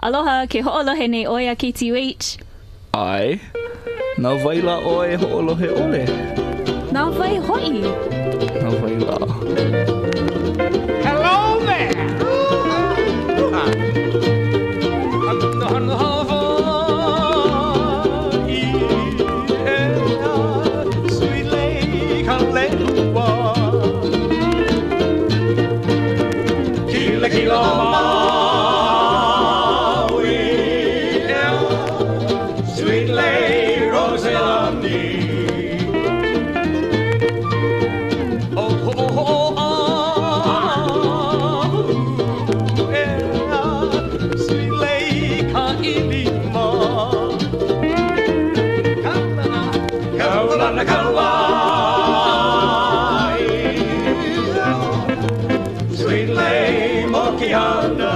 Aloha, ke hoʻolohe nei ʻoe iā KTUH. ʻAe. Na wai lā ʻoe e hoʻolohe ʻole? Na wai hoʻi? Na wai lā? Hello there! Sweet lei Mokiana.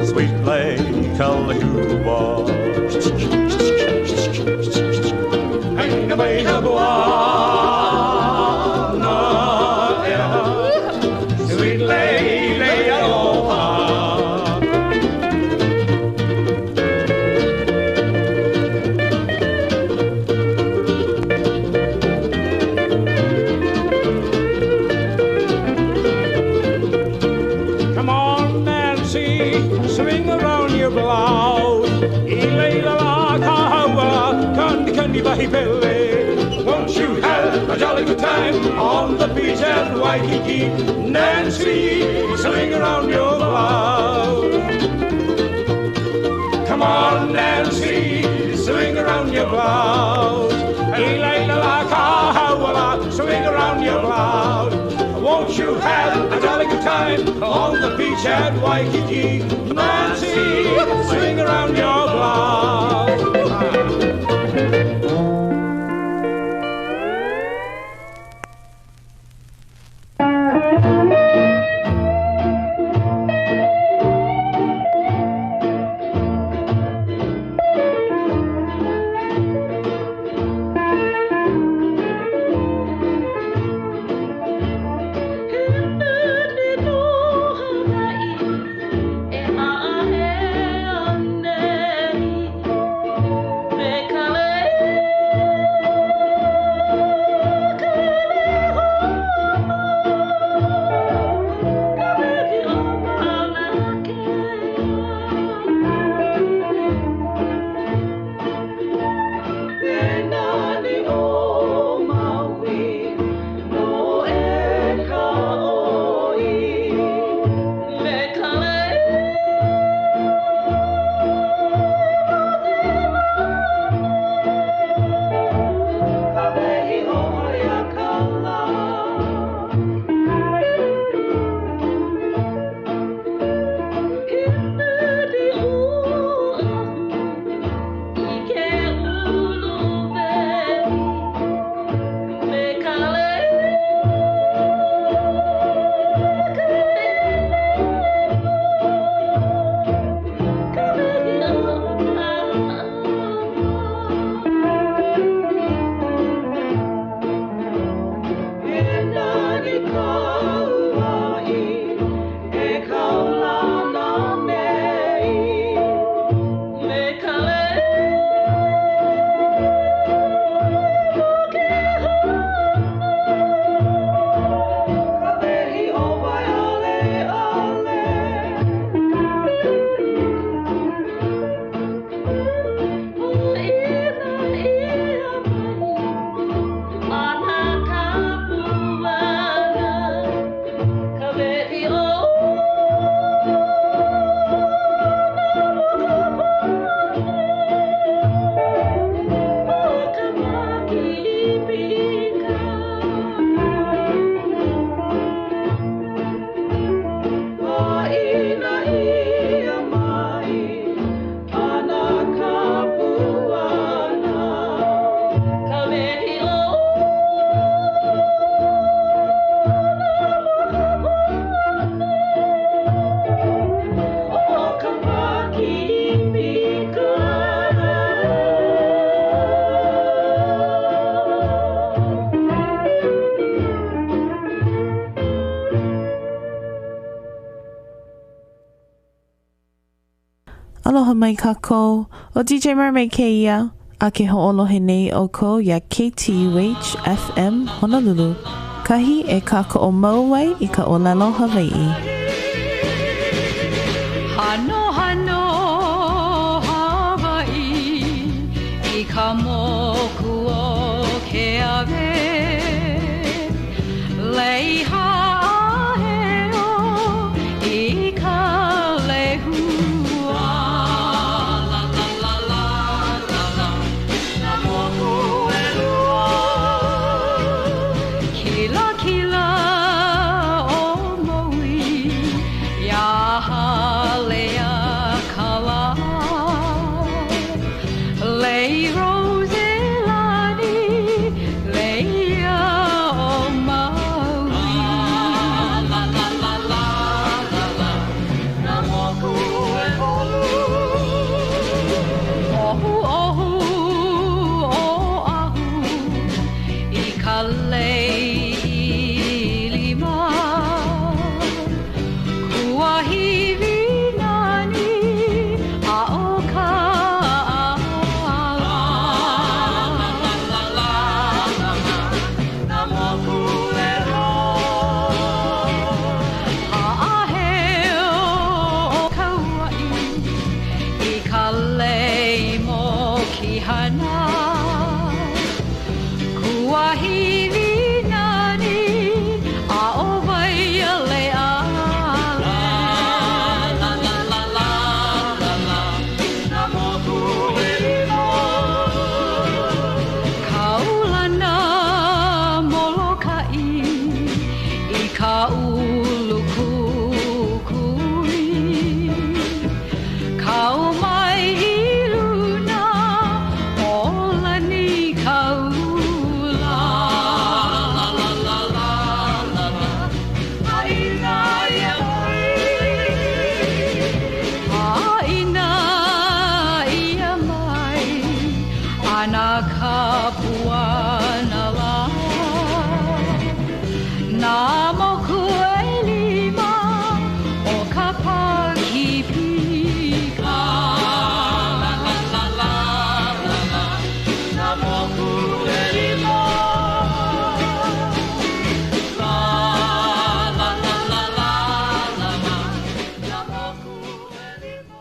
Sweet lei Kalehua. Sweet lei lei aloha. Come on, Nancy, swing around your blouse. Elay la la ka haua, kandi kandi bahi pele. Won't you have a jolly good time on the beach at Waikiki? Nancy, swing around your blouse. Come on, Nancy, swing around your blouse. Elay la la ka haua la, swing around your blouse. Won't you have a jolly good time on the beach at Waikiki? Nancy, swing around your blouse. Aloha mai kākou, ʻo DJ Mermaid kēia, a ke hoʻolohe nei ʻoukou iā KTUH FM Honolulu, kahi e kākoʻo mau ai i ka ʻōlelo Hawaiʻi. Hanohano Hawaii i ka moku o Keawe Lei haʻaheo i ka lehua La la la la la la Nā moku ʻelua Kilakila ʻo Maui iā Haleakalā Lei rose lani Lei aʻo Maui La la la la la la Nā moku ʻekolu ʻOhuʻohu Oʻahu i ka lei ʻilima Kuahiwi nani aʻo Kaʻala La la la la la la Nā moku ʻelua Haʻaheo ʻo Kauaʻi i ka lei mokihana Kuahiwi nani aʻo Waialeale La la la la la la Nā moku ʻelima Kaulana Molokaʻi i ka ulu kukui Kau mai i luna o Lanikāula La la la la la la ʻĀina ia mai ʻĀina ia mai A na ka puana lā Nā moku ʻelima o ka Pākīpika La la la la la la Nā moku ʻelima La la la la la la la Nā moku ʻelima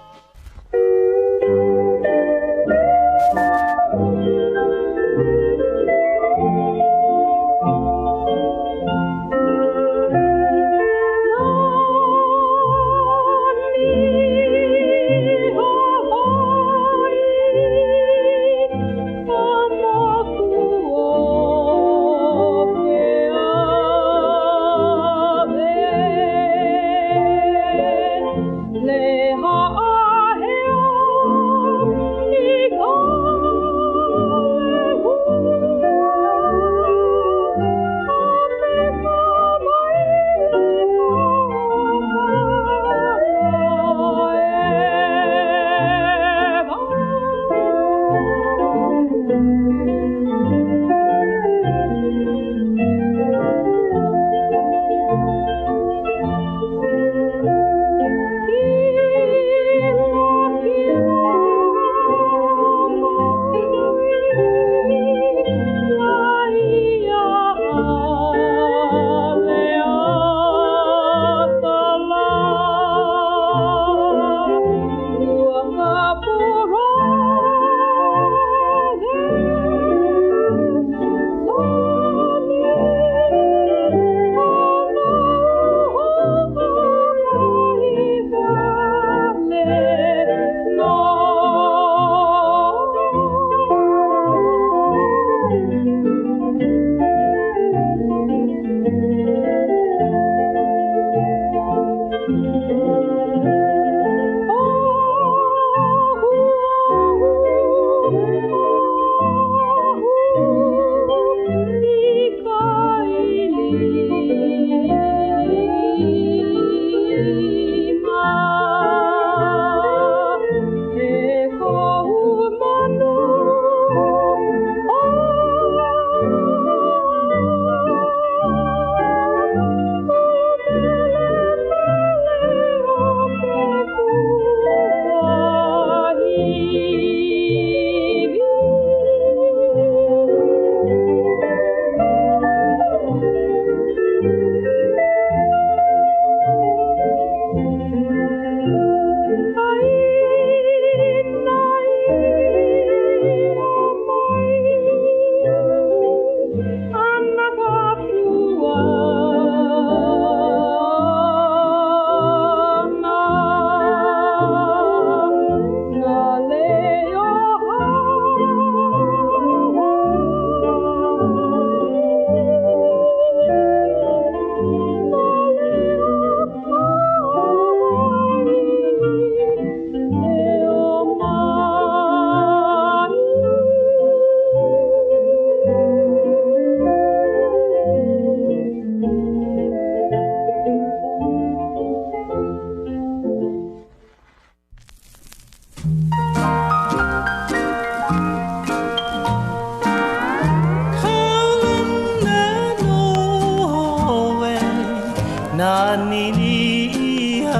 Nani Niʻihau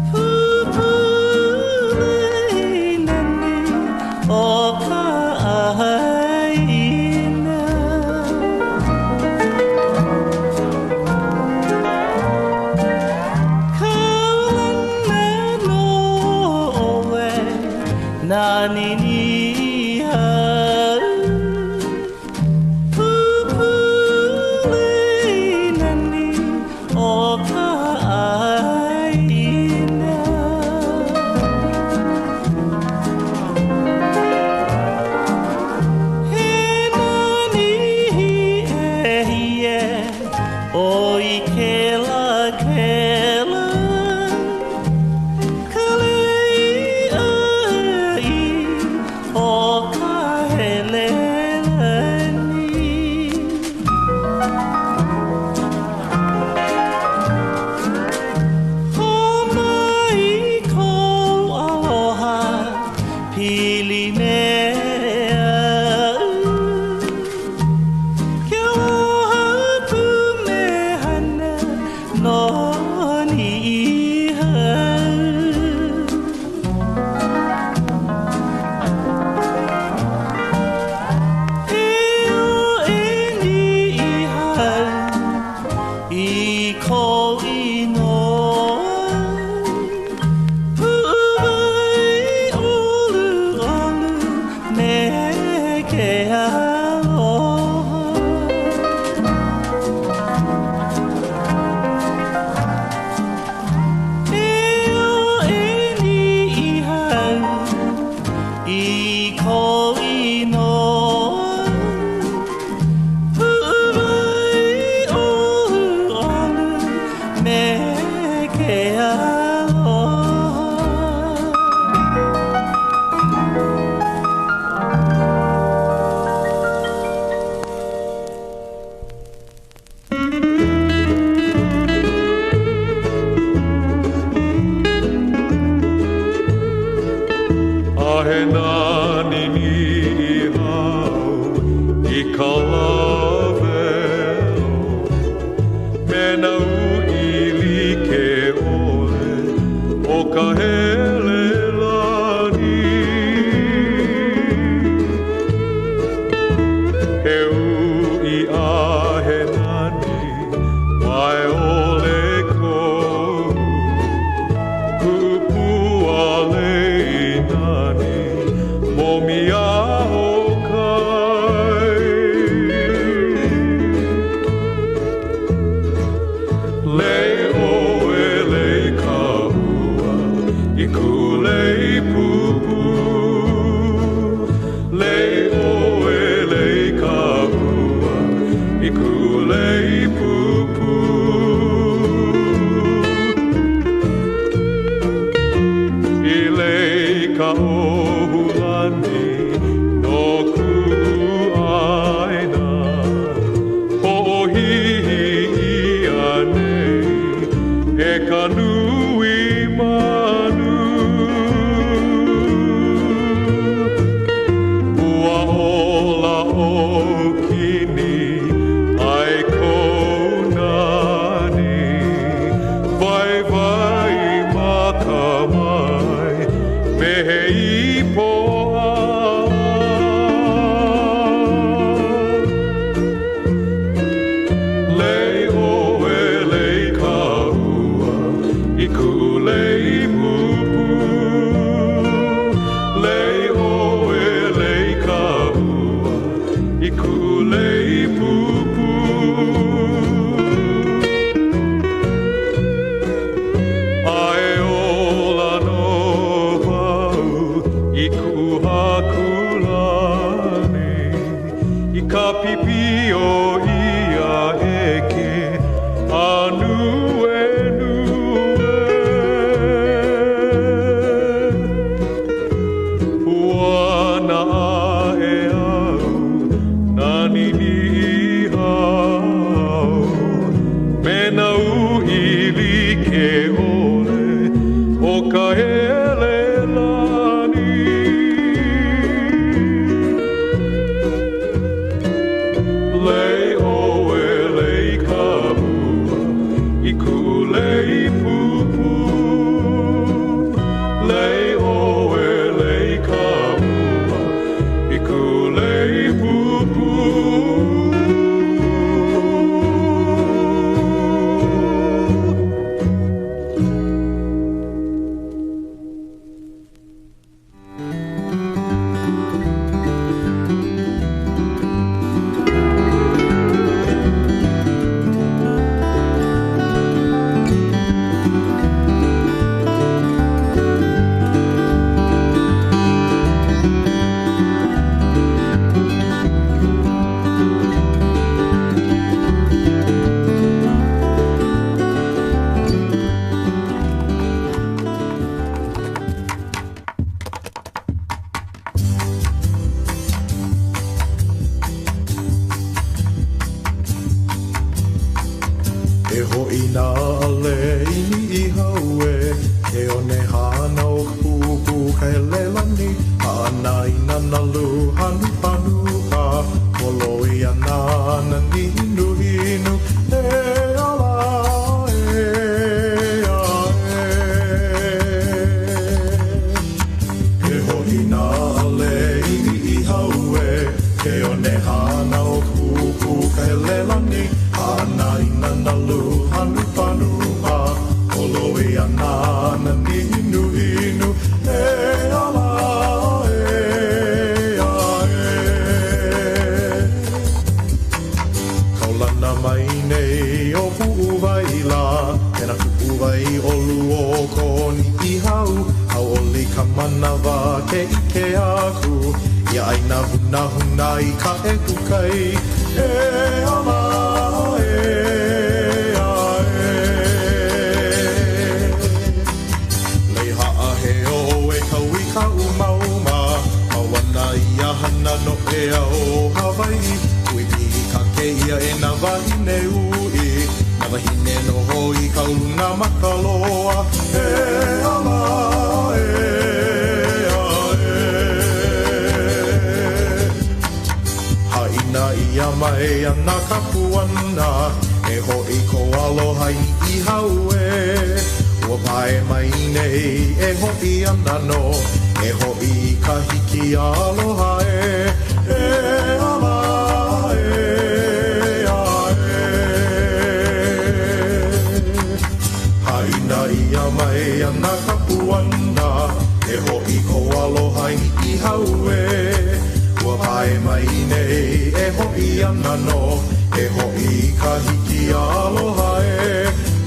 Pupule nani o ka ʻāina. Kaulana nō ʻoe nani Niʻihau Pupule nani o ka ʻāina. He nani hiehie ʻoi kelakela Ka lei ʻai o ka helelani. Hō mai kou aloha pili me aʻu Ke aloha pumehana no Niʻihau. E o e Niʻihau i kou inoa Puʻuwai ʻoluʻolu me ke aloha. E o e Niʻihau i kou inoa Puʻuwai ʻoluʻolu me ke aloha. A he nani Niʻihau i ka lā welo Me nā uʻi like ʻole o ka helelani He uʻi a he nani wae ʻole kohu Kuʻu pua lei nani momi a o kai. Lei ʻoe lei ka ua i kuʻu lei pūpū. Lei ʻoe lei ka ua i kuʻu lei pūpū. I lei ka ʻōhulani no kuʻu ʻāina Hoʻohihi ʻia nei e ka nui manu. Ua ola ʻo kini ai ko E hoʻi nā ʻale i Niʻihau ē Ke one hāna o ka pūpū Kahelelani Haʻana i nā nalu Hanupanupa Moloi ana nā nihinuhinu E ala e ae E hoʻi nā ʻale i Niʻihau ē Ke one hāna o ka pūpū Kahelelani Haʻana i nā nalu Hanupanupa Moloi ana nā nihinuhinu E ala e ae Kaulana mai nei ʻo Puʻuwai lā E nā puʻuwai ʻolu o ko Niʻihau Hauʻoli ka manawa ke ʻike aku Ia ʻāina hunahuna i ka ʻehu kai E ala e ae Lei haʻaheo e kau i ka umauma Mau ana ia hana noʻeau o Hawaiʻi Kui ʻīka kēia e nā wāhine uʻi Nā wāhine noho i ka luna maka loa E ala e ae Haʻina ʻia mai ana ka puana E hoʻi kou aloha i Niʻihau ē Ua pae mai nei e hoʻi ana nō E hoʻi i ka hiki aloha ē E ala e ae Haʻina ʻia mai ana ka puana E hoʻi kou aloha i Niʻihau ē Ua pae mai nei e hoʻi ana nō E hoʻi i ka hiki aloha ē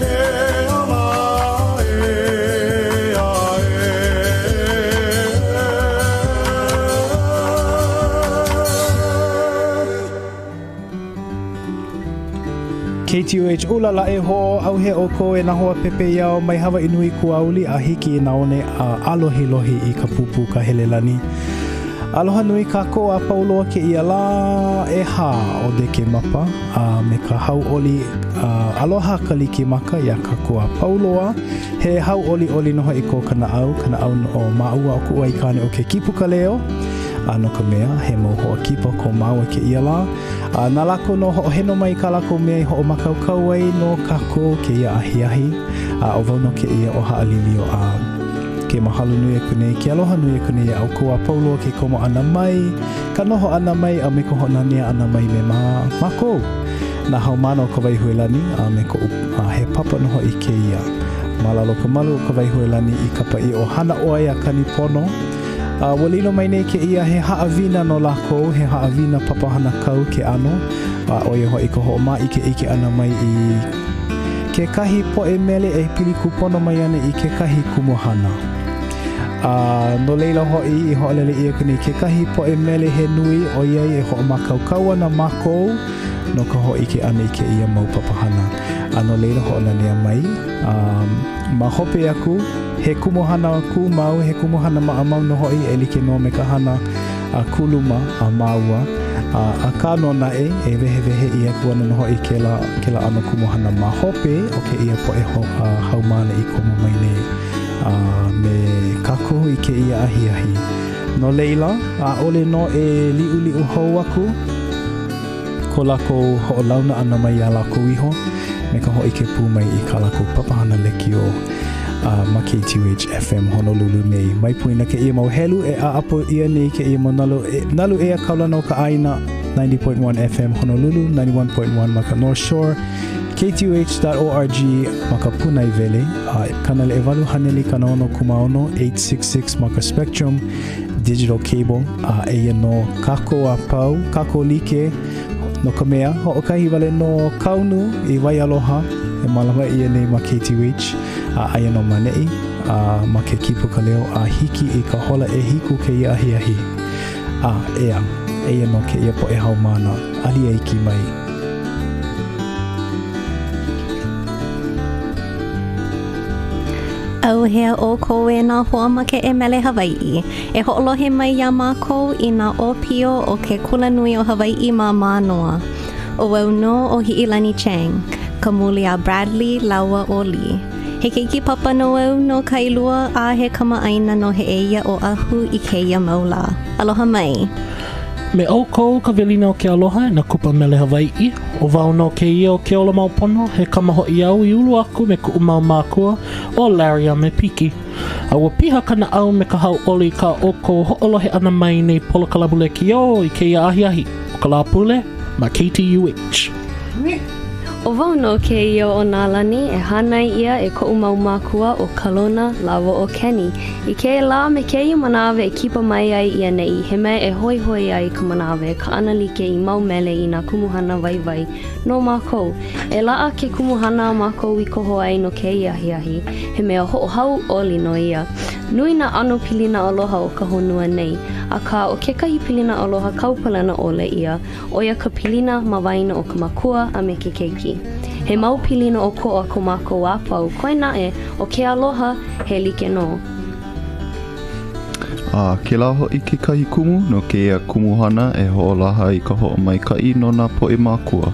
E ala e ae KTUH ʻUlala e hō ʻAuhea ʻoukou e nā hoa pepeiao mai Hawaiʻi nui kuauli a hiki i nā one a ʻālohilohi i ka pūpū Kahelelani. Aloha nui kākou a pau loa kēia lā ʻehā o Dekemapa a me ka hauʻoli a aloha Kalikimaka iā kākou a pau loa. He hauʻoliʻoli nō hoʻi ko ka naʻau, ka naʻau o māua ʻo kuʻu aikāne ʻo ke Kīpukaleo, a no ka mea, he mau hoa kipa ko māua kēia lā. A na lākou nō hoʻoheno mai i kā lākou mea i hoʻomākaukau ai no kākou kēia ahiahi, a ʻo wau nō kēia ʻo Haʻalilio a ke mahalo nui aku nei, ke aloha nui aku nei iā ʻoukou a pau loa ke komo ʻana mai, ka noho ʻana mai, a me ka hoʻonanea ʻana mai me mā, mākou, nā haumāna o Kawaihuelani, a me koʻu, a he papa nō hoʻi kēia. Ma lalo o ka malu o Kawaihuelani i kapa ʻia ʻo Hana ʻOe a Kani Pono, a ua lilo mai nei kēia he haʻawina no lākou, he haʻawina papahana kau ke ʻano, a ʻo ia hoʻi ka hoʻomāʻikeʻike ʻana mai i kekahi poʻe mele e pili kūpono mai ana i kekahi kumuhana. A no laila hoʻi i hoʻolele ʻia aku nei kekahi poʻe mele he nui ʻoiai e hoʻomākaukau ana mākou no ka hōʻike ʻana i kēia mau papahana. A no laila hoʻonanea mai, a ma hope aku, he kumuhana kūmau, he kumuhana maʻamau nō hoʻi e like nō me ka hana a kuluma a māua, a akā nō naʻe, e wehewehe ʻia aku ana nō hoʻi kēlā, kēlā ʻano kumuhana ma hope o kēia poʻe ho, a, haumāna i komo mai nei a me kākou i kēia ahiahi. No laila, ʻaʻole nō e liʻuliʻu hou aku ko lākou hoʻolauna ʻana mai iā lākou iho me ka hōʻike pū mai i kā lākou papahana lekiō a ma KTUH FM Honolulu nei. Mai poina kēia mau helu e ʻaʻapo ʻia nei kēia mau nalu, e, nalu ea kaulana o ka ʻāina 90.1 FM Honolulu, 91.1 ma ka North Shore, KTUH.org ma ka pūnaewele, a 800 60 866 ma ka Spectrum Digital Cable, a eia nō kākou a pau, kākou like, no ka mea, hoʻokahi wale nō kaunu i Waialoha e mālama ʻia nei ma KTUH, a aia nō ma neʻi, a ma ke Kīpuka Leo a hiki i ka hola ʻehiku kēia ahiahi. A, ʻeā, eia nō kēia poʻe haumāna, alia iki mai. ʻAuhea ʻoukou e nā hoa makeʻe mele Hawaiʻi. E hoʻolohe mai iā mākou i nā ʻōpio o ke Kulanui o Hawaiʻi ma Mānoa. ʻO wau nō ʻo Hiʻilani Chang. ka muli a Bradley lāua ʻo Lee. He keiki papa nō au no Kailua a he kamaʻāina no Heʻeia Oʻahu i kēia mau lā. Aloha mai. Me ʻoukou ka welina o ke aloha e nā kupa mele Hawaiʻi. ʻO wau nō kēia ʻo Keolamaupono, he kama hoʻi au i ulu aku me kuʻu mau mākua, ʻo Larry a me Piki. A ua piha ka naʻau me ka hauʻoli i kā ʻoukou hoʻolohe ʻana mai i nei polokalamu lekiō i kēia ahiahi o ka Lāpule ma KTUH. ʻO wau nō kēia ʻo Nālani e hānai ʻia e koʻu mau mākua ʻo Kalona lāua ʻo Kenny. I kēia lā me kēia manawa e kipa mai ai i ʻaneʻi, he mea e hoihoi ai ka manawa e kaʻanalike i mau mele i nā kumuhana waiwai no mākou. E laʻa ke kumuhana a mākou i koho ai no kēia ahiahi, he mea hoʻohauʻoli nō ia. Nui nā ʻano pilina aloha o ka honua nei, akā ʻo kekahi pilina aloha kaupalena ʻole ʻia, ʻo ia ka pilina ma waena o ka makua a me ke keiki. He mau pilina ʻokoʻa ko mākou a pau, koe naʻe, ʻo ke aloha, he like nō. A kēlā hoʻi kekahi kumu no kēia kumuhana e hoʻolaha i ka hoʻomaikaʻi no nā poʻe mākua.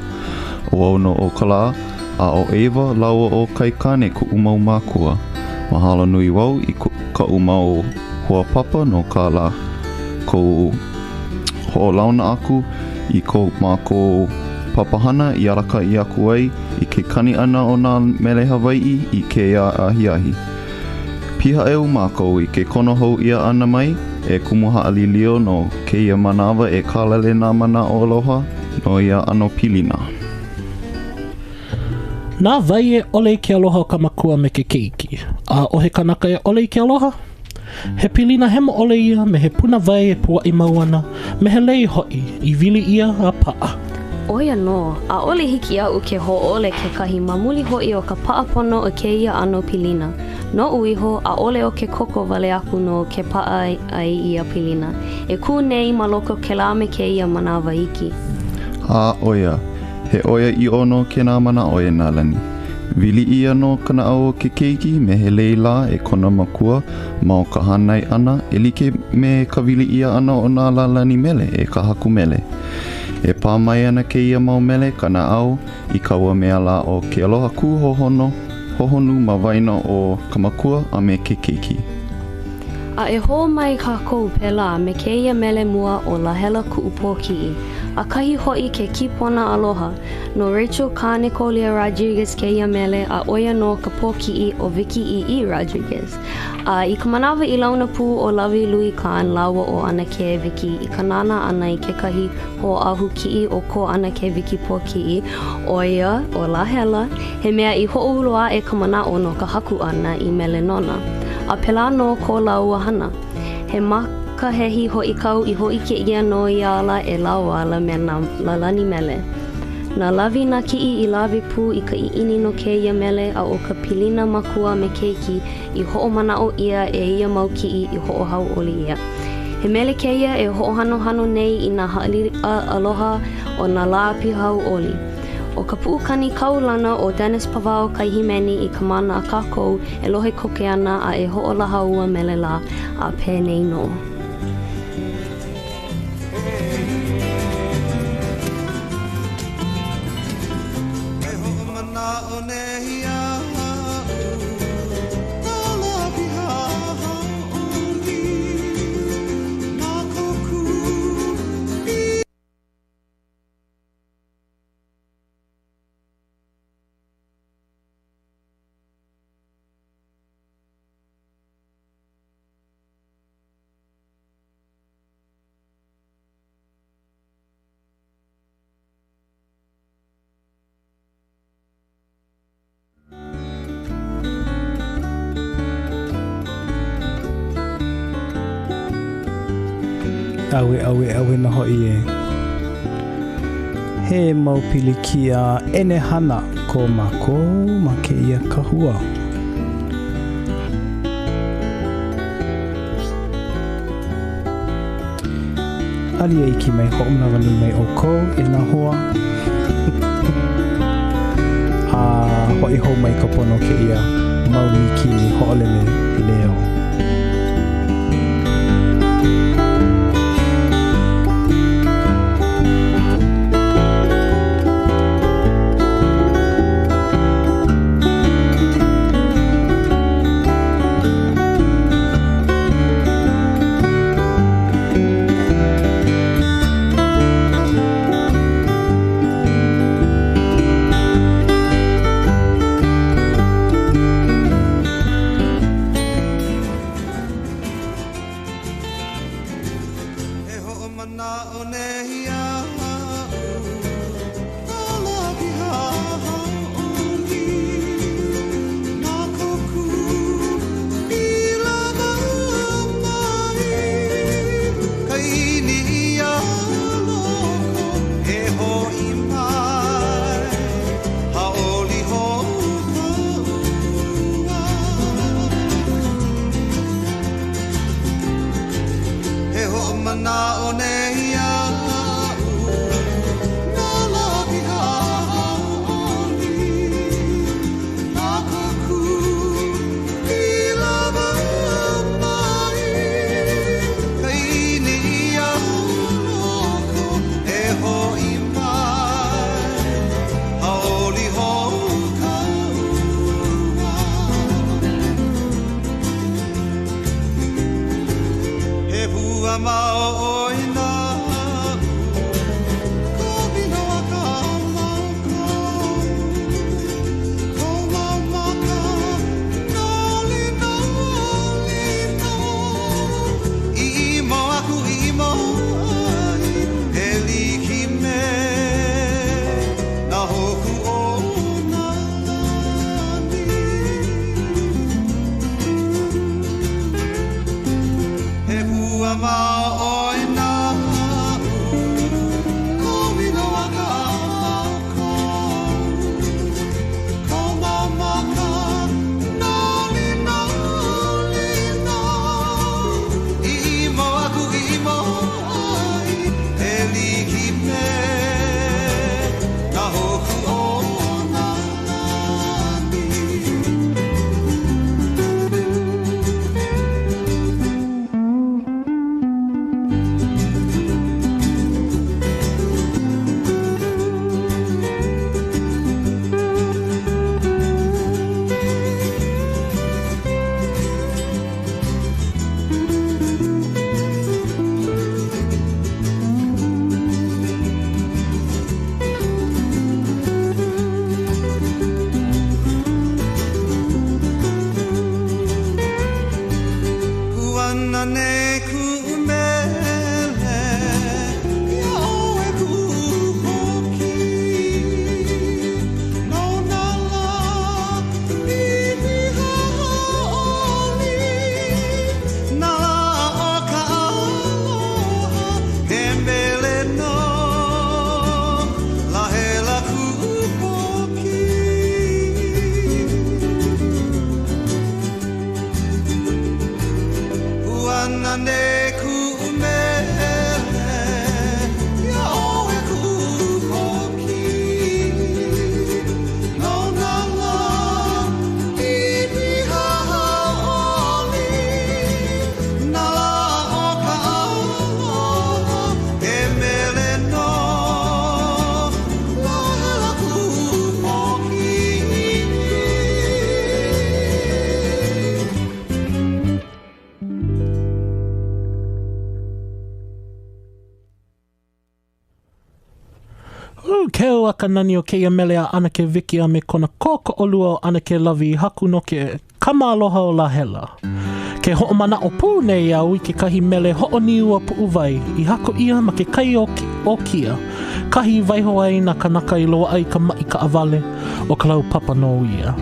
ʻO au nō ʻo Kalā, a ʻo Ava lāua ʻo Kaikane kuʻu mau mākua. Mahalo nui wau i kaʻu mau hoa papa no kā lākou hoʻolauna aku i ko mākou papahana i alakaʻi aku ai i ke kani ʻana o nā mele Hawaiʻi i kēia ahiahi. Pihaʻeu mākou i ke kono hou ʻia ʻana mai e Kumu Haʻalilio no kēia manawa e kālele nā manaʻo aloha no ia ʻano pilina. Na wai e ʻole i ke aloha o ka makua me ke keiki? ʻAʻohe kanaka e ʻole i ke aloha? He pilina hemo ʻole ia me he puna wai e puaʻi mau ana, me he lei hoʻi i wili ʻia a paʻa. ʻO ia nō, ʻaʻole hiki iaʻu ke hōʻole kekahi ma muli hoʻi o ka paʻa pono o kēia ʻano pilina. Noʻu iho, ʻaʻole ʻo ke koko wale aku nō ke paʻa ai ia pilina. E kū nei ma loko kēlā me kēia manawa iki. A ʻo ia, he ʻoiaʻiʻo nō kēnā manaʻo e Nālani. Wili ʻia nō ka naʻau o ke keiki me he lei lā e kona makua ma o ka hānai ʻana e like me ka wili ʻia ʻana o nā lālani mele e ka haku mele. E pā mai ana kēia mau mele ka naʻau i ka ua mea lā ʻo ke aloha kūhohono, hohonu ma waena o ka makua a me ke keiki. A e hō mai kākou pēlā me kēia mele mua ʻo Lahela Kuʻu Pōkiʻi, ʻAkahi hoʻi ke kipona aloha, no Rachel Kānekolia Rodrigues kēia mele a ʻo ia nō ka pōkiʻi o Vicky ʻĪʻī Rodrigues. A i ka manawa i launa pū ʻo Lawi Louis Kahn lāua ʻo ʻAnakē Vicky i ka nānā ʻana i kekahi hoʻāhu kiʻi o ko ʻAnakē Vicky pōkiʻi, ʻo ia ʻo Lahela, he mea i hoʻoulu aʻe ka manaʻo no ka haku ʻana i mele nona. A pēlā nō ko lāua hana. He makahehi hoʻi kau i hōʻike ʻia no ia ala e lāua ala me nā lālani mele. Na Lawi nā kiʻi i lawe pū i ka ʻiʻini no kēia mele a ʻo ka pilina makua me keiki i hoʻomanaʻo ʻia e ia mau kiʻi i hoʻohauʻoli ʻia. He mele kēia e hoʻohanohano nei i nā haliʻa aloha o nā lā pihauʻoli. ʻO ka puʻukani kaulana ʻo Dennis Pavao kai hīmeni i ka mana a kākou e lohe koke ana a e hoʻolaha ua mele lā, a penei nō. Ke hoʻomanaʻo nei iaʻu nā lā piha hauʻoli mākou kū i ʻAue, ʻaue, ʻaue nō hoʻi e. He mau pilikia ʻenehana ko mākou ma kēia kahua. Alia iki mai hoʻomanawanui mai ʻoukou e nā hoa. A hoʻi hou mai ka pono kēia mau mīkini hoʻolele leo. ka nani o kēia mele a ʻAnakē Vicky a me kona kōkoʻolua ʻo ʻAnakē Lovey i haku no ke kama aloha o Lahela. Ke hoʻomanaʻo pū nei au i kekahi mele hoʻoniua puʻuwai i haku ʻia ma ke kai o Kia, kahi i waiho ai nā kānaka i loaʻa i ka maʻi kaʻawale, ʻo Kalaupapa nō ia.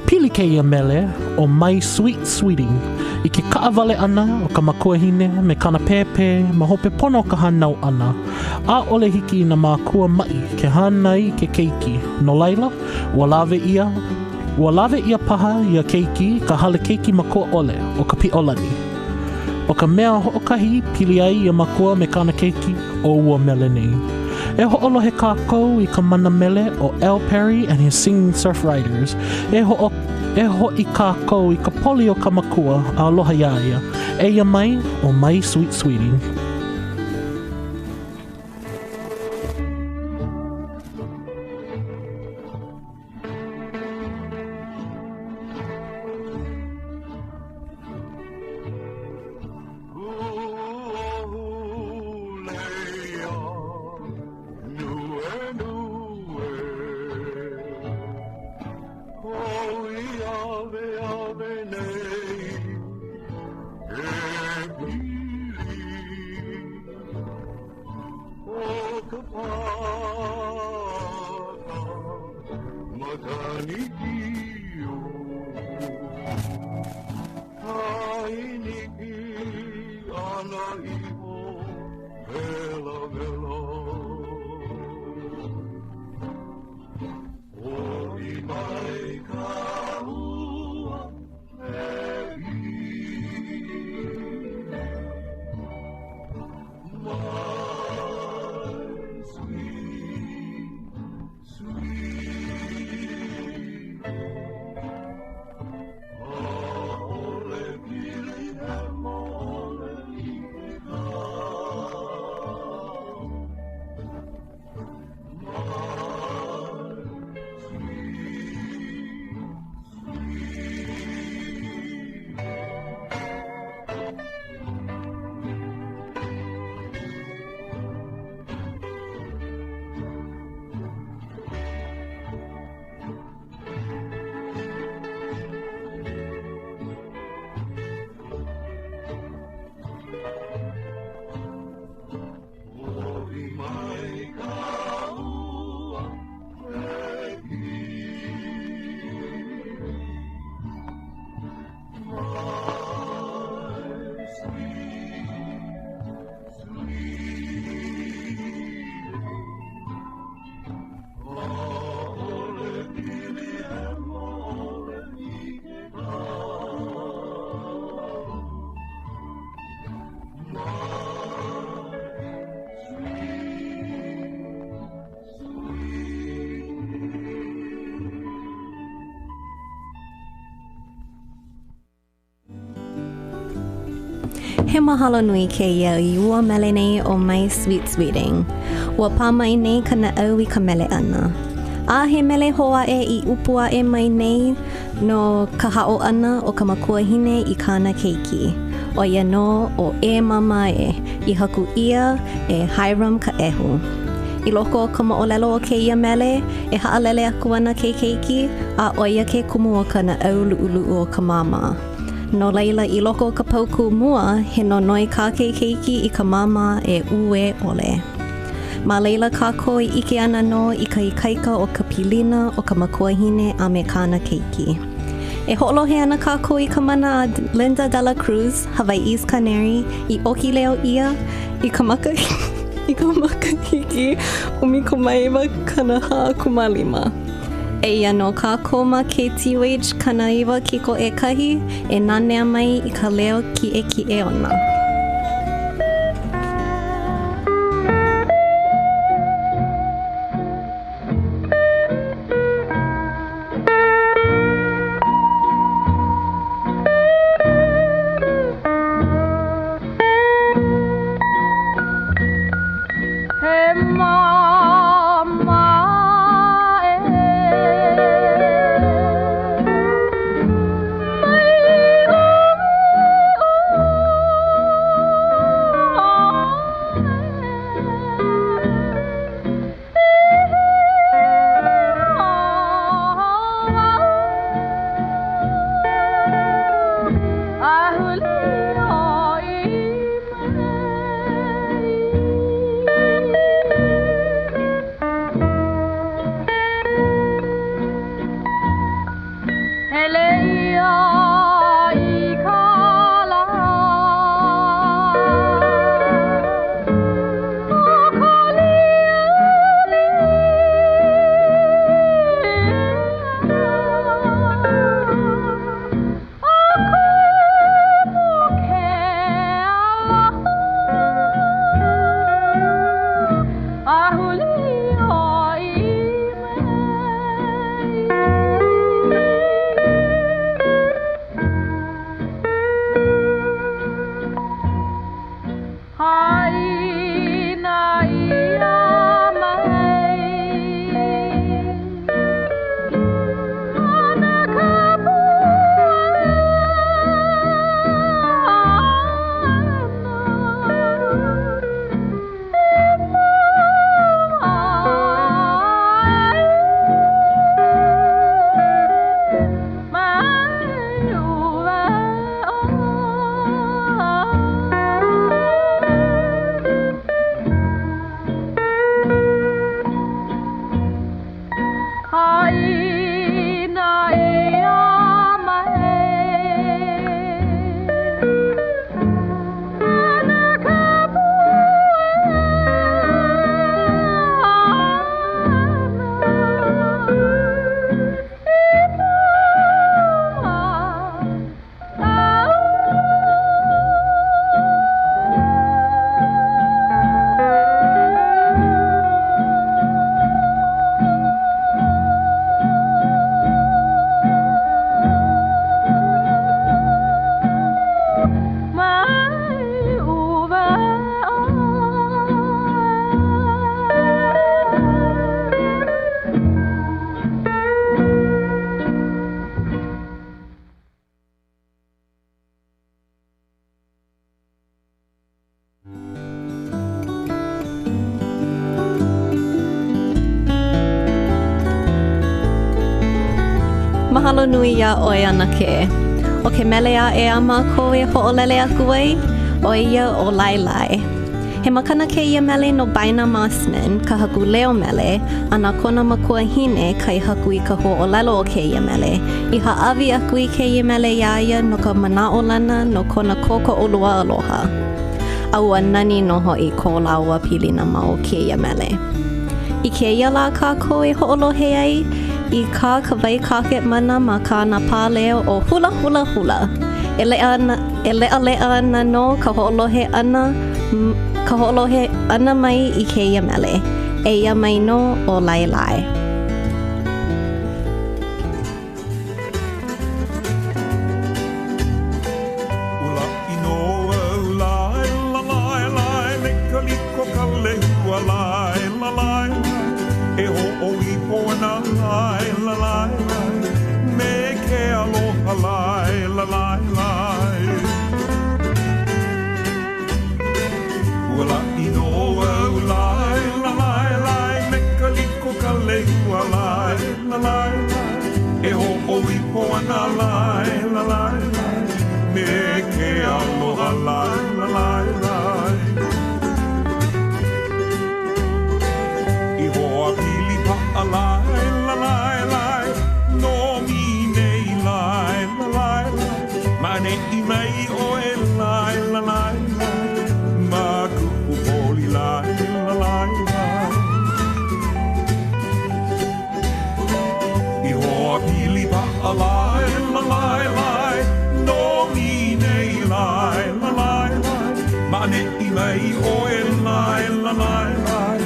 Pili kēia mele ʻo My Sweet Sweeting i ke kaʻawale ʻana o ka makuahine me kāna pēpē ma hope pono o ka hānau ʻana. ʻAʻole hiki i nā mākua maʻi ke hānai i ke keiki, no laila, ua lawe ʻia, ua lawe ʻia paha ia keiki i ka hale keiki makua ʻole ʻo ka Piʻolani. ʻO ka mea hoʻokahi i pili ai ia makua me kāna keiki, ʻo ua mele nei. E hoʻolohe kākou i ka mana mele ʻo Al Perry and his Singing Surf Riders. E hoʻo E hoʻi kākou i ka poli o ka makua a aloha iā ia. Eia mai ʻo My Sweet Sweetie. He mahalo nui kēia i ua mele nei ʻo My Sweet Sweeting. Ua pā mai nei ka naʻau i ka mele ʻana. A he mele hou aʻe i ʻupu aʻe mai nei no ka haʻo ʻana o ka makuahine i kāna keiki. ʻO ia nō ʻo E Māmā Ē, i haku ʻia e Hiram Kaʻehu. I loko o ka moʻolelo o kēia mele, e haʻalele aku ana ke keiki, a ʻo ia ke kumu o ka naʻau luʻuluʻu o ka māmā. No laila, i loko o ka paukū mua, he nonoi kā ke keiki i ka māmā e uē ʻole. Ma laila kākou e ʻike ana nō i ka ikaika o ka pilina o ka makuahine a me kāna keiki. E hoʻolohe ana kākou i ka mana a Linda Dela Cruz, Hawaiʻi's Canary, i ʻoki leo ʻia i ka maka i ka makahiki 1945. Eia nō kākou ma KTUH 90 kiko ʻekahi e nanea mai i ka leo kiʻekiʻe ona. He māmā e Mai ʻoe Mahalo nui iā ʻoe ʻAnakē. ʻO ke mele aʻe a mākou e hoʻolele aku ai, ʻo ia ʻo Laelae. He makana kēia mele no Baina Mossman, ka haku leo mele, a na kona makuahine kai haku i ka huaʻōlelo o kēia mele, i hāʻawi aku i kēia mele iā ia no ka manaʻolana no kona kōkoʻolua aloha. A ua nani nō hoʻi ko lāua pilina ma o kēia mele. I kēia lā kākou e hoʻolohe ai i kā Kawai Cockett mana ma kāna pāleo ʻo Hula Hula Hula. E leʻa ana, e leʻaleʻa ana nō ka hoʻolohe ʻana, ka hoʻolohe ʻana mai i kēia mele. Eia mai nō ʻo Laelae. Ua laʻi nō au lae la lae lae me ka liko ka lehua lae la lae lae e hoʻoipo ana lae la lae lae me ke aloha lae la lae lae. Ua laʻi nō au lae la lae lae me ka liko ka lehua lae la lae lae e hoʻoipo ana lae la lae lae me ke aloha lae la lae lae. I hoa pili paʻa lae la lae lae no minei lae la lae lae ma ʻaneʻi mai ʻoe lae la lae lae ma kuʻu poli lae la lae lae. I hoa pili paʻa lae la lae lae no minei lae la lae lae ma ʻaneʻi mai ʻoe lae la lae lae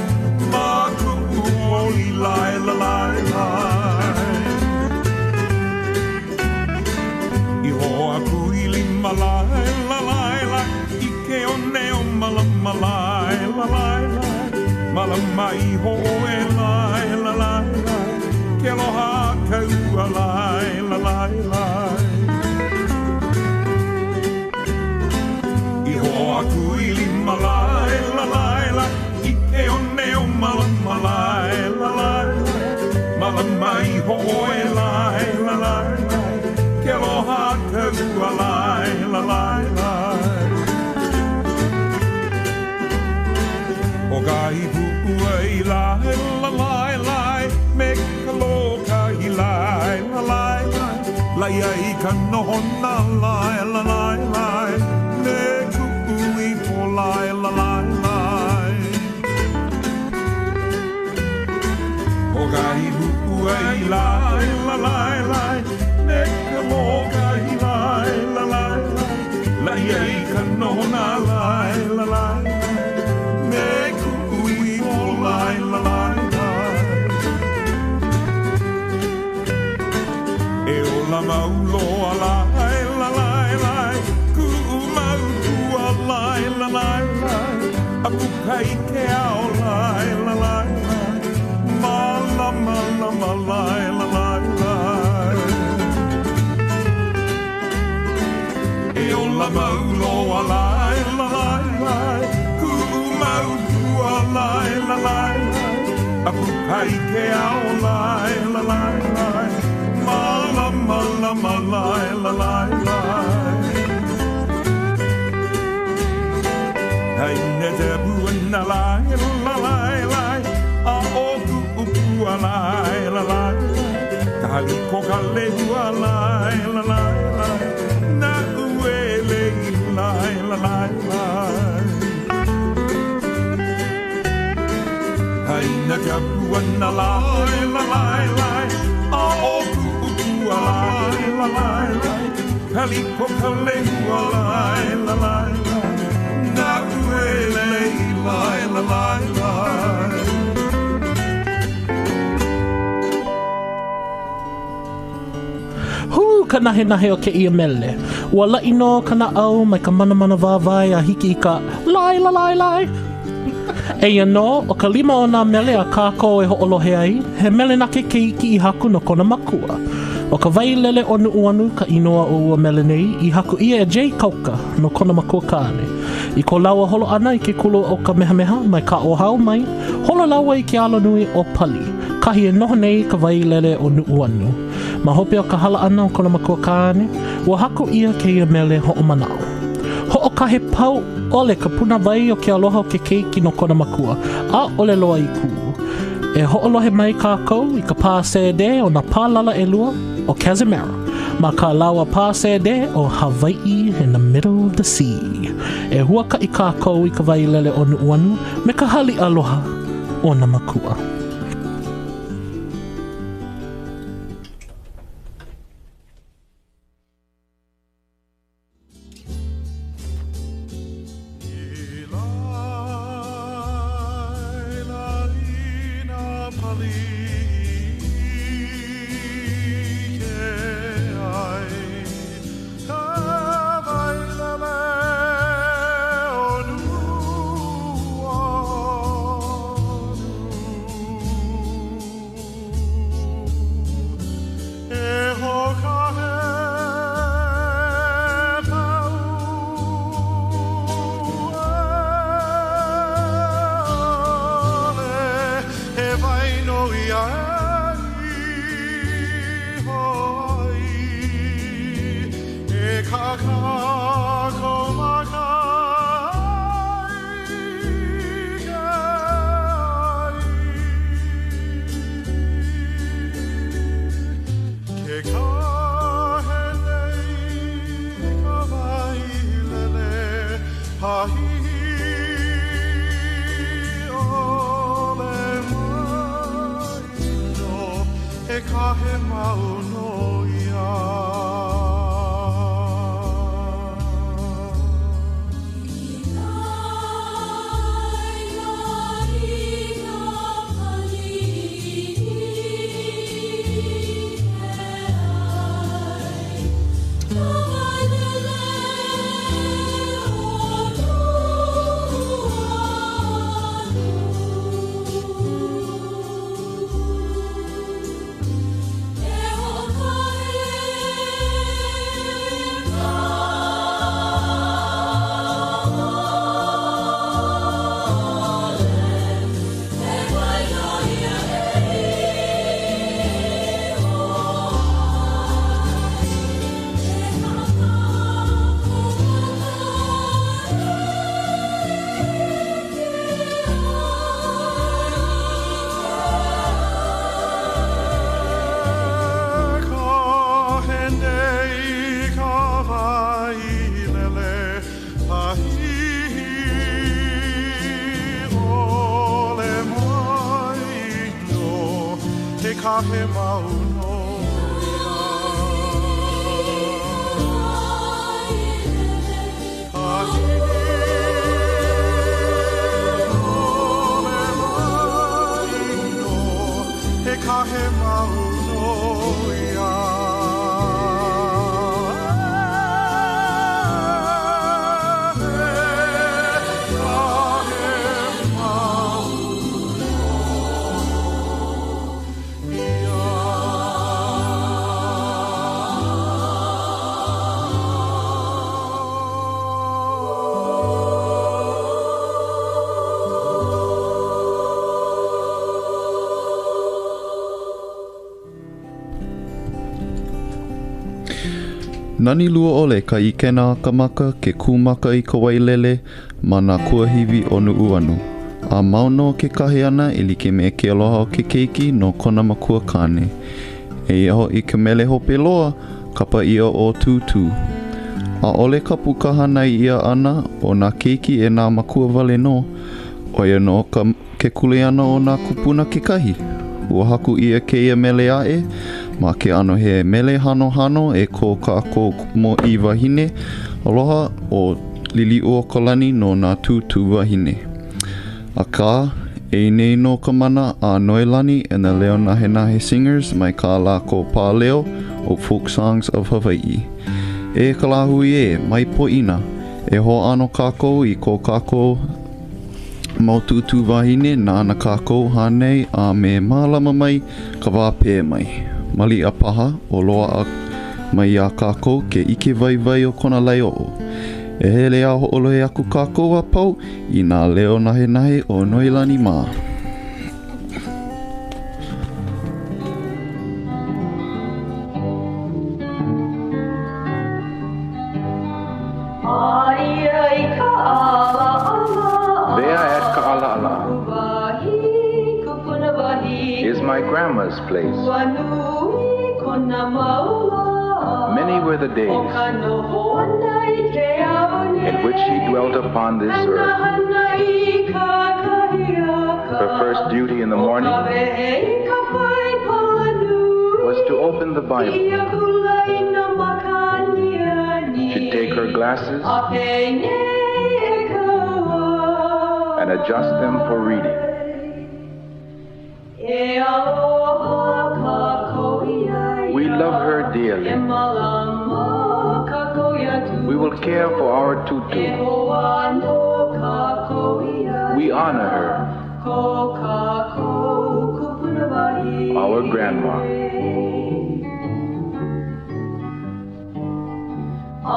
ma kuʻu poli lae la lae lae. I hoa kui lima lae la lae lae i ke one o Malama lae la lae lae Malama iho ʻoe lae la lae lae ke aloha a kāua lae la lae lae. I hoa kui lima lae la lae lae i ke one o Malama lae la lae lae Malama iho ʻoe lae la lae lae ke aloha a kāua lae la lae lae. ʻO kahi puʻuwai lae la lae lae me ka lōkahi lae la lae lae laʻi ai ka nohona lae la lae lae me kuʻu ipo lae la lae lae. ʻO kahi puʻuwai lae la lae lae me ka lōkahi lae la lae lae laʻi ai ka nohona lae la lae lae me kuʻu ipo lae la lae lae. E ola mau loa lae la lae lae kuʻu mau pua lae la lae lae a puka i ke ao lae la lae lae mālamalama lae la lae lae. E ola mau loa lae la lae lae kuʻu mau pua lae la lae lae a puka i ke ao lae la lae lae mālamalama lae la lae lae. Haina te puana lae la lae lae a ʻo kuʻu pua lae la lae lae ka liko ka lehua lae la lae lae naʻu e lei lae la lae lae. Haina ka puana lae la lae lae a ʻo kuʻu pua lae la lae lae ka liko ka lehua lae la lae lae naʻu e lei lae la lae lae. Hū ka nahenahe o kēia mele. Ua laʻi nō ka naʻau mai ka manamana wāwae a hiki i ka lae la lae lae. Eia nō, ʻo ka lima o nā mele a kākou e hoʻolohe ai, he mele na ke keiki i haku no kona makua. ʻO ka Wailele o Nuʻuanu ka inoa o ua mele nei i haku ʻia e Jay Kauka no kona makua kāne. I ko lāua holo ʻana i ke kula ʻo Kamehameha mai Kaʻōhao mai, holo lāua i ke alanui ʻo Pali, kahi e noho nei ka wailele o Nuʻuanu. Ma hope o ka hala ʻana o kona makua kāne, ua haku ʻia kēia mele hoʻomanaʻo. Hoʻokahe pau ʻole ka punawai o ke aloha o ke keiki no kona makua, ʻaʻole loa i kū. E hoʻolohe mai kākou i ka pā sēdē o nā pālala ʻelua o Cazimero ma kā lāua pā sēdē ʻo Hawaiʻi in the Middle of the Sea. E huakaʻi kākou i ka wailele o Nuʻuanu me ka haliʻa aloha o nā makua. Nani lua ʻole ka ʻikena a ka maka ke kūmaka i ka wailele ma nā kuahiwi o Nuʻuanu. A mau nō ke kahe ʻana e like me ke aloha o ke keiki no kona makua kāne. Eia hoʻi ka mele hope loa, kapa ʻia ʻo Tūtū. ʻAʻole kapu ka hānai ʻia ʻana o nā keiki e nā makua wale nō, ʻo ia nō ka ke kuleana o nā kūpuna kekahi. Ua haku ʻia kēia mele aʻe ma ke ʻano he mele hanohano e ko kākou mōʻī wahine aloha ʻo Liliʻuokalani no nā tūtū wahine. Akā, eia nei nō ka mana a Noelani and the Leo Nahenahe Singers mai kā lākou pāleo ʻo Folk Songs of Hawaiʻi. E ka lāhui ē, mai poina, e hōʻano kākou i ko kākou mau tūtū wahine nāna kākou hānai a me mālama mai ka wā pē mai. Maliʻa paha o loaʻa mai iā kākou ke ʻike waiwai o kona laeoʻo. E hele a hoʻolohe aku kākou a pau i nā leo nahenahe o Noelani mā. grandma's place. Ua nui kona mau lā Many were the O days ka noho ʻana i ke ao nei in which she dwelt upon this Hana earth. hana i kakahiaka Her first duty in the morning O ka wehe i ka paipala nui was to open the Bible. I akula i nā makani She'd take her glasses A penei e kaua and adjust them for reading. E aloha kākou ia ia We love her dearly. E malama kākou ia We will care for our E tutu. hoa no kākou ia We honor her, Ko kākou kupuna wahi our grandma. A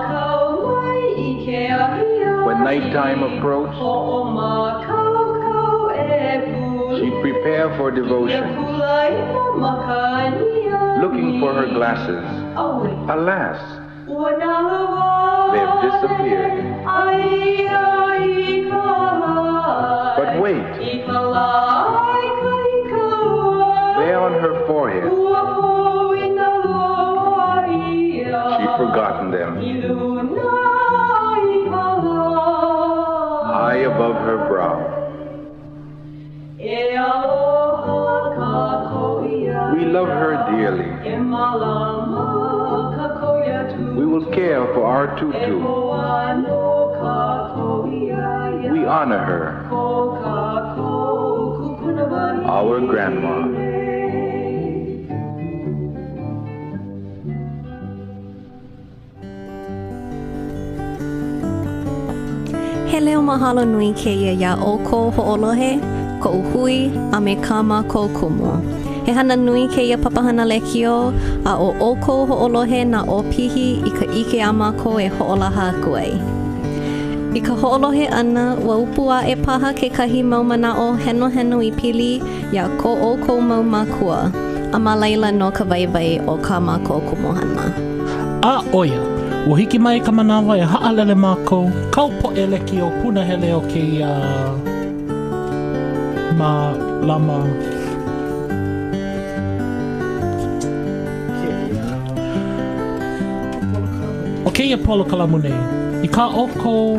kau mai i ke ahiahi When nighttime approached, Hoʻomākaukau e pule she'd prepare for Ia devotion, kula i nā makani looking for her glasses. Aue, Alas, ua nalowale they've disappeared. Aia i ka lae But wait, I ka lae kai kaua there on her forehead, Ua poina loa ia she'd forgotten them, I luna i ka lā high above her brow. E aloha kākou ia We love her dearly. E malama kākou ia tutu We will care for our E tutu. hoa no kākou ia ia We honor her, Ko kākou kupuna wahi our grandma. He leo mahalo nui kēia iā ʻoukou hoʻolohe, koʻu hui, a me kā mākou kumu. He hana nui kēia papahana lekiō, a ʻo ʻoukou hoʻolohe nā ʻōpihi i ka ʻike a mākou e hoʻolaha aku ai. I ka hoʻolohe ʻana, ua ʻupu aʻe paha kekahi mau manaʻo henoheno i pili iā ko ʻoukou mau mākua, a ma laila nō ka waiwai o kā mākou kumuhana. A ʻo ia, ua hiki mai ka manawa e haʻalele mākou, kāu poʻe lekiō punahele o kēia mālama. O kēia polokalamu nei, i kā ʻoukou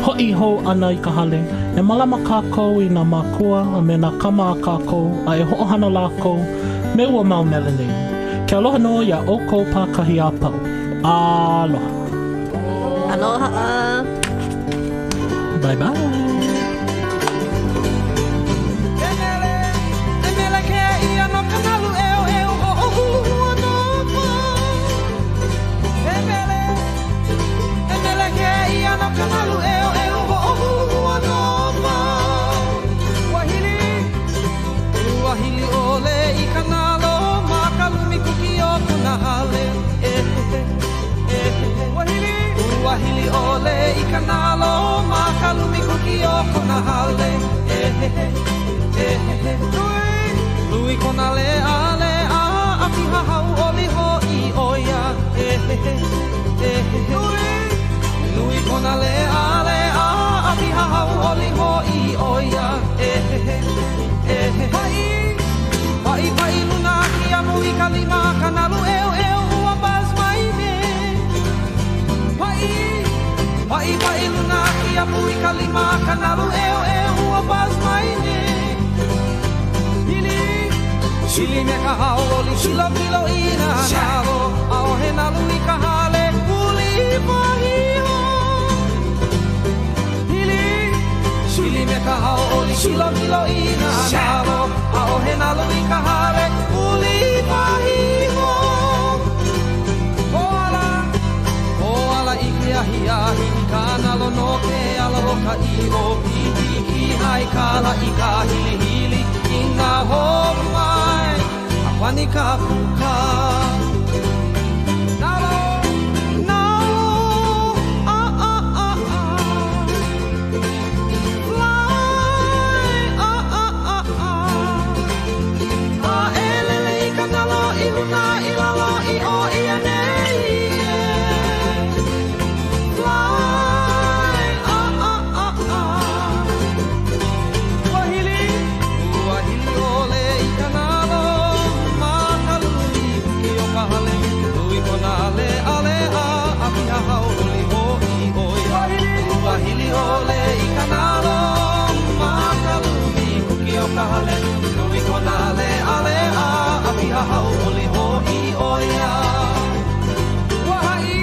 hoʻi hou ʻana i ka hale, e mālama kākou i nā mākua a me nā kama a kākou a e hoʻohana lākou me ua mau mele nei. Ke aloha nō iā ʻoukou pākahi a pau. Aloha. Aloha. Bye bye. E mele kēia no ka nalu ʻeoʻeo hoʻohuluhua nō E mele, e mele kēia no ka nalu ʻeoʻeo hoʻohuluhua nō Ua hili, ua hili ʻole i ka nalo ma ka lumi kuki o kona hale E he, e he, ua hili, ua hili ʻole i ka nalo ma ka lumi kuki o kona hale E he, e he, nui, nui kona leʻa leʻa a piha hauʻoli hoʻi ʻo ia E he, e he, nui, nui kona leʻa leʻa a piha hauʻoli hoʻi ʻo ia E he, e he, paʻi, paʻi paʻi luna kiamu i ka lima ka nalu ʻeoʻeo ua buzz mai nei Paʻi, paʻi paʻi luna kiamu i ka lima ka nalu ʻeoʻeo ua buzz mai nei Hili, hili me ka hauʻoli kilo kilo i nā nalo ʻAʻohe nalu i ka hale huli wahi ho Hili, hili me ka hauʻoli kilo kilo i nā nalo ʻAʻohe nalu i ka hale huli wahi ho Koala, koala i ke ahiahi i ka nalo no ke ala o ka ʻiʻo Pihi hai ka lā i ka hilihili i nā hou mai A pani ka puka Nalo, nalo, ah, ah, ah, ah Fly, ah, ah, ah, ah A e lele i ka nalo i luna i lalo i o i ʻaneʻi Fly, ah, ah, ah, ah Ua hili, ua hili ʻole i ka nalo Hauʻoli hoʻi ʻo ia. Ua haʻi,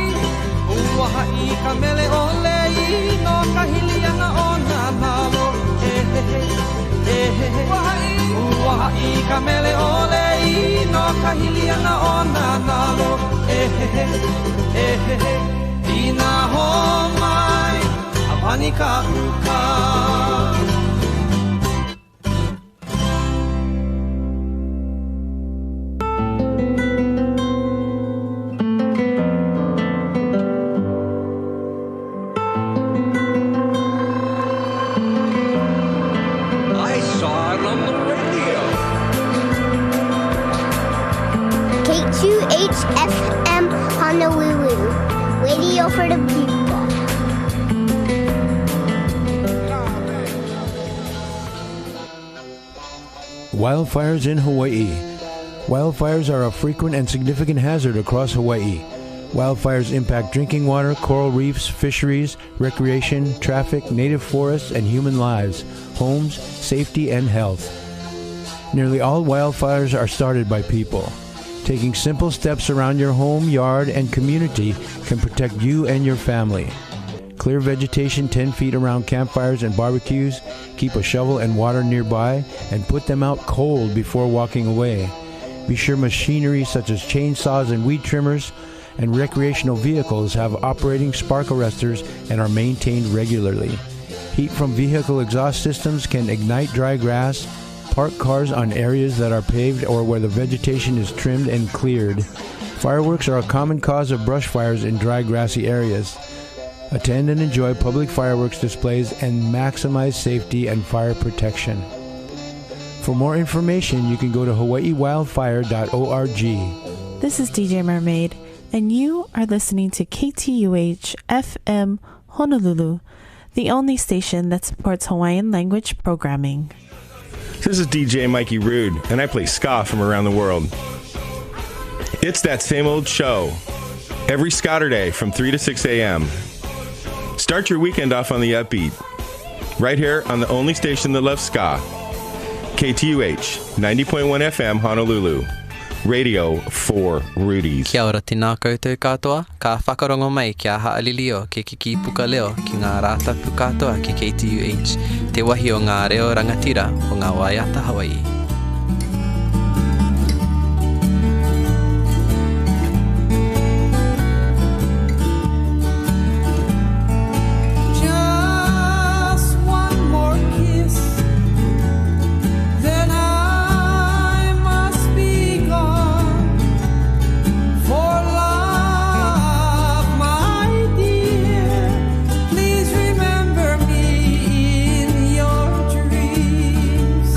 ua haʻi ka mele ʻo Lei no ka hili ʻana o nā nalo. E he he, e he he. Ua haʻi, ua haʻi ka mele ʻo Lei no ka hili ʻana o nā nalo. E he he, e he he. Inā hō mai a pani ka uka. I saw it on the radio. K2HFM Honolulu, radio for the people. Wildfires in Hawaii. Wildfires are a frequent and significant hazard across Hawaii. Wildfires impact drinking water, coral reefs, fisheries, recreation, traffic, native forests, and human lives, homes, safety, and health. Nearly all wildfires are started by people. Taking simple steps around your home, yard, and community can protect you and your family. Clear vegetation 10 feet around campfires and barbecues, keep a shovel and water nearby, and put them out cold before walking away. Be sure machinery such as chainsaws and weed trimmers and recreational vehicles have operating spark arresters and are maintained regularly. Heat from vehicle exhaust systems can ignite dry grass. Park cars on areas that are paved or where the vegetation is trimmed and cleared. Fireworks are a common cause of brush fires in dry, grassy areas. Attend and enjoy public fireworks displays and maximize safety and fire protection. For more information, you can go to hawaiiwildfire.org. This is DJ Mermaid, and you are listening to KTUH FM Honolulu, the only station that supports Hawaiian language programming. This is DJ Mikey Rude, and I play ska from around the world. It's that same old show every Saturday from 3 to 6 a.m. Start your weekend off on the upbeat, right here on the only station that loves ska, KTUH 90.1 FM Honolulu, radio for Rudies. Kia ora tēnā koutou katoa, ka whakarongo mai kia haalilio ke kiki puka leo ki ngā rātapu katoa ki KTUH, te wahi o ngā reo rangatira o ngā waiata Hawaii. Just one more kiss, then I must be gone. For love, my dear, please remember me in your dreams.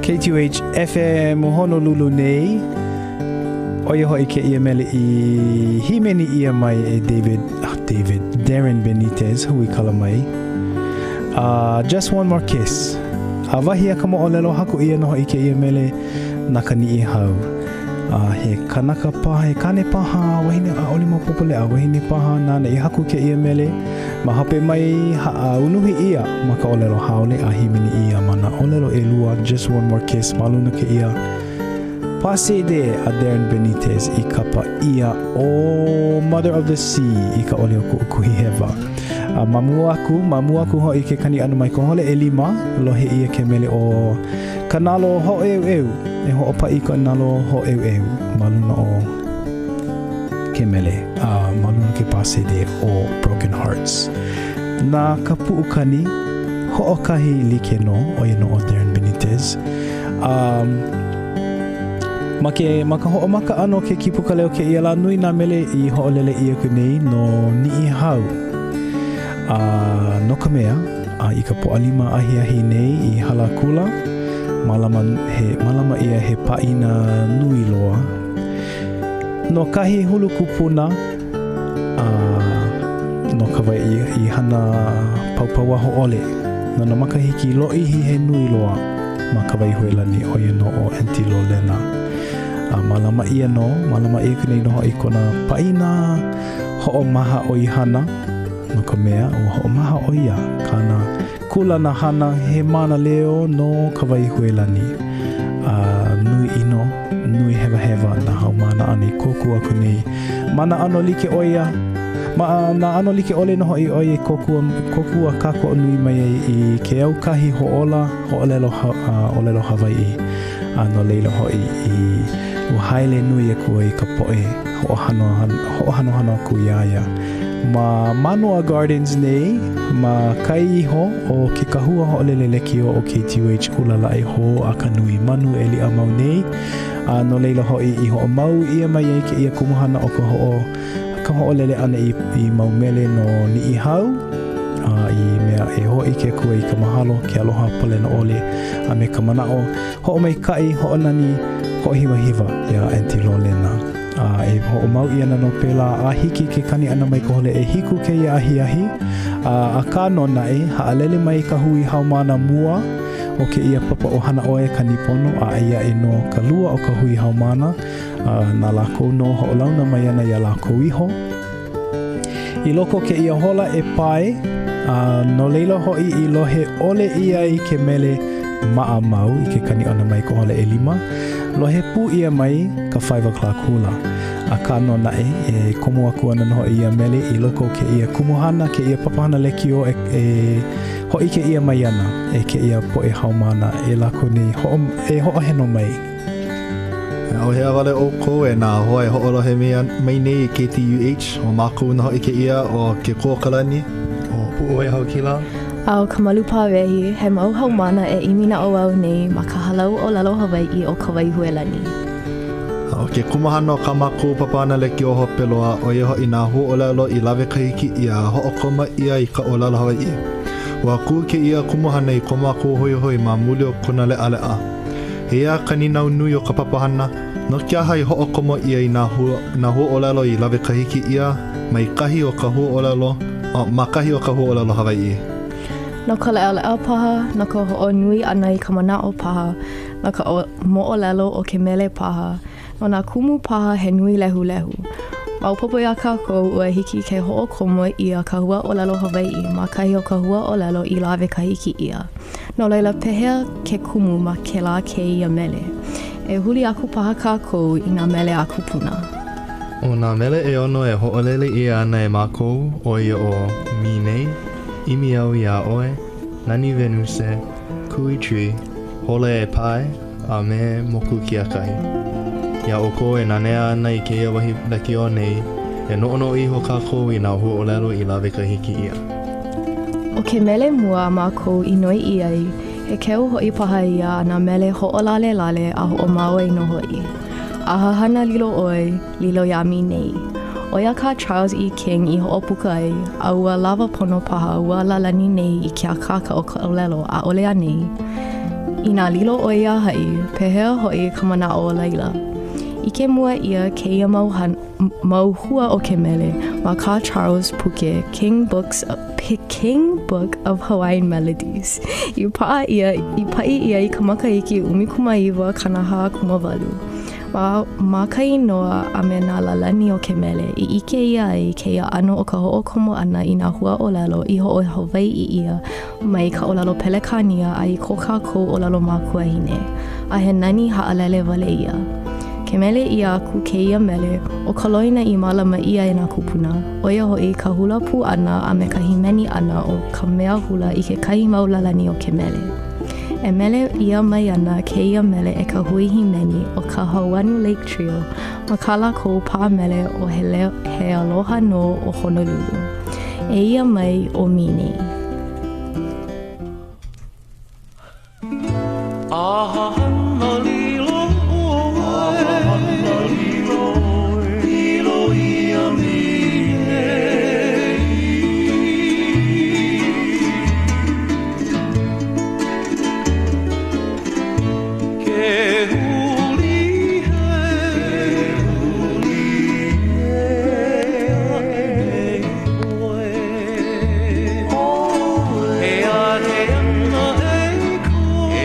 KTUH FM Honolulu nei. ʻO ia hoʻi kēia mele i hīmeni ʻia mai e David, oh, David, Darren Benitez, huikala mai. Just One More Kiss. A wahi a ka moʻolelo, haku ʻia nō hoʻi kēia mele na ka Niʻihau. A he kanaka paha, he kāne paha, wahine, ʻaʻole maopopo leʻa, wahine paha nāna i haku kēia mele. Ma hope mai, unuhi ʻia ma ka ʻōlelo haole a hīmeni ʻia ma nā ʻōlelo ʻelua, Just One More Kiss, ma luna kēia pā sēdē a Darren Benitez i kapa ʻia ʻo Mother of the Sea i ka ʻole o kuʻu kuhihewa. A ma mua aku, ma mua aku hoʻi ke kani ʻana mai ka hole ʻelima, lohe ʻia ke mele ʻo Ka Nalo Hōʻeuʻeu, e hoʻopaʻi ka nalo hōʻeuʻeu ma luna o ke mele, a ma luna o ke pā sēdē ʻo Broken Hearts. Na ka puʻukani hoʻokahi like nō, ʻo ia nō ʻo Darren Benitez. A ma ke, ma ka hoʻomaka ʻana o ke kīpuka leo kēia lā, nui nā mele i hoʻolele ʻia aku nei no Niʻihau. A no ka mea, a i ka Pōʻalima ahiahi nei i hala akula, mālama, he, mālama ʻia he pāʻina nui loa no kahi hulu kupuna a no ka wā i, i hana paupauaho ʻole no nā makahiki lōʻihi he nui loa ma Kawaihuelani, ʻo ia nō ʻo Aunty Lolena. A mālama ʻia nō, mālama ʻia aku nei nō hoʻi kona pāʻina hoʻomaha ʻoihana, no ka mea, ua hoʻomaha ʻo ia kāna kūlana hana he mānaleo no Kawaihuelani. A nui ʻino, nui hewahewa nā haumāna āna i kōkua aku nei. Ma nā ʻano like ʻo ia, ma nā ʻano like ʻole nō hoʻi ʻo ia i kōkua, kōkua kākoʻo nui mai ai i ke aukahi hoʻōla ʻōlelo, ʻōlelo Hawaiʻi. A no laila hoʻi i ua haele nui aku ai ka poʻe hoʻohanohano aku iā ia. Ma Manoa Gardens nei, ma kai iho o ke kahua hoʻolele lekiō o KTUH ʻUlalaʻi hou a ka nui manu e liʻa mau nei, a no laila hoʻi i hoʻomau ʻia mai ai kēia kumuhana o ka hoʻo ka hoʻolele ʻana i, i mau mele no Niʻihau, a i mea e hōʻike aku ai i ka mahalo, ke aloha palena ʻole, a me ka manaʻo hoʻomaikaʻi, hoʻonani, hoʻohiwahiwa iā Aunty Lolena. A e hoʻomau ʻia ana nō pēlā a hiki ke kani ʻana mai ka hole ʻehiku kēia ahiahi. A akā nō naʻe, haʻalele mai ka hui haumāna mua o kēia papa ʻo Hana ʻOe Kanipono a eia aʻe nō ka lua o ka hui haumāna, a na lākou nō hoʻolauna mai ana iā lākou iho. I loko o kēia hola e pae, a no laila hoʻi i lohe ʻole ʻia ai ke mele maʻa mau i ke kani ʻana mai ka hola ʻelima, lohe pū ʻia mai ka Five O'Clock Hula. Akā nō naʻe, e komo aku ana nō hoʻi ia mele i loko o kēia kumuhana, kēia papahana lekiō e, e hōʻike ʻia mai ana e kēia poʻe haumāna e lākou nei hoʻo, e hoʻoheno mai. ʻAuhea wale ʻoukou e nā hoa e hoʻolohe mai nei i KTUH, ʻo mākou nō hoʻi kēia ʻo Kekuaokalani, ʻo Puʻuwai Haukila. A ʻo Kamalu Pāwehi, he mau haumāna e ʻimi naʻauao nei ma ka Halau ʻŌlelo Hawaiʻi o Kawaihuelani. A ʻo ke kumuhana o kā mākou papahana lekiō hope loa, ʻo ia hoʻi nā huaʻōlelo i lawe kahiki ʻia a hoʻokomo ʻia i ka ʻōlelo Hawaiʻi. Ua kū kēia kumuhana i ko mākou hoihoi ma muli o kona leʻaleʻa. Eia ka nīnau nui o ka papahana, no ke aha i hoʻokomo ʻia i nā nā huaʻōlelo i lawe kahiki ʻia mai kahi o ka huaʻōlelo, ma kahi o ka huaʻōlelo Hawaiʻi? No ka leʻaleʻa paha, no ka hoʻonui ʻana i ka manaʻo paha, no ka moʻolelo o ke mele paha, no nā kumu paha he nui lehulehu. Maopopo iā kākou, ua hiki ke hoʻokomo ʻia ka huaʻōlelo Hawaiʻi ma kahi o ka huaʻōlelo i lawe kahiki ʻia. No laila, pehea ke kumu ma kēlā kēia mele? E huli aku paha kākou i nā mele a kūpuna. ʻO nā mele ʻeono e hoʻolele ʻia ana e mākou, ʻo ia ʻo Mi Nei, ʻImi Au Iā ʻOe, Nani Venuse, Kui Tree, Hola E Pae, a me Moku Kiakahi. Iā ʻoukou e nanea ana i kēia wahi lekiō nei, e noʻonoʻo iho kākou i nā huaʻōlelo i lawe kahiki ʻia. ʻO ke mele mua a mākou i noiʻi ai, he keu hoʻi paha ia a nā mele hoʻolalelale a hoʻomāui nō hoʻi. A hahana lilo ʻoe, lilo iā Mi Nei. ʻO ia kā Charles E. King i hoʻopuka ai, a ua lawa pono paha ua lālani nei i ke akāka o ka ʻōlelo, ʻaʻole anei? Inā lilo ʻoe iā haʻi, pehea hoʻi ka manaʻo o laila? ʻIke mua ʻia kēia mau hana, mau hua o ke mele ma kā Charles puke King Books King Book of Hawaiian Melodies i paʻa ʻia i paʻi ʻia i ka makahiki 1948. Ma, ma ka inoa a me nā lālani o ke mele i ʻike ʻia ai kēia ʻano o ka hoʻokomo ʻana i nā huaʻōlelo i hoʻohawaiʻi ʻia mai ka ʻōlelo Pelekānia a i ko kākou ʻōlelo makuahine, a he nani haʻalele wale ia. Ke mele ʻia aku kēia mele, ʻo ka loina i mālama ʻia e nā kūpuna, ʻo ia hoʻi ka hula pū ʻana a me ka hīmeni ʻana o ka mea hula i kekahi mau lālani o ke mele. E mele ʻia mai ana kēia mele e ka hui hīmeni ʻo ka Hauanu Lake Trio ma kā lākou pā mele ʻo He Leo, He Aloha Nō ʻo Honolulu. Eia mai ʻo Mi Nei. Ahana lilo ʻoe, lilo ia Mi Nei. Ke huli aʻe nei ʻoe, e ake ana e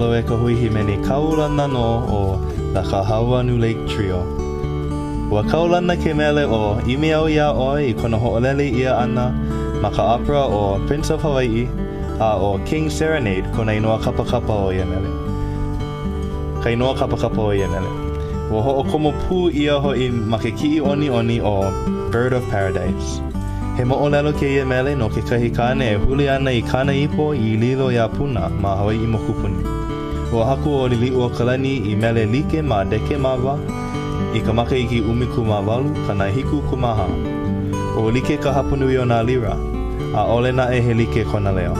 Mahalo e ka hui hīmeni kaulana nō ʻo The Kahauanu Lake Trio. Ua kaulana ke mele ʻo ʻImi Au Iā ʻOe i kona hoʻolele ʻia ʻana ma ka opera ʻo Prince of Hawaii a ʻo King's Serenade kona inoa kapakapa o ia mele. Ka inoa kapakapa o ia mele. Ua hoʻokomo pū ʻia hoʻi ma ke kiʻi ʻoniʻoni ʻo Bird of Paradise. He moʻolelo kēia mele no kekahi kāne e huli ana i kāna ipo i lilo iā Puna ma Hawaiʻi mokupuni. Ua haku ʻo Liliʻuokalani i mele like ma Dekemava i ka makahiki 1874. Ua like ka hapanui o nā lira, ʻaʻole naʻe he like kona leo.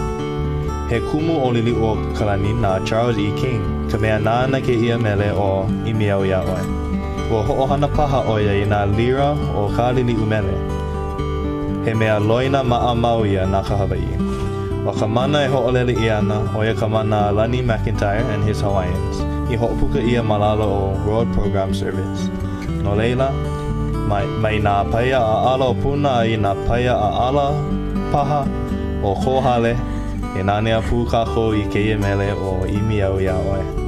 He kumu ʻo Liliʻuokalani na Charles E. King, ka mea nāna kēia mele ʻo ʻImi Au Iā ʻOe. Ua hoʻohana paha ʻo ia i nā lira o kā Liliʻu mele. He mea loina maʻamau ia na ka Hawaiʻi. ʻO ka mana e hoʻolele ʻia ana, ʻo ia ka mana a Lani McIntyre and His Hawaiians, i hoʻopuka ʻia ma lalo o World Program Service. No laila, mai, mai nā paia ʻaʻala o Puna a i nā paia ʻaʻala paha o kō hale, e nanea pū kākou i kēia mele ʻo ʻImi Au Iā ʻOe.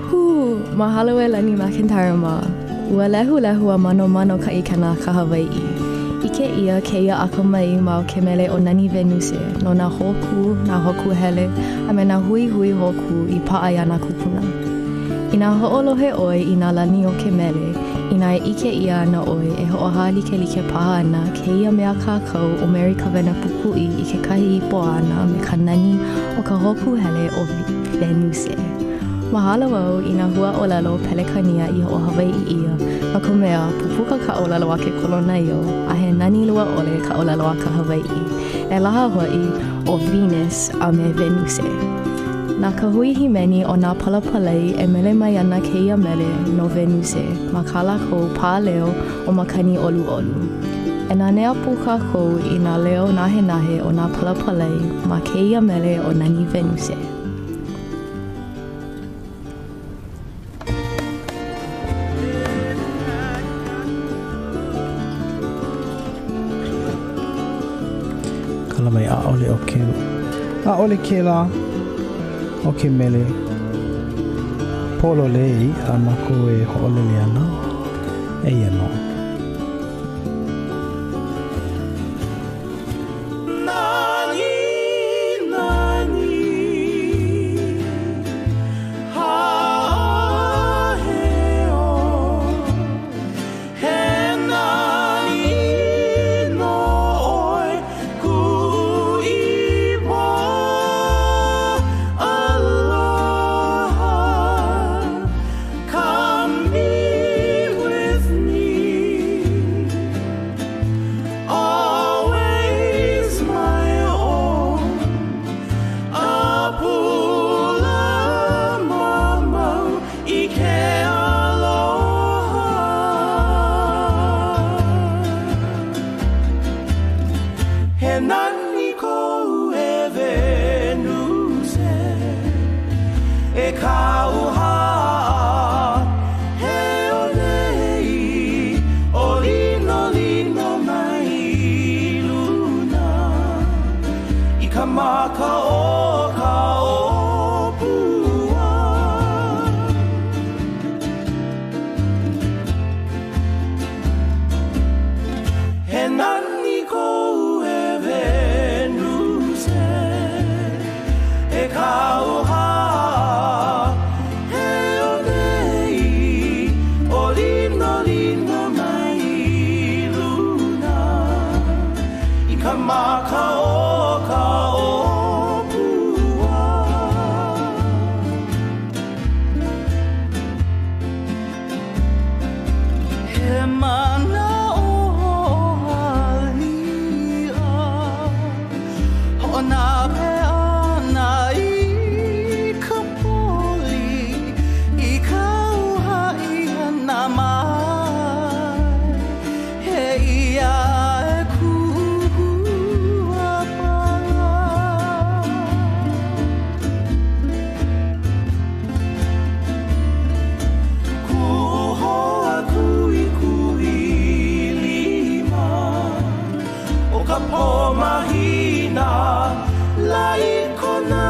Hū! Mahalo e Lani McIntyre mā. Ua lehulehu a manomano ka ʻikena a ka Hawaiʻi. ʻIke ʻia kēia akamai ma o ke mele ʻo Nani Venuse no nā hōkū, nā hōkū hele, a me nā huihui hōkū i paʻa iā nā kūpuna. Inā hoʻolohe ʻoe i nā lani o ke mele, inā e ʻike ʻia ana ʻoe e hoʻohālikelike paha ana kēia mea kākau ʻo Mary Kawena Pūkuʻi i kekahi ipo āna me ka nani o ka hōkū hele ʻo Venuse. Mahalo au i nā huaʻōlelo Pelekania i hoʻohawaiʻi ʻia, no ka mea, pupuka ka ʻōlelo a ke kolonaio, a he nani lua ʻole ka ʻōlelo a ka Hawaiʻi. E laha hoʻi ʻo Venus a me Venuse. Na ka hui hīmeni o nā Palapalai e mele mai ana kēia mele no Venuse ma kā lākou pāleo ʻo Makani ʻOluʻolu. E nanea pū kākou i nā leo nahenahe o nā Palapalai ma kēia mele ʻo Nani Venuse. ala mai ʻaʻole ʻo ke ʻaʻole kēlā ʻo ke mele pololei a mākou e hoʻolele ana. Eia nō. Nani, nani, haʻaheo, he nani nō ʻoe kuʻu ipo aloha. Come be with me. Always my own, a pula mamau i ke aloha. He nani kou e Venuse, e kauhā, he olei, o lino lino mai luna, i ka maka o ka ʻōpua. He nani kou e Venuse, e kauhā, he olei, o lino lino mai luna, i ka maka o ka ʻōpua. He manaʻo haliʻa, hoʻonape ana i ka poli, i ka uhaʻi ʻana mai, he ia e kuʻu ʻāpala. Kuʻu hoa kuʻikuʻi lima o ka pō mahina lai kona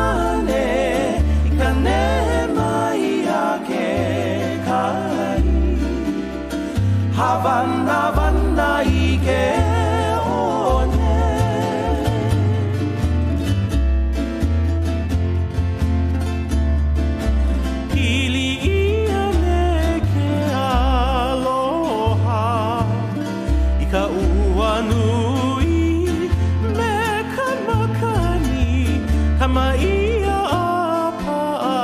ne i ka nehe mai a ke kai hāwanawana i ke one. Pili ʻia nei ke aloha i ka ua nui me ka makani, kama ʻia a paʻa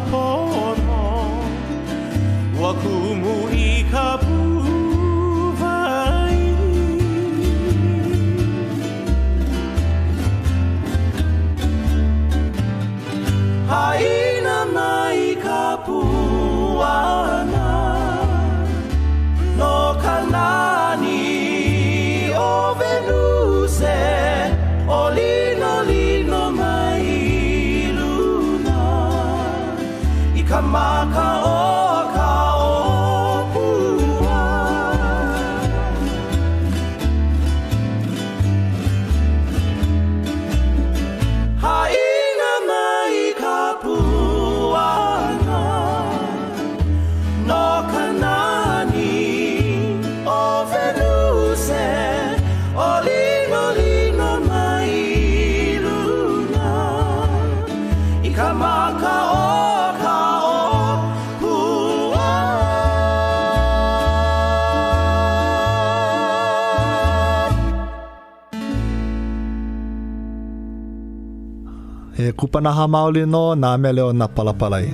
pono. Ua kumu i ka puʻuwai. Haʻina mai ka puana no ka nani o Venuse, o lino lino mai luna, i ka maka o ka ʻōpua. Haʻina mai ka puana no ka nani o Venuse, o lino lino mai luna, i ka maka o ka ʻōpua. He kupanaha maoli nō nā mele o nā palapalai.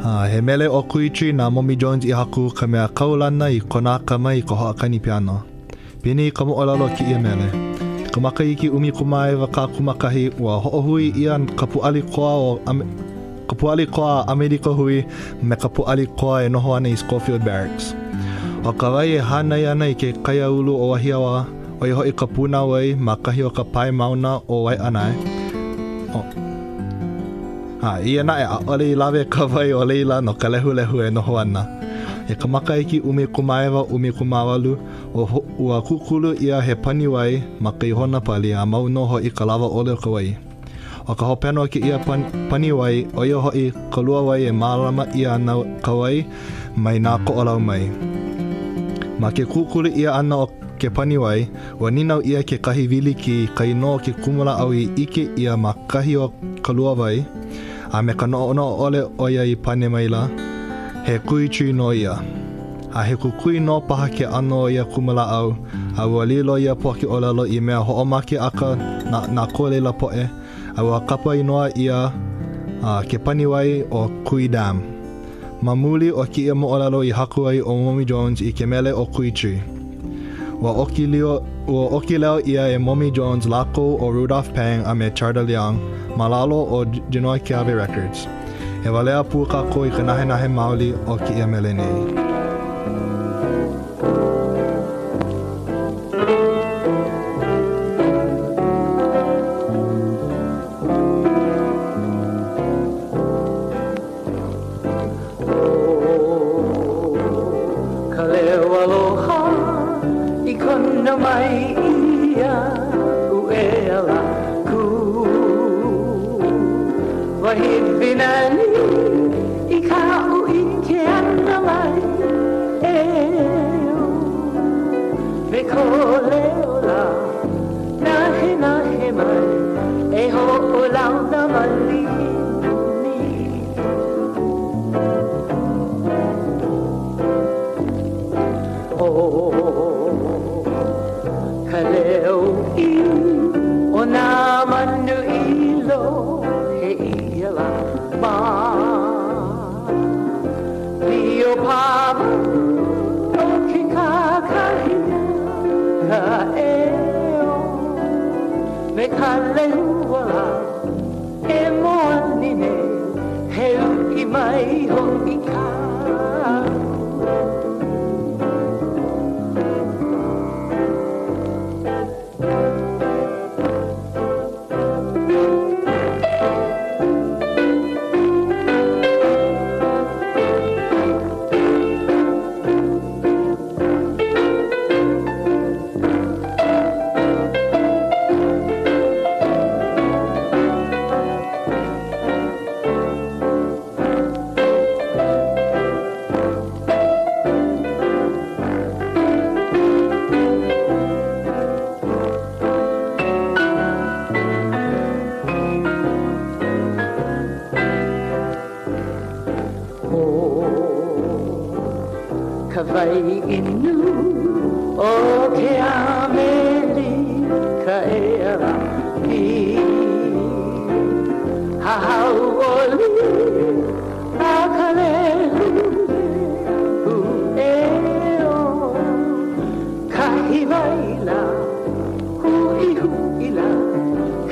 A he mele ʻo Kui Tree na Momi Jones i haku ka mea kaulana i kona akamai i ka hoʻokani piano. Penei ka moʻolelo o kēia mele. I ka makahiki 1941, ua hoʻohui ʻia ka pūʻali koa o ka pūʻali koa a ʻAmelika Hui me ka pūʻali koa e noho ana i Schofield Barracks. ʻO ka wai e hānai ana i ke kaiāulu o Wahiawā, ʻo ia hoʻi ka pūnāwai ma kahi o ka pae mauna ʻo Waiʻanae. ʻO. A, eia naʻe, ʻaʻole i lawe ka wai o laila no ka lehulehu e noho ana. I ka makahiki 1918, Ua kūkulu ʻia he pani wai ma ka ihona pali a mau nō hoʻi ka lawa ʻole o ka wai. ʻO ka hopena o kēia pani wai, ʻo ia hoʻi ka luawai e mālama ʻia ana ka wai mai nā Koʻolau mai. Ma ke kūkulu ʻia ʻana o ke pani wai, ua nīnau ʻia kekahi wilikī i ka inoa o ke kumulāʻau i ʻike ʻia ma kahi o ka luawai, a me ka noʻonoʻo ʻole ʻo ia i pane maila, he kui tree nō ia. A he kukui nō paha ke ʻano o ia kumulāʻau, a ua lilo ia poke ʻōlelo i mea hoʻomakeʻaka na na ko laila poʻe, a ua kapa inoa ʻia ke pani wai ʻo Kui Dam. Ma muli o kēia moʻolelo i haku ai ʻo Momi Jones i ke mele ʻo Kui Tree. Ua ʻoki lio, ua ʻoki leo ʻia e Momi Jones lākou ʻo Rudolph Pang a me Charda Leong ma lalo o Genoa Keawe Records. E walea pū kākou i ka nahenahe maoli o kēia mele nei. Ka leo aloha i kono mai iaʻu e ala aku Wahi nani i kaʻu ʻike ʻana mai e Me kou leo lā Nahenahe mai e hoʻolauna malihini ʻO ka leo uʻi o nā manu i lohe ʻia lā ma Lio pawa o ke kakahiaka eo Me ka lehua lā e moani nei He uʻi mai hoʻi kau. ʻO ka wai inu o ke ʻAmelika e ala i Hauʻoli a ka lehulehu eo Kahi wai lā huʻihuʻi lā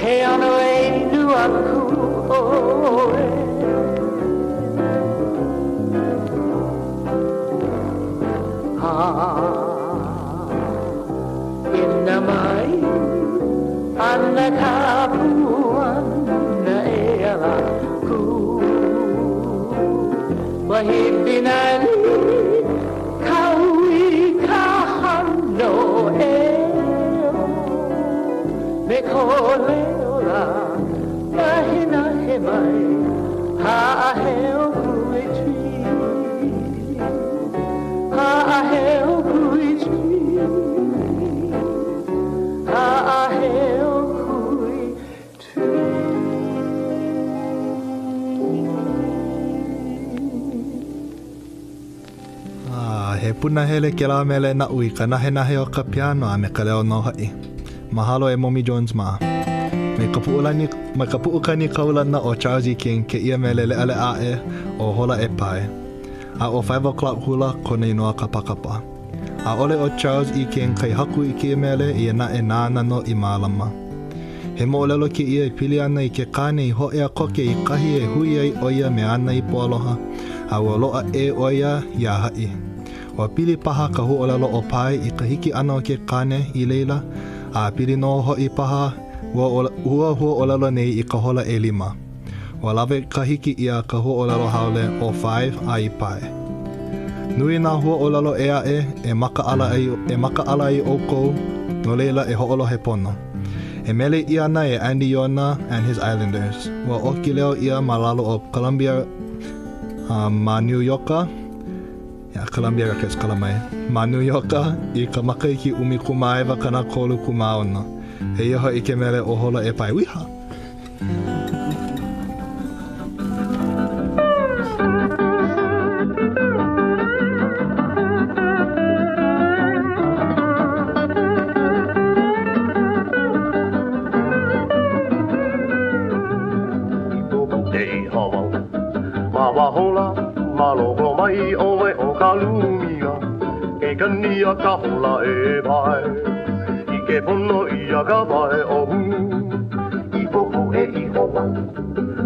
He ʻono e inu aku ʻoe Hāʻena mai ana ka puana e ala aku Wahi nani kau i ka hano eo Me kou leo lā nahenahe mai Haʻaheo kui tree Haʻaheo kui tree Haʻaheo kui tree A he punahele kēlā mele naʻu i ka nahenahe o ka piano a me ka leo nō hoʻi. Mahalo e Momi Jones mā. Mai ka puʻulani, mai ka puʻukani kaulana ʻo Charles E. King kēia mele leʻaleʻa aʻe ʻo Hola e Pae. A ʻo Five O'Clock Hula kona inoa kapakapa. ʻAʻole ʻo Charles E. King kai haku i kēia mele, eia naʻe nāna nō i mālama. He moʻolelo kēia e pili ana i ke kāne i hōʻea koke i kahi e hui ai ʻo ia me āna ipo aloha, a ua loaʻa ʻē ʻo ia iā haʻi. Ua pili paha ka huaʻōlelo ʻo pae i ka hiki ʻana o ke kāne i laila, a pili nō hoʻi paha ua ua huaʻōlelo nei i ka hola ʻelima. Ua lawe kahiki ʻia ka huaʻōlelo haole ʻo five a i pae. Nui nā huaʻōlelo ʻē aʻe e makaʻala ai e makaʻala ai ʻoukou, no laila e hoʻolohe pono. E mele ʻia ana e Andy Yona and his Islanders. Ua ʻoki leo ʻia ma lalo o Columbia ma Niu Ioka, yeah, Columbia Records kala mai, ma Niu Ioka i ka makahiki 1936. Eia hoʻi ke mele ʻo Hola e Pae. Uiha! Ma wahola, ma loko mai ʻoe o ka lumila, ke kani a ka hola e pae, ʻike pono ʻia ka pae ʻohu. I pōpō e iho wau,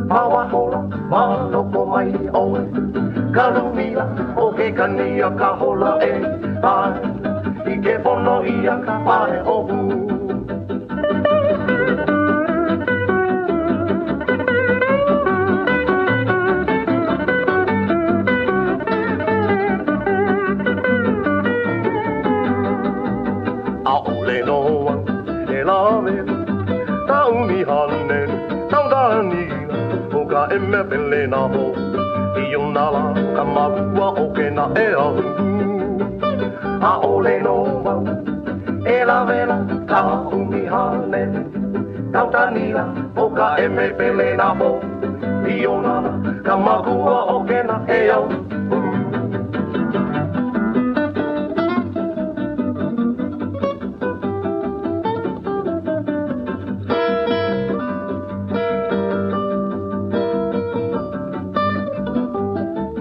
ma waho lā, ma loko mai ʻoe, ka lumila, ʻo ke kani a ka hola e pae, ʻike pono ʻia ka pae ʻohu. ʻAʻole nō au e lawe ka ʻumi haneli taukanila o ka ʻeme pele nā pō i ona lā ka makua o kēnā ea ʻAʻole nō au e lawe la ka ʻumi haneli taukanila o ka ʻeme pele nā pō i ona lā ka makua o kēnā ea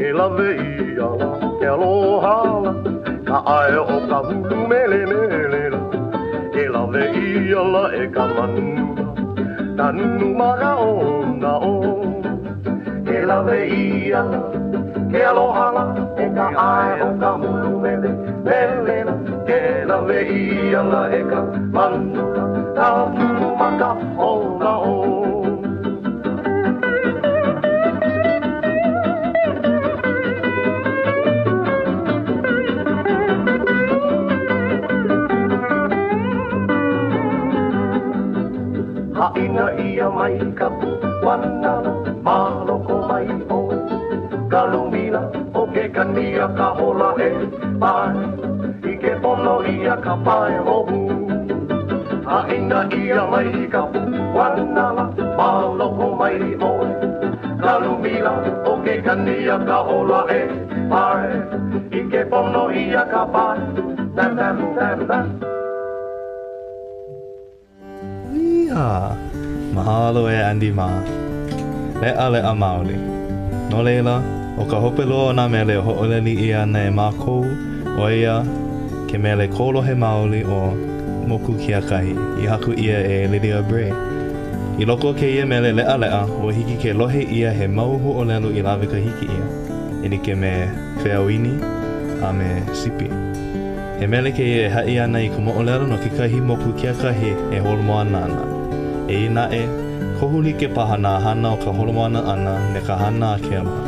Ke lawe ʻia la ke aloha la, ka ʻae o ka hulu melemele la. Ke lawe ʻia la e ka manu la, ka nunu maka o nā o. Ke lawe ʻia la ke aloha la, e ka ʻae o ka hulu melemele la. Ke lawe ʻia la e ka manu la, ka nunu maka o nā o. Haʻina ʻia mai ka puana ma loko mai ʻoe, ka lumila o ke kani a ka hola e pae, ʻike pono ʻia ka pae ʻohu. Haʻina ʻia mai ka puana ma loko mai ʻoe, ka lumila o ke kani a ka hola e pae, ʻike pono ʻia ka pae. Da da da da. Uiha! Mahalo e Andy mā. Leʻaleʻa maoli. No laila, ʻo ka hope loa o nā mele e hoʻolele ʻia ana e mākou, ʻo ia ke mele kolohe maoli ʻo Moku Kiakahi, i haku ʻia e Lydia Bray. I loko o kēia mele leʻaleʻa, ua hiki ke lohe ʻia he mau huaʻōlelo i lawe kahiki ʻia, e like me feauini a me sipi. He mele kēia e haʻi ana i ka moʻolelo no kekahi moku kiakahi e holomoana ana. Eia naʻe, kohu like paha nā hana o ka holomoana ʻana me ka hana a ke aloha.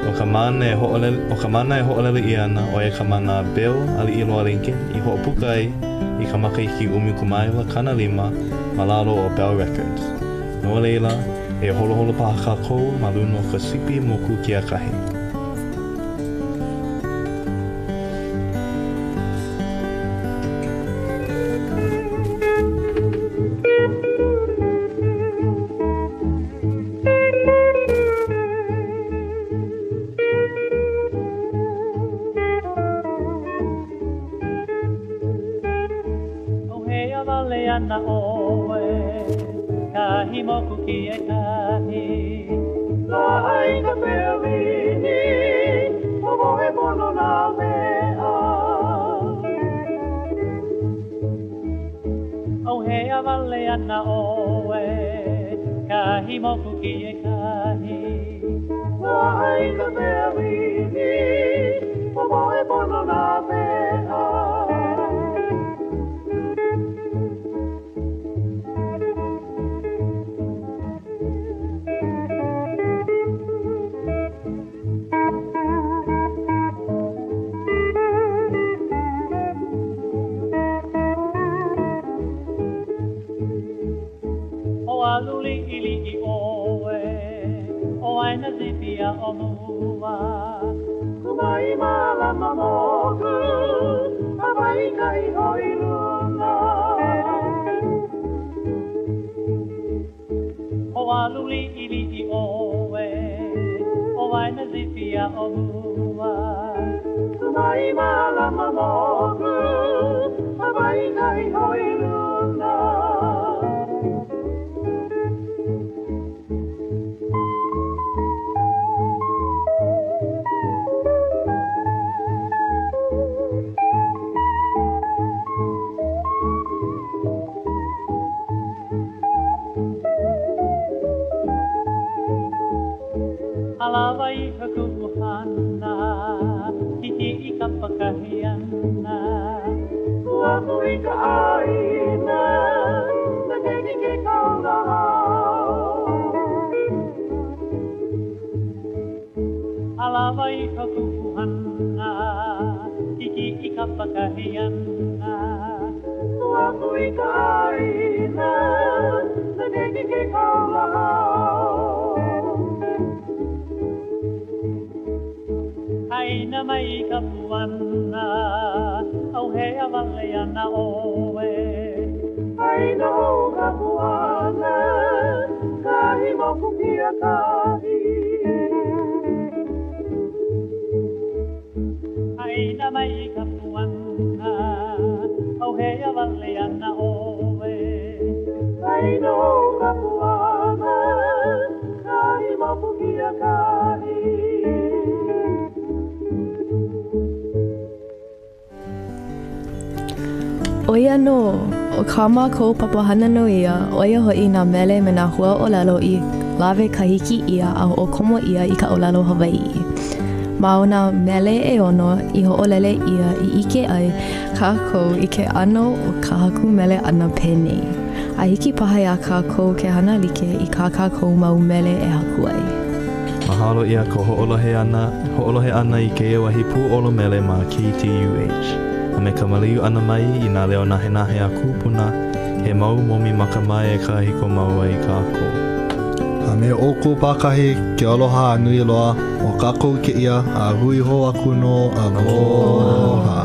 ʻO ka mana e hoʻolele, ʻo ka mana e hoʻolele ʻia ana, ʻo ia ka mana a Bill Aliʻiloa Lincoln i hoʻopuka ai i ka makahiki 1950 ma lalo o Bell Records. No laila, e holoholo paha kākou ma luna o ka sipi moku kiakahi. ʻAuhea wale ana ʻoe, kahi moku kiakahi. Ka ʻāina Feauini, momoe pono nā mea. ʻAuhea wale ana ʻoe, kahi moku kiakahi. Ka ʻāina Feauini, momoe pono nā mea. o mua. Kumai malama moku, Hawaii kai hoi luna. O aluli ili i oe, o waina zipia o mua. Kumai malama moku, Hawaii kai hoi luna. Alawa i ka kuhana, hiki i ka pakahiana. Ua kui ka aina, na keiki ke kaulahao. Alawa i ka kuhana, hiki i ka pakahiana. Ua kui ka aina, na keiki ke kaulahao. Aina mai ka puana, au hea wale ana oe. Aina o ka puana, kahi moku kia kahi. Aina mai ka puana, au hea wale ana oe. Aina o ka puana, kahi moku kia kahi. ʻO ia nō, ʻo kā mākou papahana nō ia, ʻo ia hoʻi nā mele me nā hua ʻōlelo i lawe kahiki ʻia a hoʻokomo ʻia i ka ʻōlelo Hawaiʻi. Ma o nā mele ʻeono i hoʻolele ʻia i ʻike ai kākou i ke ʻano o ka haku mele ʻana penei. A hiki paha iā kākou ke hana like i kā kākou mau mele e haku ai. Mahalo ʻia ka hoʻolohe ʻana hoʻolohe ʻana i kēia wahi pūʻolo mele ma KTUH. A me ka maliu ʻana mai i nā leo nahenahe a kūpuna, he mau momi makamae e kāhiko mau ai kākou. A me ʻoukou pākahi ke aloha a nui loa, ʻo kākou kēia, a hui hou aku nō, aloha.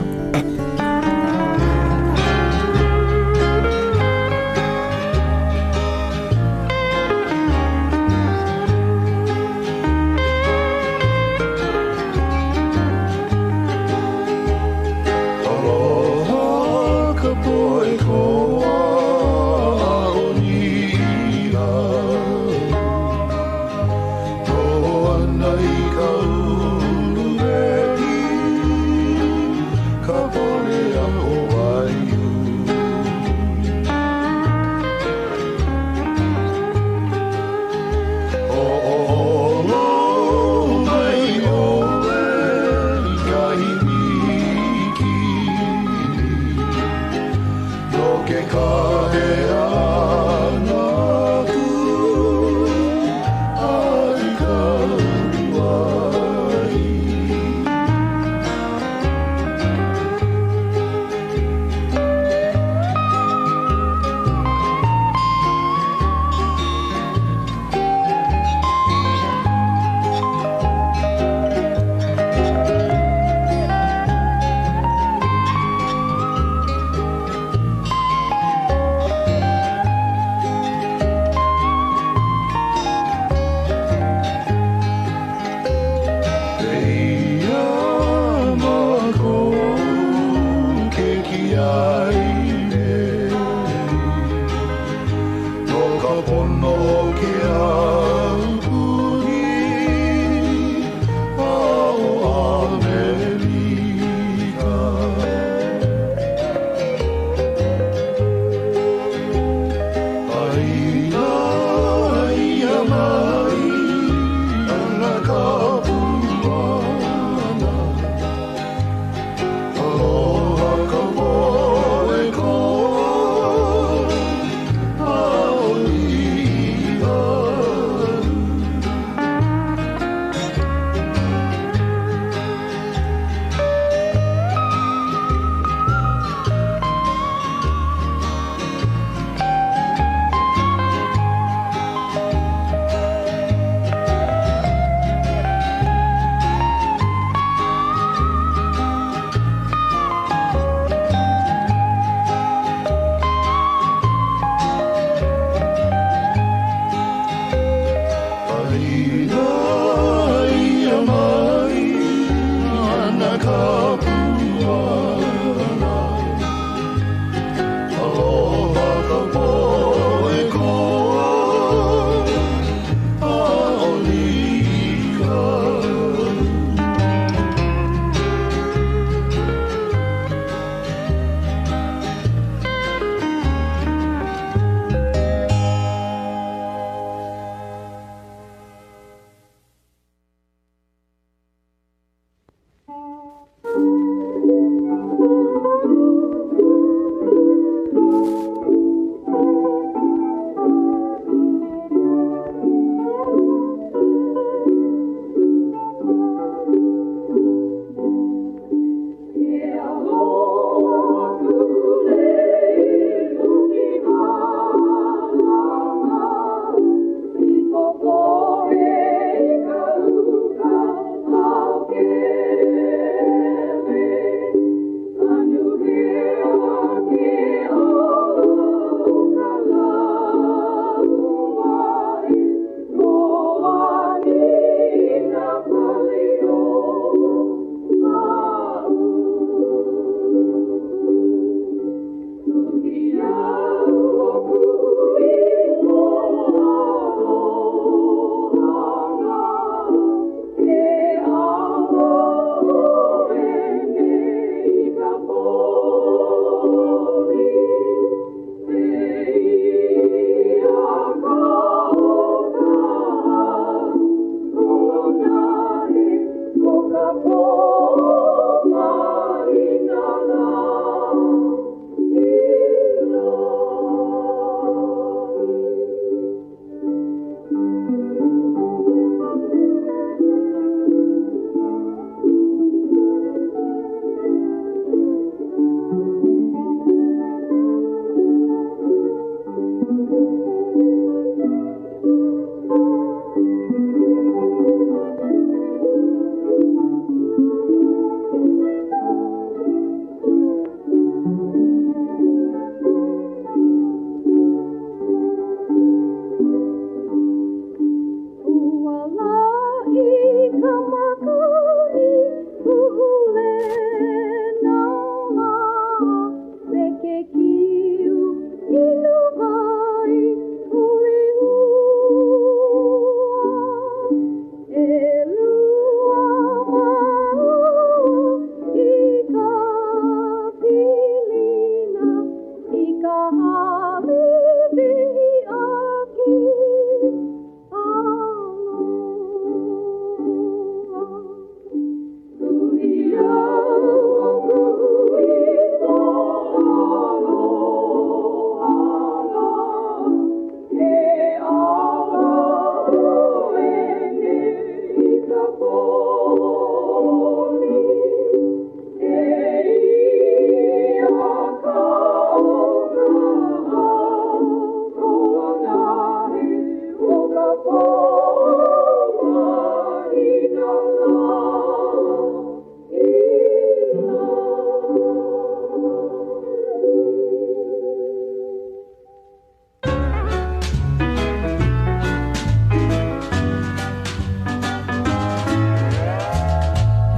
Aloha ka poe koa o Niʻihau. Noho ana i ka uluwehi, ka ka puana. Aloha ka poe koa a olika.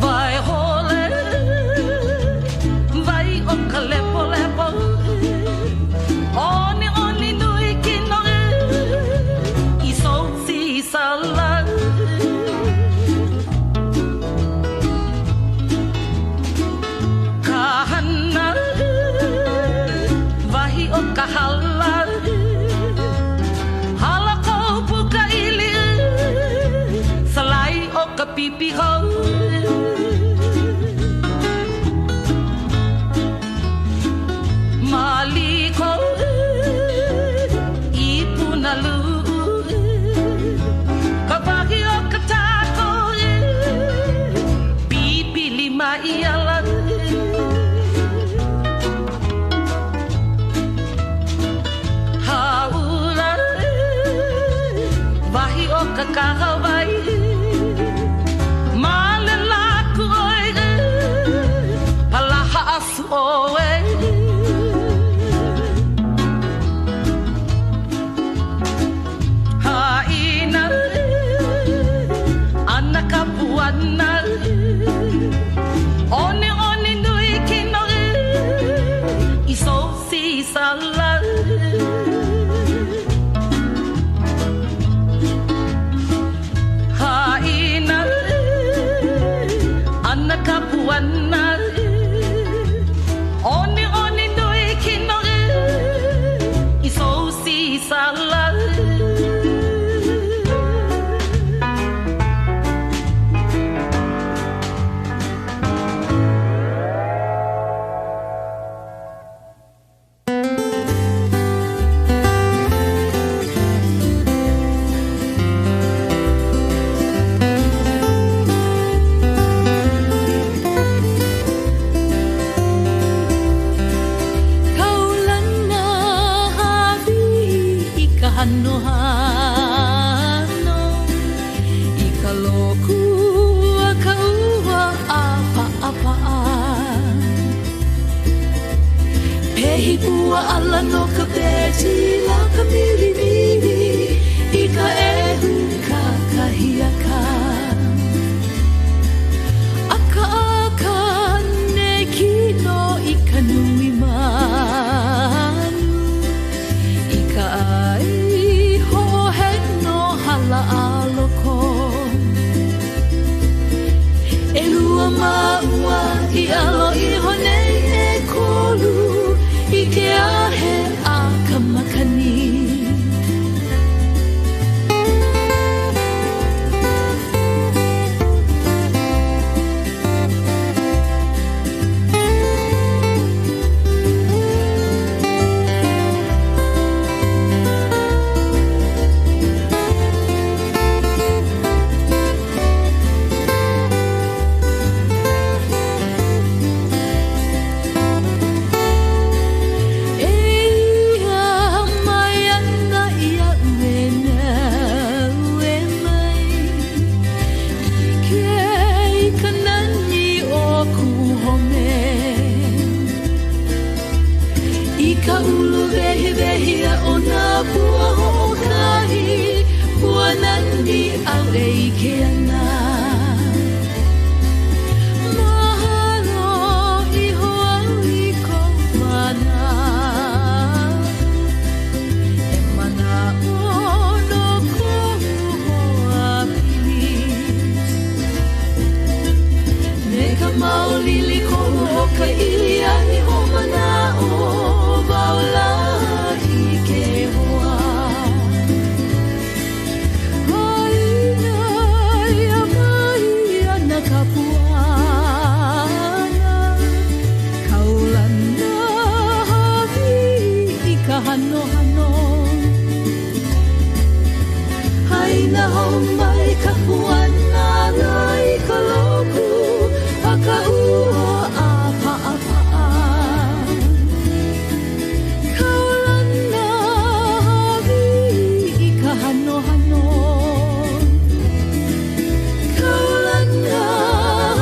Vai hole, vai o ka lepo lepo, oni oni nui kino i so si sala. Ka hana, wahi o ka hala, hala kau puka ili, salai o ka pipi hou. Maliko i Punalu, ka wahi o ka tako, pipili mai ala. Haula, wahi o ka kahawai, male laku oe, palaha asu oe. Haina, ana ka puana, ana Oni oni nui kino I so si sala. Kaulana hawi i ka hanohano, i ka loku a ka ua a paʻapaʻa. Pehi pua ala no ka peti la ka milimili i ka ehu kakahiaka. Aka aka ne kino i ka nui manu, i ka ai hoʻoheno hala a loko. ʻElua māua i alo iho nei ʻekolu i ke ahe a ka makani. Eia mai ana iaʻu e naue mai, ʻike i ka nani o kuʻu home. I ka ulu wehiwehi a o nā pua hoʻokahi, pua nani au e ʻike ana. Mahalo iho au i kou mana, e manaʻo no koʻu hoa pili. Me ka maoli kolu o ka ʻili ahi o manaʻo wau lā i ke hoa. Haina ia mai ana ka puana, kaulana hawi i ka hanohano. Haina hou mai ka puana la i ka loku a ka ua a paʻapaʻa. Kaulana hawi i ka hanohano. Kaulana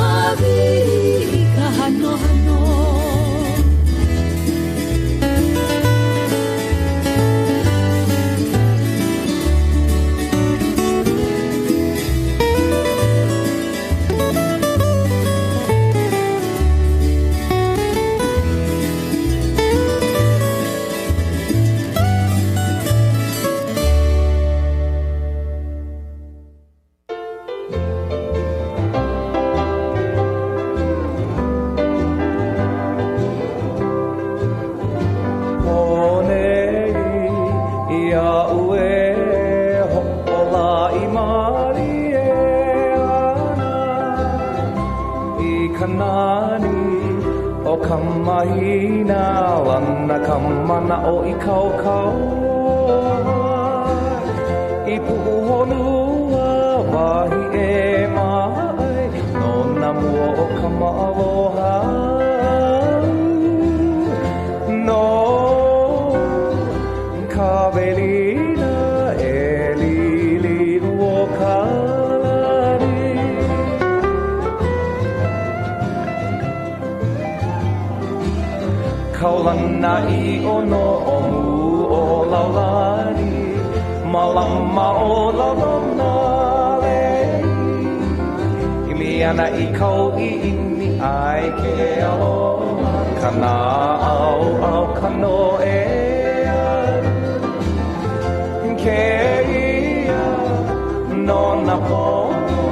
hawi i ka hanohano. Honei iaʻu e hoʻolaʻi malie ana i ka nani o ka mahina, lana ka manaʻo i kaukaoa i puʻuhonua, wahi e maʻai no nā mua o ka maʻaloha. No ka welina e Liliʻuokalani. Kaulana ʻiʻo nō ʻo Muʻolaulani, malama o Launalei. ʻImi ana i kau ʻiʻini ai ke aloha, ka naʻauao, ka noʻeau. Kēia no nā pono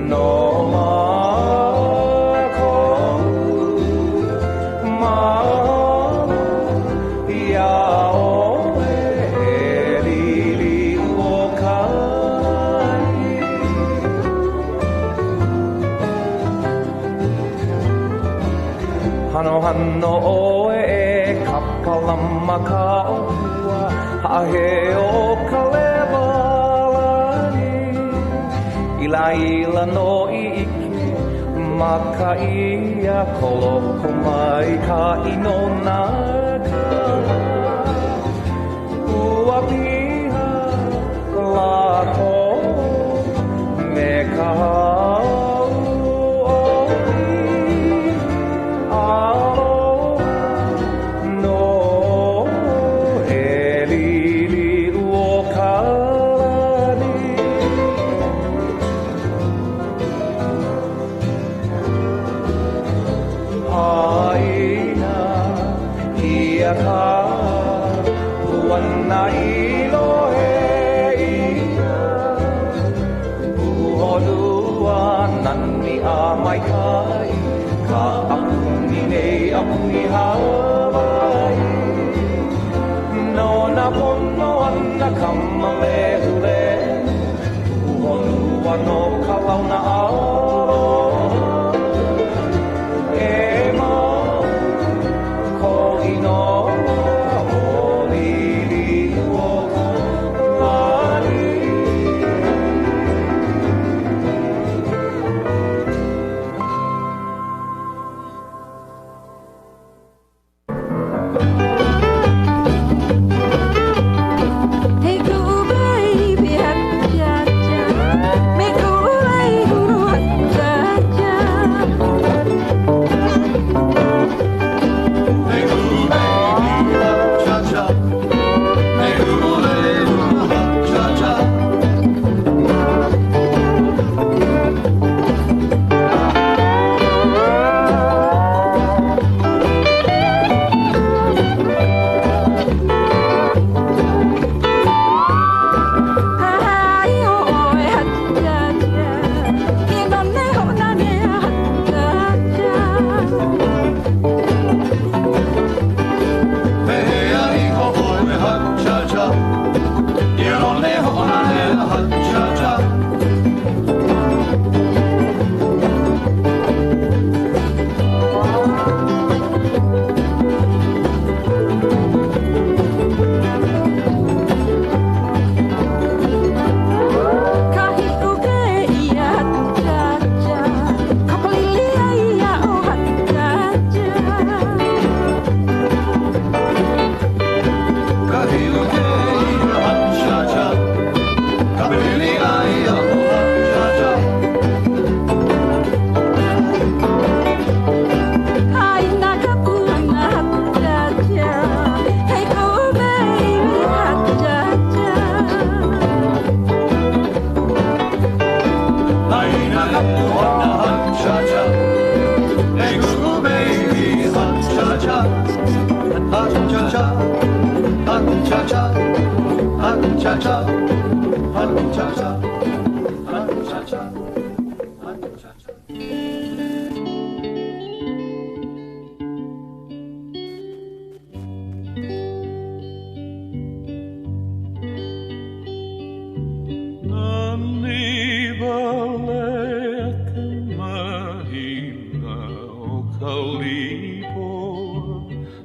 no mākou. Hanohano ʻoe e Kapālama ka ʻōhua Haʻaheo o ka lewa lani I laila nō i ʻike maka ʻia Ko loko maikaʻi no nā kala Ua piha lākou me ka hauʻoli Aloha nō e Liliʻuokalani. ʻĀina ʻia ka puana i lohe ʻia Puʻuhonua nani a maikaʻi ka aupuni nei aupuni Hawaiʻi No nā pono a nā kama lehulehu Puʻuhonua no ka launa aloha E mau kou inoa ʻo Liliʻuokalani. Hey, go baby, ha-cha-cha. Me go lei hulu, ha-cha-cha. Hey, ooh, baby, ha-cha-cha. Hey, ooh, lei hulu, ha-cha-cha. Pehea iho ʻoe, ha-cha-cha. I none hoʻonanea, ha-cha-cha. Kahiku kēia, ha-cha-cha. Kapalili ai aʻo, ha-cha-cha. Aina ka puana, ha-cha-cha. Hey, ooh, baby, ha-cha-cha. Ha-cha-cha. Ha-cha-cha. Ha-cha-cha. Ha-cha-cha. Ha-cha-cha. Ha-cha-cha. Nani wale a ka mahina o ka lipo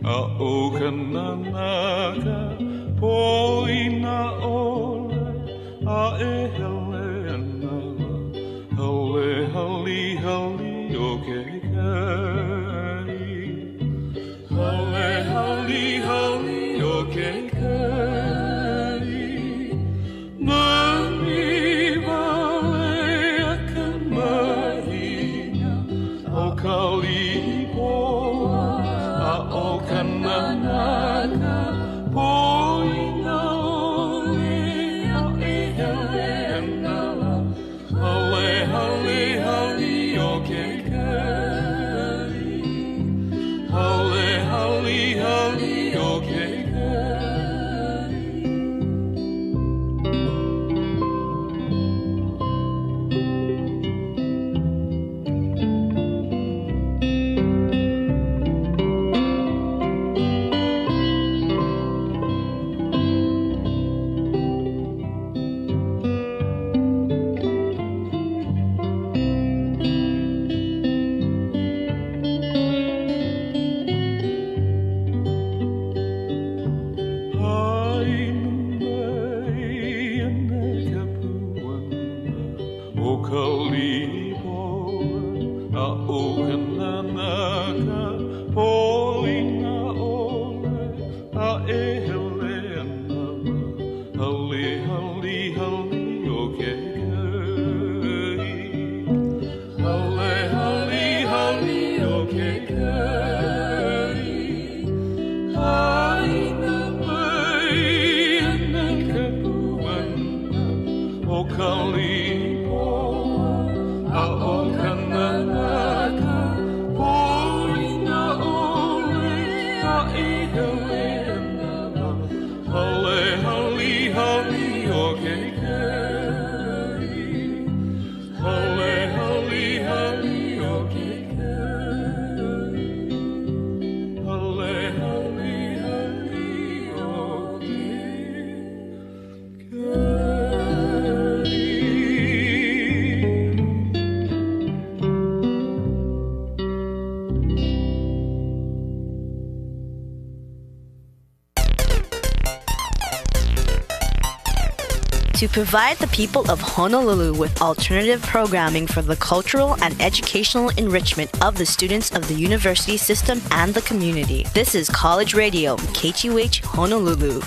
A o ka nanaka poina ʻole A e hele ana hale hali hali o ke kai Hale hali hali o ke kai Nani wale a ka mahina o ka lipo a o ka nanaka poina ʻole a e hele ana la hale hale hali o ke kai Hale hali hali o ke kai ka Polina ʻole a e hele ana lā. Hali, hali, hali o ke kai. Hale, hali, hali o ke kai. Haina mai ana ka puana o ka lipoa a o ka nanaka. Polina ʻole a e hele ana lā. Hale, hali, hali o ke kai. Hale, hali, hali o ke kai. Hale, hali, hali o ke To provide the people of Honolulu with alternative programming for the cultural and educational enrichment of the students of the university system and the community. This is College Radio, KTUH Honolulu.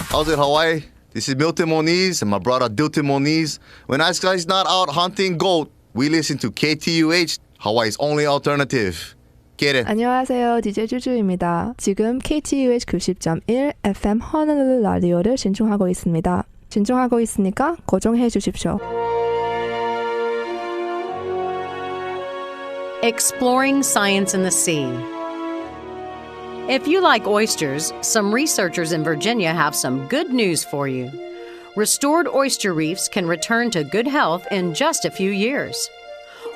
How's it, Hawaii? This is Milton Moniz and my brother Dilton Moniz. When us guys not out hunting goat, we listen to KTUH, Hawaii's only alternative. Get it? 안녕하세요. DJ 주주입니다. 지금 KTUH 90.1 FM 호놀룰루 라디오를 신청하고 있습니다. 신청하고 있으니까 고정해 주십시오. Exploring Science in the Sea. If you like oysters, some researchers in Virginia have some good news for you. Restored oyster reefs can return to good health in just a few years.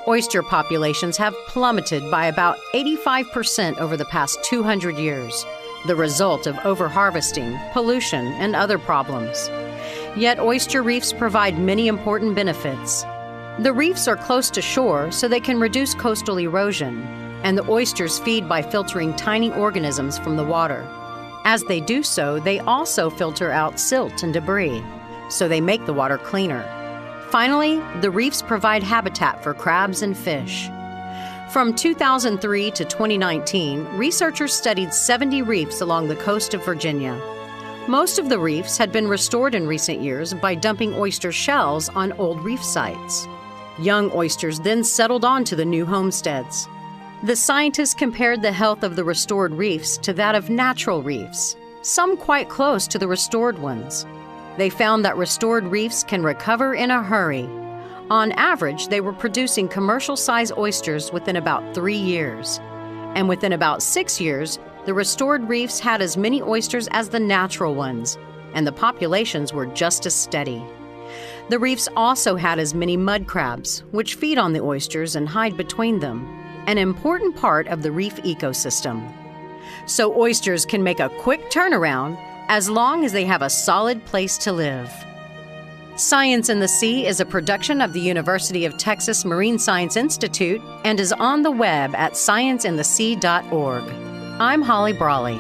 Oyster populations have plummeted by about 85% over the past 200 years, the result of overharvesting, pollution, and other problems. Yet oyster reefs provide many important benefits. The reefs are close to shore so they can reduce coastal erosion, and the oysters feed by filtering tiny organisms from the water. As they do so, they also filter out silt and debris, so they make the water cleaner. Finally, the reefs provide habitat for crabs and fish. From 2003 to 2019, researchers studied 70 reefs along the coast of Virginia. Most of the reefs had been restored in recent years by dumping oyster shells on old reef sites. Young oysters then settled onto the new homesteads. The scientists compared the health of the restored reefs to that of natural reefs, some quite close to the restored ones. They found that restored reefs can recover in a hurry. On average, they were producing commercial size oysters within about 3 years. And within about 6 years, the restored reefs had as many oysters as the natural ones, and the populations were just as steady. The reefs also had as many mud crabs, which feed on the oysters and hide between them, an important part of the reef ecosystem. So oysters can make a quick turnaround as long as they have a solid place to live. Science in the Sea is a production of the University of Texas Marine Science Institute and is on the web at scienceinthesea.org. I'm Holly Brawley.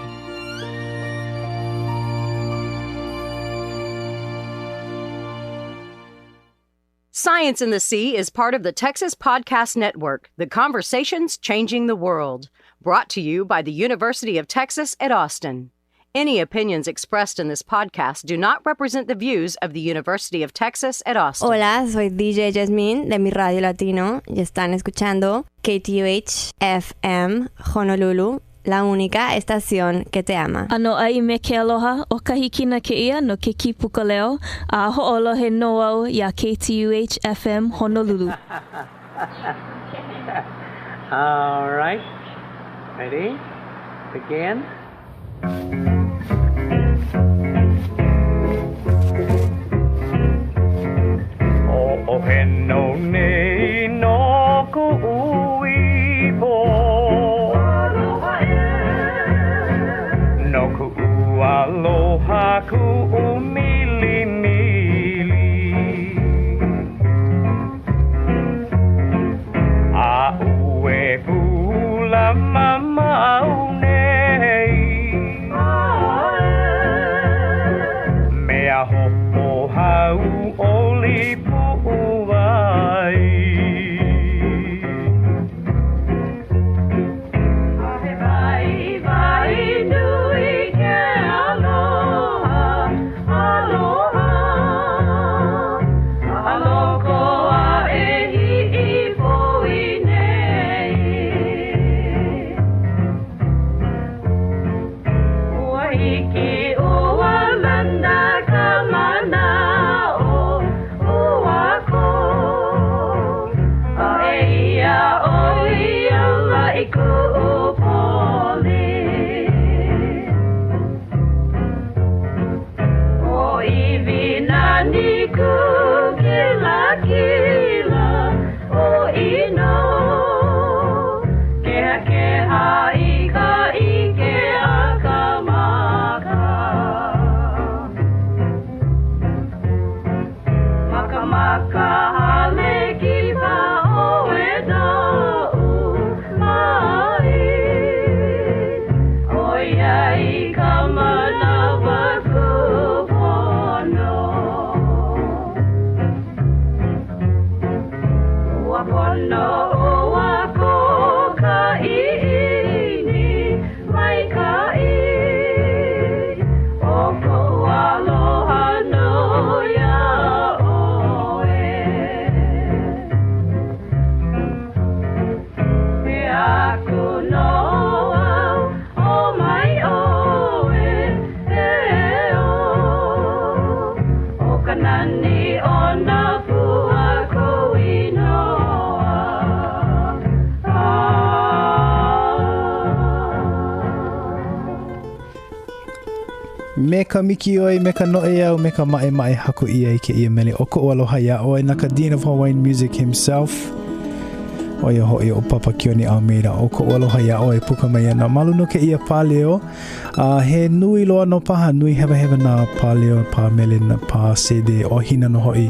Science in the Sea is part of the Texas Podcast Network, the conversations changing the world. Brought to you by the University of Texas at Austin. Any opinions expressed in this podcast do not represent the views of the University of Texas at Austin. Hola, soy DJ Jasmine de Mi Radio Latino y están escuchando KTUH FM Honolulu, la única estación que te ama. Ano ai me ke aloha o kahikina ke ia no ke kipuka leo a ho'olohe no au ia KTUH FM Honolulu. All right. Ready? Begin. O heno nei no ku'uipo. No ku'u aloha ku'u mili mili. A ue pula mamau nei. Mea hopo hau oli. puʻuwai. Waiwai nui ke aloha, aloha. A loko aʻe hiʻipoi nei. Ua hiki ua lana ka manaʻo ua kō. A eia ʻo ia lā i kuʻu poli. ʻŌiwi nani kū kilakila ʻōʻino. Kehakeha i ka ʻike a ka maka. Makamaka hale kipa ʻoe noʻu mai. ʻOiai ka manawa kūpono. Ua pono ua kō ka ʻiʻini maikaʻi. ʻO koʻu aloha nō iā ʻoe. Hea aku nō au, ō mai ʻoe, e ō. ʻO ka nani o nā pua kou inoa. Me ka mikioi, me ka noʻeau, me ka maʻemaʻe haku ʻia i kēia mele ʻo koʻu aloha iā ʻoe na ka Dean of Hawaiian Music himself. ʻO ia hoʻi ʻo Papa Keone Almeida. ʻO koʻu aloha iā ʻoe puka mai ana ma luna o kēia pāleo. A he nui loa nō paha, nui hewahewa nā pāleo, pā mele, nā pā CD, ʻohina nō hoʻi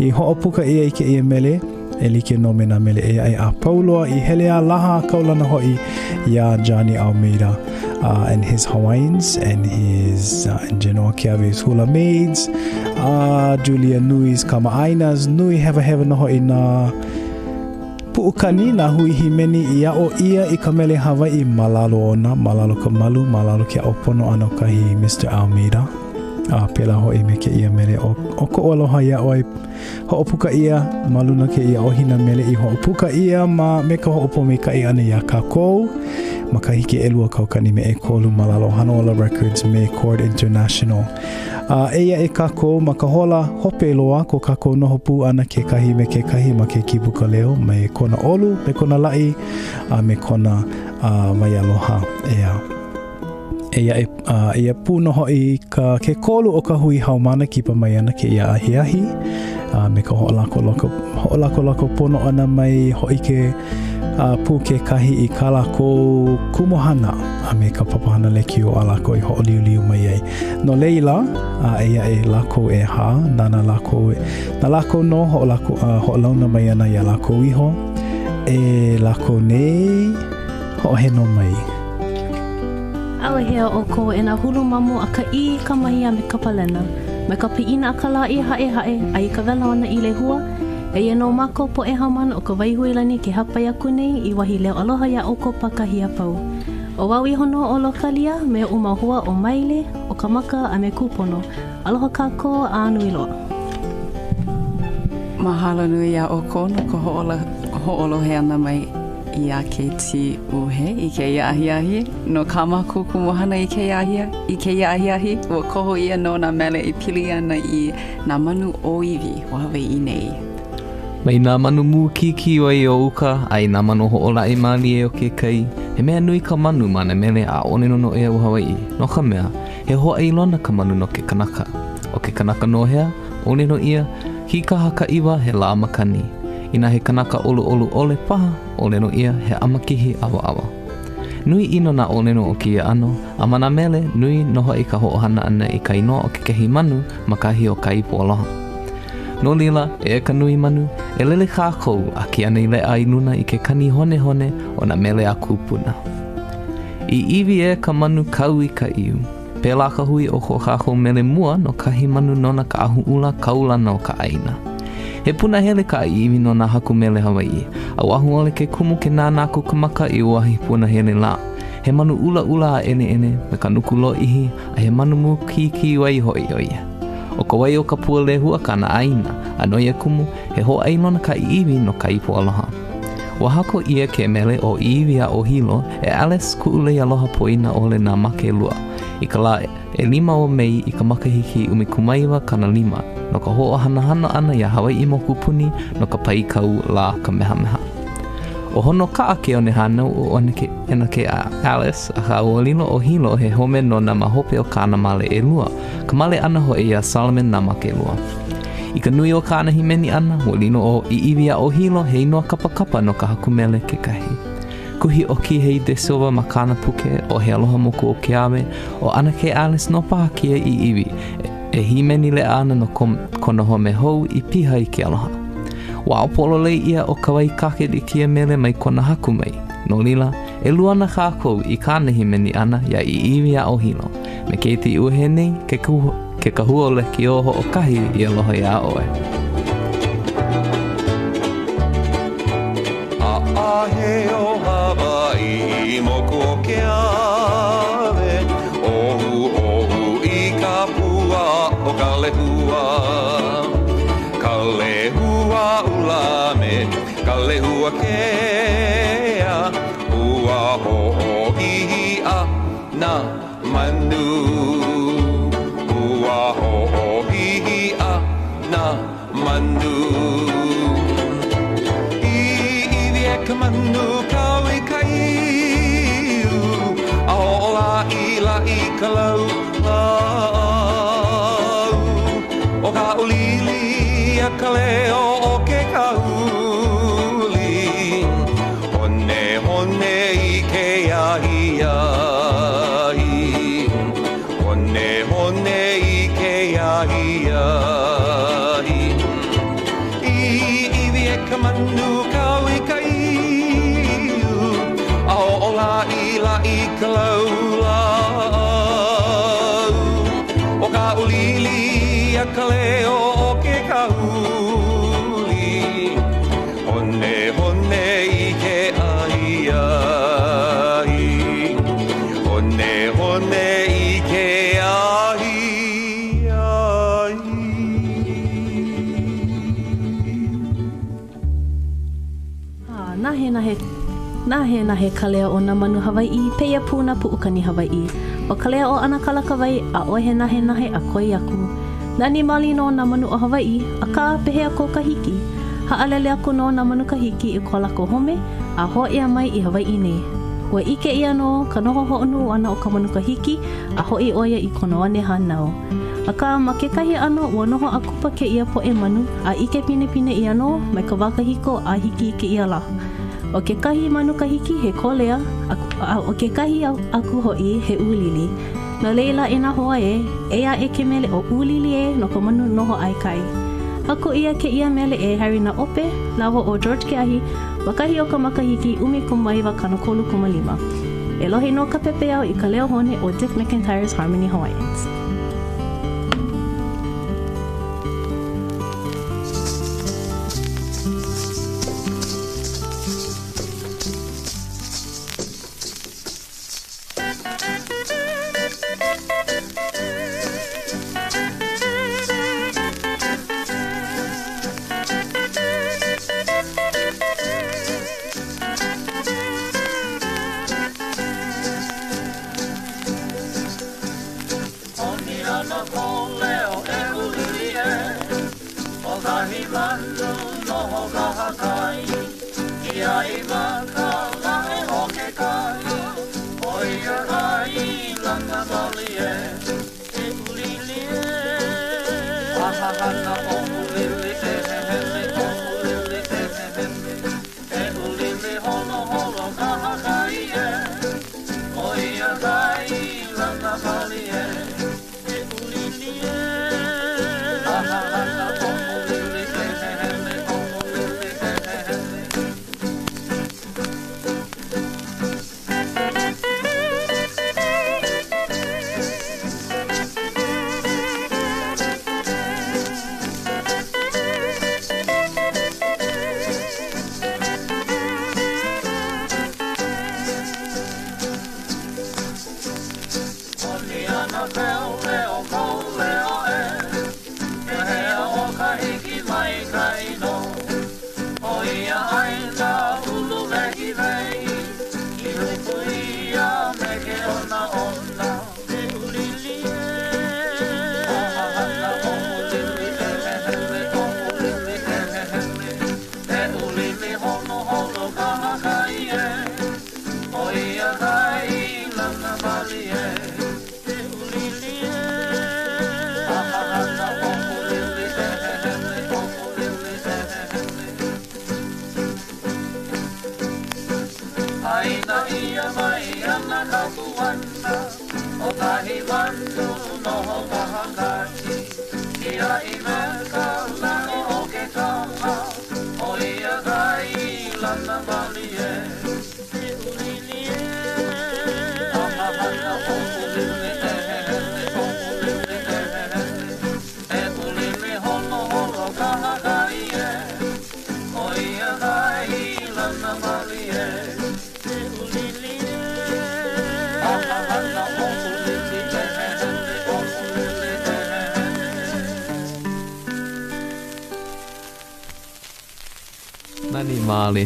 i hoʻopuka ʻia i kēia mele. E like nō me nā mele ʻē aʻe a pau loa i hele a laha a kaulana hoʻi iā Johnny Almeida uh, and his Hawaiians and his uh, and Genoa Keawe's Hula Maids, uh, Julia Nui's Kama'ainas, nui hewahewa nō hoʻi nā puʻukani, nā hui hīmeni i aʻo ʻia i ka mele Hawaiʻi ma lalo ona, ma lalo ka malu, ma lalo ke aʻo pono ʻana o kahi Mr. Almeida. A pēlā hoʻi me kēia mele ʻo, ʻo koʻu aloha iā ʻoe Hoʻopuka ʻia ma luna kēia ʻohina mele i hoʻopuka ʻia ma me ka hoʻopōmaikaʻi ʻana iā kākou makahiki 2003 ma lalo o Hanaola Records me Chord International. A eia e kākou ma ka hola hope loa ko kākou noho pū ʻana kekahi me kekahi ma ke kīpuka leo me kona ʻolu, me kona laʻi, a me kona uh, waialoha. ʻEā. Eia, e, uh, eia pū nō hoʻi ka, ke kolu o ka hui haumāna kipa mai ana kēia ahiahi a me ka hoʻolakolako, hoʻolakolako pono ʻana mai hōʻike uh, pū kekahi i kā lākou kumuhana a me ka papahana lekiō a lākou i hoʻoliuliu mai ai. No laila, uh, eia e lākou ʻehā, nāna lākou, na lākou nō hoʻolako, uh, hoʻolauna mai ana iā lākou iho, e lākou nei hoʻoheno mai. ʻAuhea ʻoukou e nā hulu mamo a ka ʻī, ka mahi a me ka palena. Mai ka piʻina a ka lāʻī haʻehaʻe a i ka wela o nā ʻī lehua, eia nō mākou poʻe haumāna o ka Waihuilani ke hāpai aku nei i wahi leo aloha iā ʻoukou pākahi a pau. ʻO au iho nō ʻo Lokalia me oʻu mau hoa ʻo Maile, ʻo Kamaka a me Kūpono. Aloha kākou a nui loa. Mahalo nui iā ʻoukou no ka hoʻolohe ʻana mai iā KTUH i kēia ahiahi. No kā mākou kumuhana i kēia ahia, i kēia ahiahi, ua koho ʻia nō nā mele e pili ana i nā manu ʻōiwi o Hawaiʻi nei. Mai nā manu mūkīkī wai o uka a i nā manu hoʻolaʻi mālie o ke kai, he mea nui ka manu ma nā mele a ʻōlelo noʻeau Hawaiʻi, no ka mea, he hōʻailona ka manu no ke kanaka. ʻO ke kanaka nō hea? ʻŌlelo ʻia, kīkaha ka ʻiwa he lā makani. Inā he kanaka ʻoluʻolu ʻole paha, ʻōlelo ʻia, he ʻamakihi ʻawaʻawa. Nui ʻino nā ʻōlelo o kēia ʻano, a ma nā mele, nui nō hoʻi ka hoʻohana ʻana i ka inoa o kekahi manu ma kahi o ka ipo aloha. No laila, e ka nui manu, e lele kākou a ke ana leʻa i luna i ke kani honehone o nā mele a kūpuna. I ʻiwi e ka manu kau i ka ʻiu. Pēlā ka hui o ko kākou mele mua no kahi manu nona ka ʻahuʻula kaulana o ka ʻāina. He punahele ka ʻiʻiwi no nā haku mele Hawaiʻi, a ua ahuwale ke kumu ke nānā aku ka maka i ua wahi punahele lā. He manu ʻulaʻula a ʻeneʻene me ka nuku lōʻihi, a he manu mūkīkī wai hoʻi ʻo ia. ʻO ka wai o ka pua lehua kāna ʻaina, a no ia kumu, he hōʻailona ka ʻiʻiwi no ka ipo aloha. Ua haku ʻia ke mele ʻo ʻIʻiwi Aʻo Hilo e Alice Kuʻuleialoha Poinaʻole Nāmakelua i ka lā ʻelima o Mei i ka makahiki 1950 no ka hoʻohanohano ʻana iā Hawaiʻi mokupuni no ka paikau Lā Kamehameha. ʻO Honokaʻa ke one hānau o ʻAnakē Alice, akā ua lilo ʻo Hilo he home nona ma hope o kāna male ʻelua, ka male ʻana hoʻi iā Solomon Nāmakelua. I ka nui o kāna hīmeni ʻana, ua lilo ʻo ʻIʻiwi Aʻo Hilo he inoa kapakapa no ka haku mele kekahi. Kuhi ʻo Kihei de Silva ma kāna puke ʻo He Aloha Moku o Keawe, ʻo ʻAnakē Alice nō paha kēia ʻiʻiwi e hīmeni leʻa ana no kona home hou i piha i ke aloha. Ua aʻo pololei ʻia ʻo Kawai Cockett i kēia mele mai kona haku mai. No laila, e luana kākou i kāna hīmeni ʻana iā ʻIʻiwi Aʻo Hilo. Me KTUH nei, ke ke kahua lekiō hoʻokahi i aloha iā ʻoe. ʻAʻahe o Hawaiʻi moku o Keawe, ʻOhuʻohu i ka pua o ka lehua. Ka lehua ʻula me ka lehua kea, Ua hoʻohihi a nā manu. Ua hoʻohihi a nā manu. ʻIʻiwi e ka manu kau i ka ʻiu, A hoʻolaʻilaʻi ka lau lāʻau. ʻO ka ʻūlili a ka leo o ke kāuli, Honehone i ke ahiahi. Honehone i ke ahiahi. ʻIʻiwi e ka manu kau i ka ʻiu, A hoʻolaʻilaʻi ka lau lāʻau. ʻO ka ʻūlili a ka leo o ke kāuli, Honehone i ke ahiahi. Honehone i ke ahiahi. A nahenahe, nahenahe ka leo o nā manu Hawaiʻi, pēia pū nā puʻukani Hawaiʻi. ʻO ka leo o ʻAnakala Kawai, ʻaʻohe nahenahe a koe aku. Nani maoli nō nā manu o Hawaiʻi, akā pehea ko Kahiki? Haʻalele aku nō nā manu Kahiki i ko lākou home a hōʻea mai i Hawaiʻi nei. Ua ʻike ʻia nō ka noho hoʻonuʻu ʻana o ka manu Kahiki a hoʻi ʻo ia i kona one hānau. Akā, ma kekahi ʻano, ua noho a kupa kēia poʻe manu, a ʻike pinepine ʻia nō mai ka wā kahiko a hiki i kēia lā. ʻO kekahi manu Kahiki he kōlea, a ʻo kekahi aku hoʻi he ʻūlili. No laila, e nā hoa ē, eia aʻe ke mele ʻo ʻŪlili ē no ka manu noho ʻae kai. Haku ʻia kēia mele e Harry Naʻope lāua ʻo George Keahi ma kahi o ka makahiki 1935. E lohe nō ka pepeiao i ka leo hone o Dick McIntyre's Harmony Hawaiians. ʻOni ana kou leo e ʻūlili ē, ʻO kahi manu noho kahakai, I ʻai ma ka lae o ke kai, ʻO ia kai lana maoli ē, E ʻūlili ē. ʻAha hana ʻo ʻūlili e hehele, ʻo ʻūlili e hehele, E ʻūlili holoholo kahakai ē, ʻO ia kai lana maoli ē, E ʻūlili ē. ʻAha hana ʻo ʻūlili e hehele, ʻo ʻūlili e hehele. ʻia mai ana ka puana O kahi manu noho kahakai Kiaʻi me ka lae o ke kala ʻO ia ka i lana mālie E ʻūlili ē A hana ʻo ʻūlili e hele ʻo ʻūlili e hele E ʻūlili holoholo kahakai ē ʻO ia ka i lana mālie E ʻūlili ē A hana ʻo ʻūlili e hele ʻo ʻūlili e hele. Nani maoli.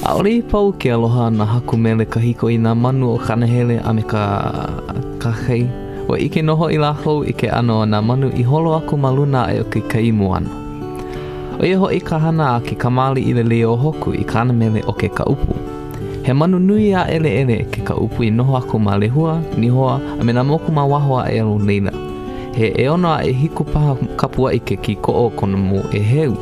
ʻAʻole i pau ke aloha a nā haku mele kahiko i nā manu o Kanahele a me ka kahakai. Ua ʻike nō hoʻi lākou i ke ʻano o nā manu i holo aku ma luna aʻe o ke kai moana. ʻO ia hoʻi ka hana a ke kamāliʻi Leleiohoku i kāna mele ʻo ke Kaʻupu. He manu nui a ʻeleʻele ke Kaʻupu i noho aku ma Lehua, Nihoa, a me nā moku ma waho aʻe o laila. He ʻeono a ʻehiku paha kapuaʻi ke kīkoʻo o kona mau ʻēheu.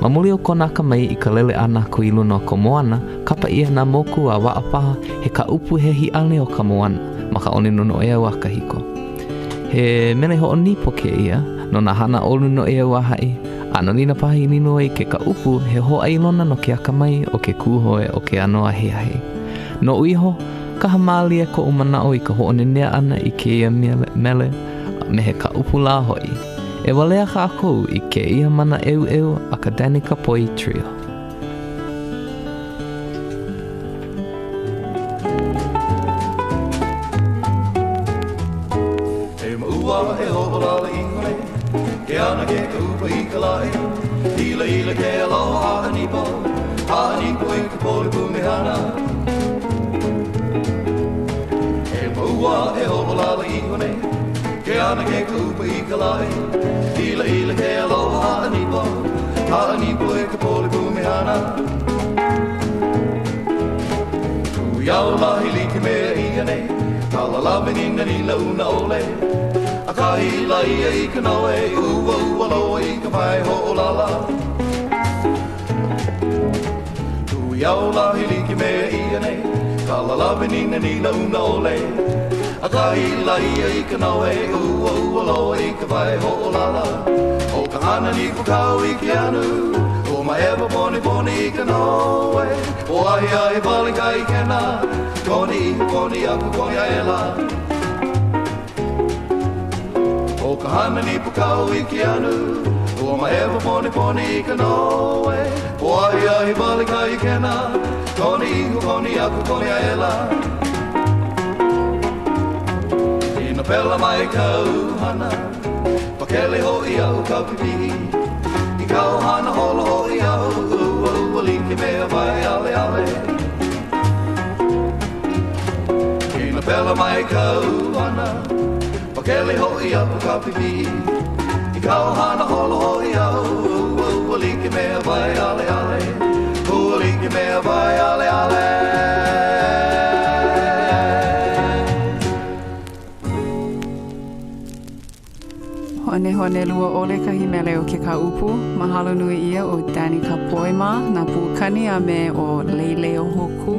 Ma muli o kona akamai i ka lele ʻana aku i luna o ka moana, kapa ʻia nā moku a waʻa paha he kaʻupu hehi ʻale o ka moana ma ka ʻōlelo noʻeau a kahiko. He mele hoʻonipo kēia no nā hana ʻolu noʻeau a haʻi, a no laila paha i lilo ai ke kaʻupu he hōʻailona no ke akamai o ke kūhoe o ke ano ahiahi. Noʻu iho, kaha mālie koʻu manaʻo i ka hoʻonenea ʻana i kēia mele me he kaʻupu lā hoʻi. E walea kākou i kēia mana ʻeuʻeu a ka Danny Kapoi Trio. E maʻua e hoʻolale iho nei Ke ana ke kaʻupu i ka lae Hilahila ke aloha a ʻanipo A ʻanipo i ka poli pumehana E maʻua e hoʻolale iho nei Ke ana ke kaʻupu i ka lae Hilahila ke aloha a ʻanipo A ʻanipo i ka poli pumehana Kui au lahi like me ia nei Ka lalawe nina ni launa ʻole A kahi la ia i ka noe Ua ua loa i ka pae hoʻolala Kui au lahi like me ia nei Ka lalawe nina ni launa ʻole A kahi la ia i ka noe Ua ua loa i ka pae hoʻolala ʻO ka hana nipo kau i ke anu ʻO Maʻewa poniponi i ka noe ʻO ahiahi wale ka ʻikena Koni iho koni aku koni aʻela ʻO ka hana nipo kau i ke anu Ua maʻewa poniponi i ka noe ʻO ahiahi wale ka ʻikena Koni iho koni aku koni aʻela Inā pela mai kau hana Pakele hoʻi aʻu ka pipiʻi I kau hana holo hoʻi aʻu Ua ua like me Waialeale Inā pela mai kau hana Pakele hoʻi aʻu ka pipiʻi I kau hana holo hoʻi aʻu Ua ua like me Waialeale Ua like me Waialeale Honehone lua ʻole kahi mele o ke Kaʻupu. Mahalo nui ʻia ʻo Danny Kapoi mā, nā puʻukani a me ʻo Leleiohoku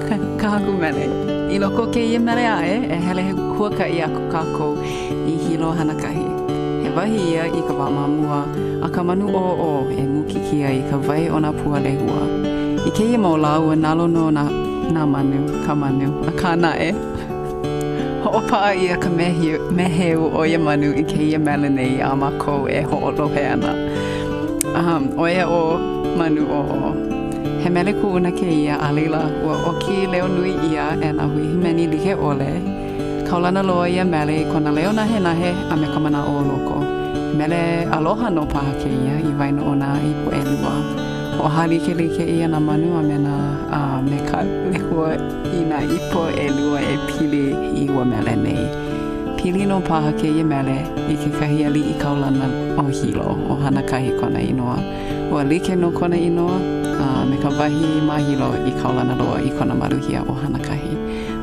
ka, ka haku mele. I loko o kēia mele aʻe, e hele huakaʻi aku kākou i Hilo Hanakahi. He wahi ia i ka wā ma mua a ka manu ʻōʻō e mūkīkī ai i ka wai o nā pua lehua. I kēia mau lā ua nalo nō nā, nā manu, ka manu, akā naʻe, Hoʻopaʻa ʻia ka meheu o ia manu i kēia mele nei a mākou e hoʻolohe ana. Um, ʻo ia ʻo Manu ʻŌʻō. He mele kuʻuna kēia, a laila, ua ʻoki leo nui ʻia e nā hui hīmeni like ʻole. Kaulana loa ia mele i kona leo nahenahe a me ka manaʻo o loko. Mele aloha nō paha kēia i waena o nā ipo ʻelua. Hoʻohālikelike ʻia nā manu a me nā a me ka lehua i nā ipo ʻelua e pili i ua mele nei. Pili nō paha kēia mele i kekahi aliʻi kaulana o Hilo, ʻo Hanakahi kona inoa. Ua like nō kona inoa a me ka wahi ma Hilo i kaulana loa i kona maluhia ʻo Hanakahi.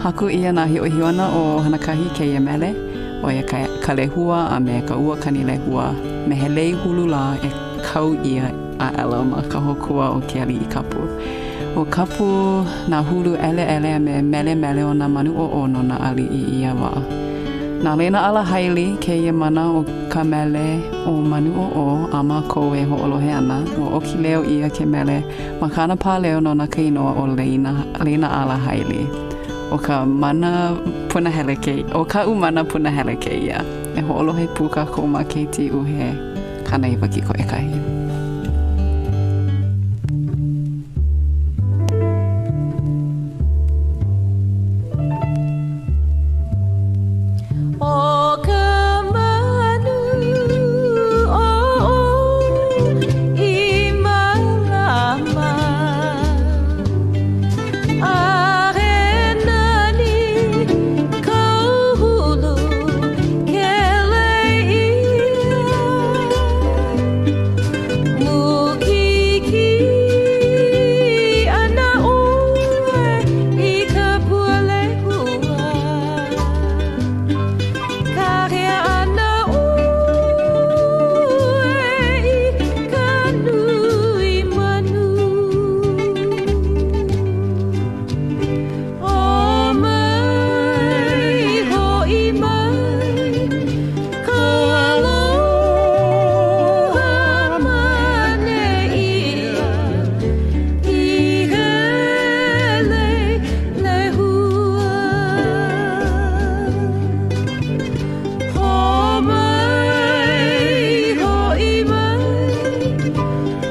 Haku ʻia nā hiʻohiʻona o Hanakahi i kēia mele, ʻo ia ka, ka lehua a me ka ua kani lehua me he lei hulu lā e kau ʻia aʻela ma ka hokua o ke aliʻi kapu. Ua kapu nā hulu ʻeleʻele a me melemele o nā manu ʻōʻō no nā aliʻi i ia wā. Na Leinaʻala Haili kēia mana o ka mele ʻo Manu ʻŌʻō a mākou e hoʻolohe ana, ua ʻoki leo ʻia ke mele ma kāna pāleo nona ka inoa ʻo Leina, Leinaʻala Haili. ʻO ka mana punahele ke, ʻo kaʻu mana punahele kēia. E hoʻolohe pū kākou ma KTUH 91.1. ʻO ka manu ʻōʻō i mālama A he nani kou hulu ke lei ʻia Mūkīkī ana ʻoe i ka pua lehua Kāhea ana ʻoe i ka nui manu Ō mai hoʻi mai kou aloha mane ʻia I hele lehua Hō mai hoʻi mai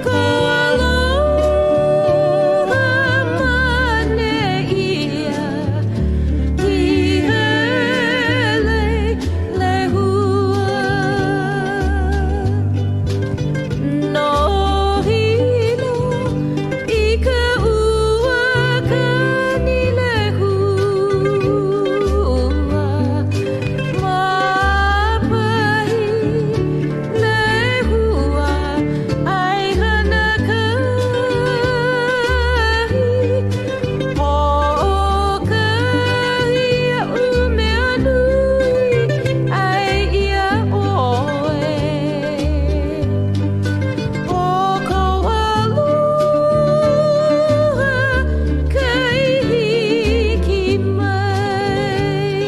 kou aloha mane ʻia I hele lehua No Hilo i ka ua Kanilehua Mapahi lehua ai hana kahi Hoʻokahi aʻu mea nui ʻai ʻia ʻoe ʻO kou aloha kai hiki mai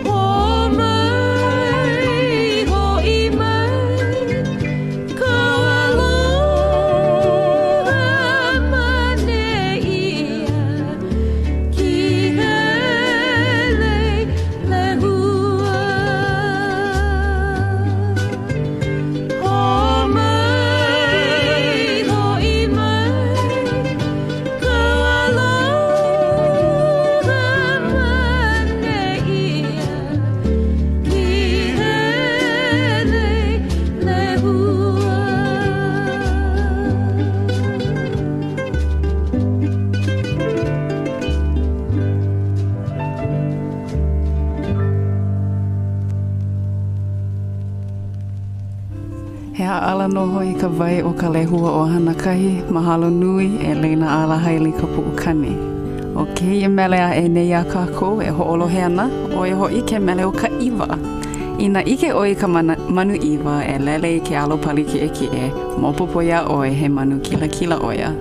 Hō mai hoʻi mai kou aloha mane ʻia Ki hele lehua Hō mai hoʻi mai kou aloha mane ʻia Ki hele lehua He ʻaʻala nō hoʻi ka wai o ka lehua o Hanakahi. Mahalo nui e Leinaʻala Haili ka puʻukani. ʻO kēia mele aʻe nei a kākou e hoʻolohe ana, ʻo ia hoʻi ke mele o ka ʻiwa. Inā ʻike ʻoe i ka mana, manu ʻiwa e lele i ke alo pali kiʻekiʻe, maopopo iā ʻoe he manu kilakila ʻo ia.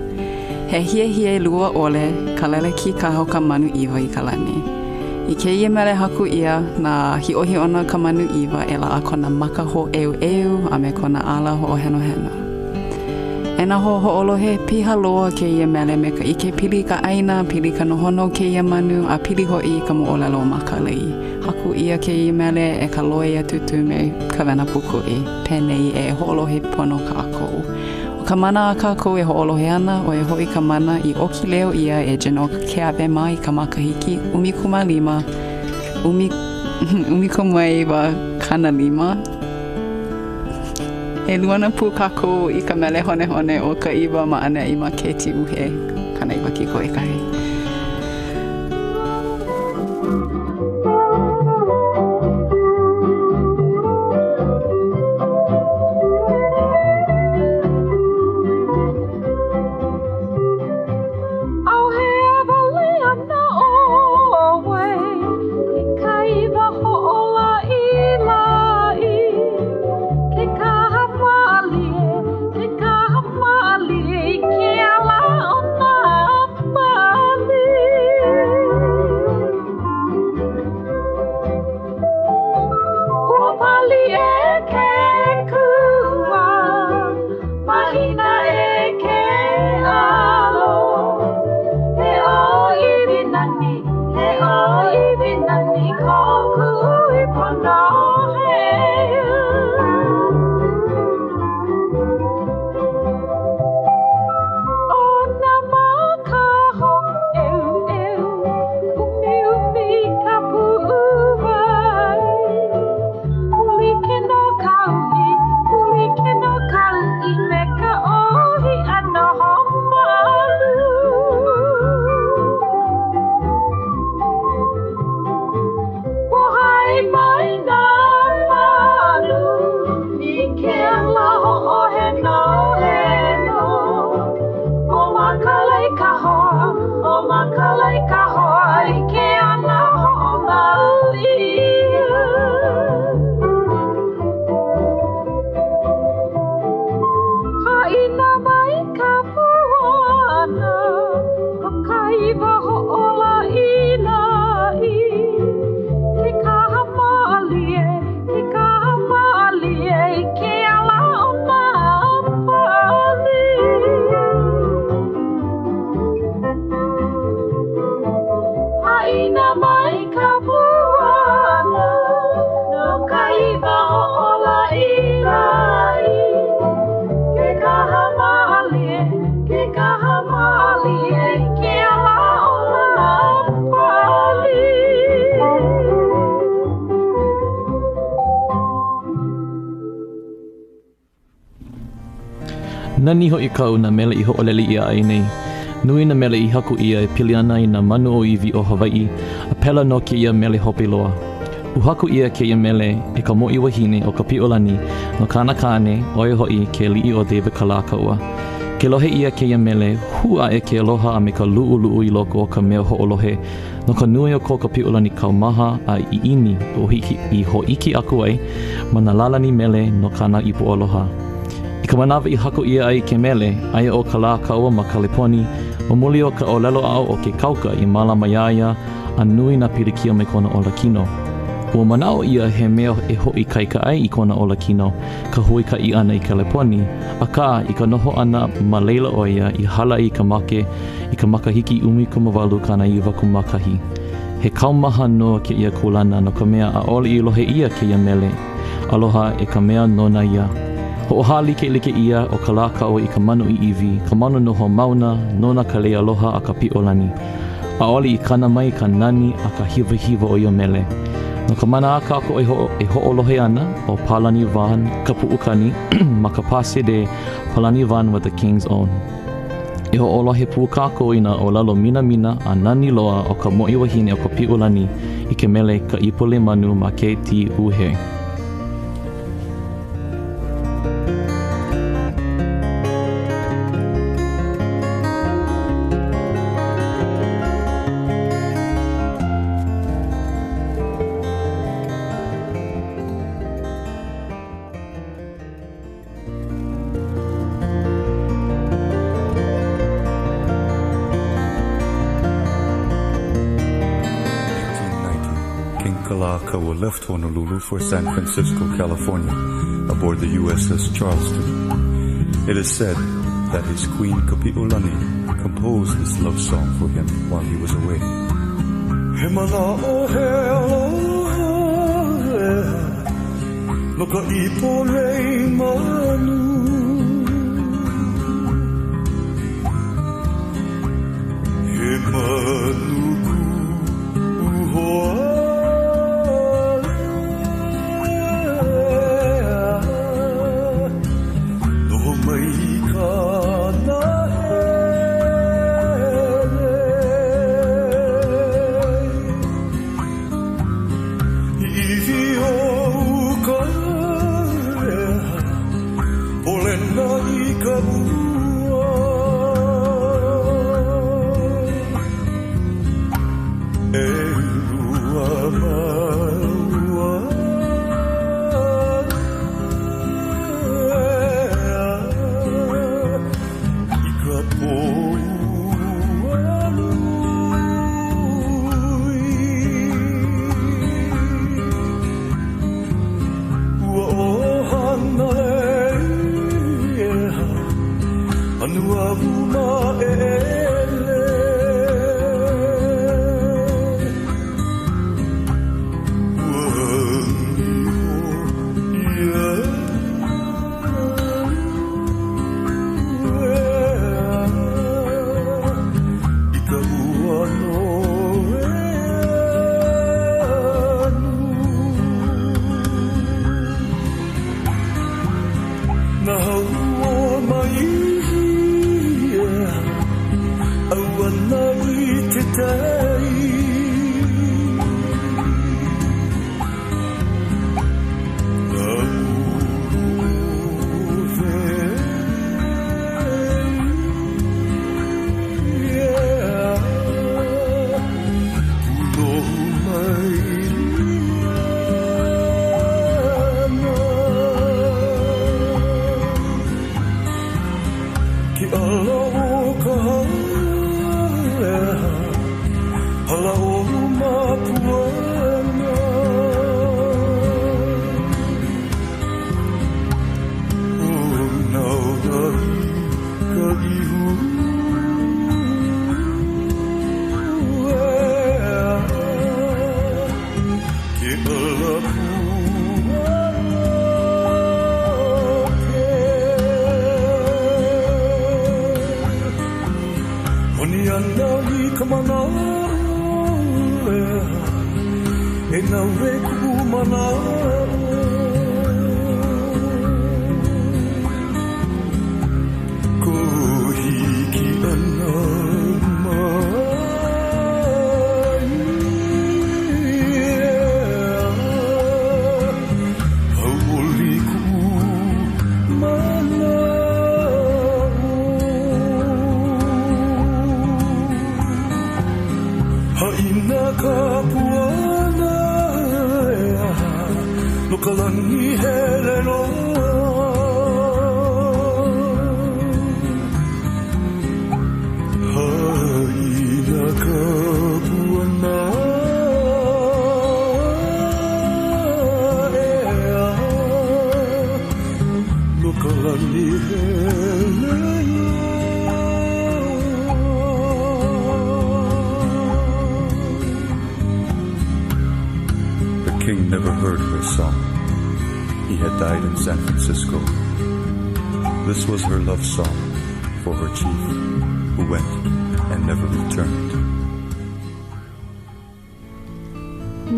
He hiehie lua ʻole ka lele kīkaha o ka manu ʻiwa i ka lani. I kēia mele haku ʻia nā hiʻohiʻona o ka manu ʻiwa e laʻa kona maka hōʻeuʻeu a me kona ala hoʻohenoheno. E nā hoa hoʻolohe, piha loa kēia mele me ka ʻike pili i ka ʻāina, pili i ka nohona o kēia manu, a pili hoʻi i ka moʻolelo o Mākālei. Haku ʻia kēia mele e ka loea Tūtū me Kawena Pūkuʻi. Penei e hoʻolohe pono kākou. ʻO ka mana a kākou e hoʻolohe ana, ʻo ia hoʻi ka mana i ʻoki leo ʻia e Genoa Keawe mā i ka makahiki 15, 1950. E luana pū kākou i ka mele honehone o ka ʻiwa ma ʻaneʻi ma KTUH 91.1. ʻAuhea wale ana ʻoe e ka ʻiwa hoʻolāʻilāʻi Ke kaha mālie, ke kaha mālie i ke Nani hoʻi kau nā mele i hoʻolele ʻia ai nei. Nui nā mele i haku ʻia e pili ana i nā manu ʻōiwi o Hawaiʻi, a pēlā nō kēia mele hope loa. Ua haku ʻia kēia mele e ka Mōʻī Wahine ʻo Kapiʻolani no kāna kāne, ʻo ia hoʻi ke aliʻi ʻo David Kalākaua. Ke lohe ʻia kēia mele, hū aʻe ke aloha a me ka luʻuluʻu i loko o ka mea hoʻolohe no ka nui o ko Kapiʻolani kaumaha a ʻiʻini i hōʻike aku ai ma nā lālani mele no kāna ipo aloha. I ka manawa i haku ʻia ai ke mele, aia ʻo Kalākaua ma Kaleponi, ma muli o ka ʻōlelo aʻo o ke kauka i mālama iā ia a nui nā pilikia me kona olakino. Ua manaʻo ʻia he mea e hoʻoikaika ai i kona olakino ka huikaʻi ʻana i Kaleponi, akā, i ka noho ʻana ma laila ʻo ia i hala ai i ka make i ka makahiki 1891. He kaumaha nō kēia kūlana no ka mea ʻaʻole i lohe ʻia kēia mele aloha e ka mea nona ia. Hoʻohālikelike ʻia ʻo Kalākaua i ka manu ʻiʻiwi, ka manu noho mauna, nona ka lei aloha a Kapiʻolani. ʻAʻole i kana mai ka nani a ka hiwahiwa o ia mele. No ka mana a kākou e, ho e hoʻolohe ana, ʻo Palani Vaughn ka puʻukani ma ka pā sēdē Palani Vaughn with the King's Own. E hoʻolohe pū kākou i nā ʻōlelo minamina a nani loa o ka Mōʻī Wahine o Kapiʻolani i ke mele Ka Ipo Lei Manu ma KTUH. King Kalākaua left Honolulu for San Francisco, California, aboard the USS Charleston. It is said that his queen Kapi'olani composed this love song for him while he was away. He mana'o he aloha no ka ipo lei manu He manu ku'u hoa Noho mai i ka nahele ʻIʻiwi o uka ea Polena i ka ua ʻElua māua ea I ka pō ua nui Ua ʻo Hanalei Anuahu maʻeʻele Ua niho ia ea I ka ua noeanu Na hauo mai ia ʻAuana i te tai Na ulu ea Pūnohu mai ana Ke ʻala o ka hale Hala o Mapuana O nauna i ka ihu ea Ke ʻala pua Honi ana i ka manaʻo ea E naue kuʻu manaʻo. ka lani hele The king never heard her song. He had died in San Francisco. This was her love song for her chief, who went and never returned.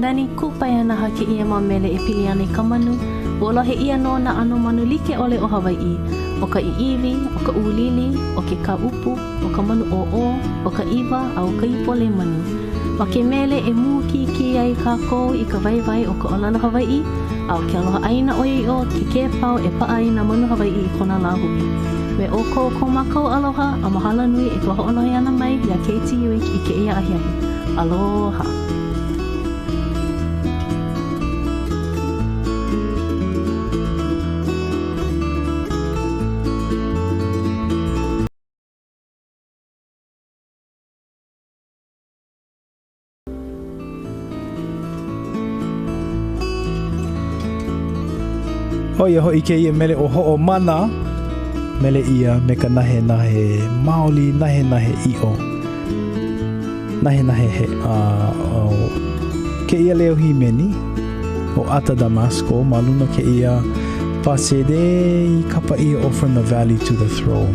Nani kupaianaha kēia mau mele e pili ana i ka manu. Ua lohe ʻia nō nā ʻano manu like ʻole o Hawaiʻi, ʻo ka ʻiʻiwi, ʻo ka ʻūlili, ʻo ke kāʻupu, ʻo ka manu ʻōʻō, ʻo ka ʻiwa, a ʻo ka ipo lemanu. Ma ke mele e mūkīkī ai kākou i ka waiwai o ka ʻōlelo Hawaiʻi, a ʻo ke aloha ʻāina ʻoiaʻiʻo ke kēpau e paʻa ai nā manu Hawaiʻi i kona lāhui. Me ʻoukou ko mākou aloha a mahalo nui i ka hoʻolohe ʻana mai iā KTUH i kēia ahiahi. Aloha! ʻO ia hoʻi kēia mele ʻo Hoʻomana, mele ʻia me ka nahenahe maoli, nahenahe ʻiʻo. Nahenahe he a ʻo kēia leo hīmeni ʻo Ata Damasco ma luna kēia pā sēdē i kapa ʻia ʻo From the Valley to the Throne.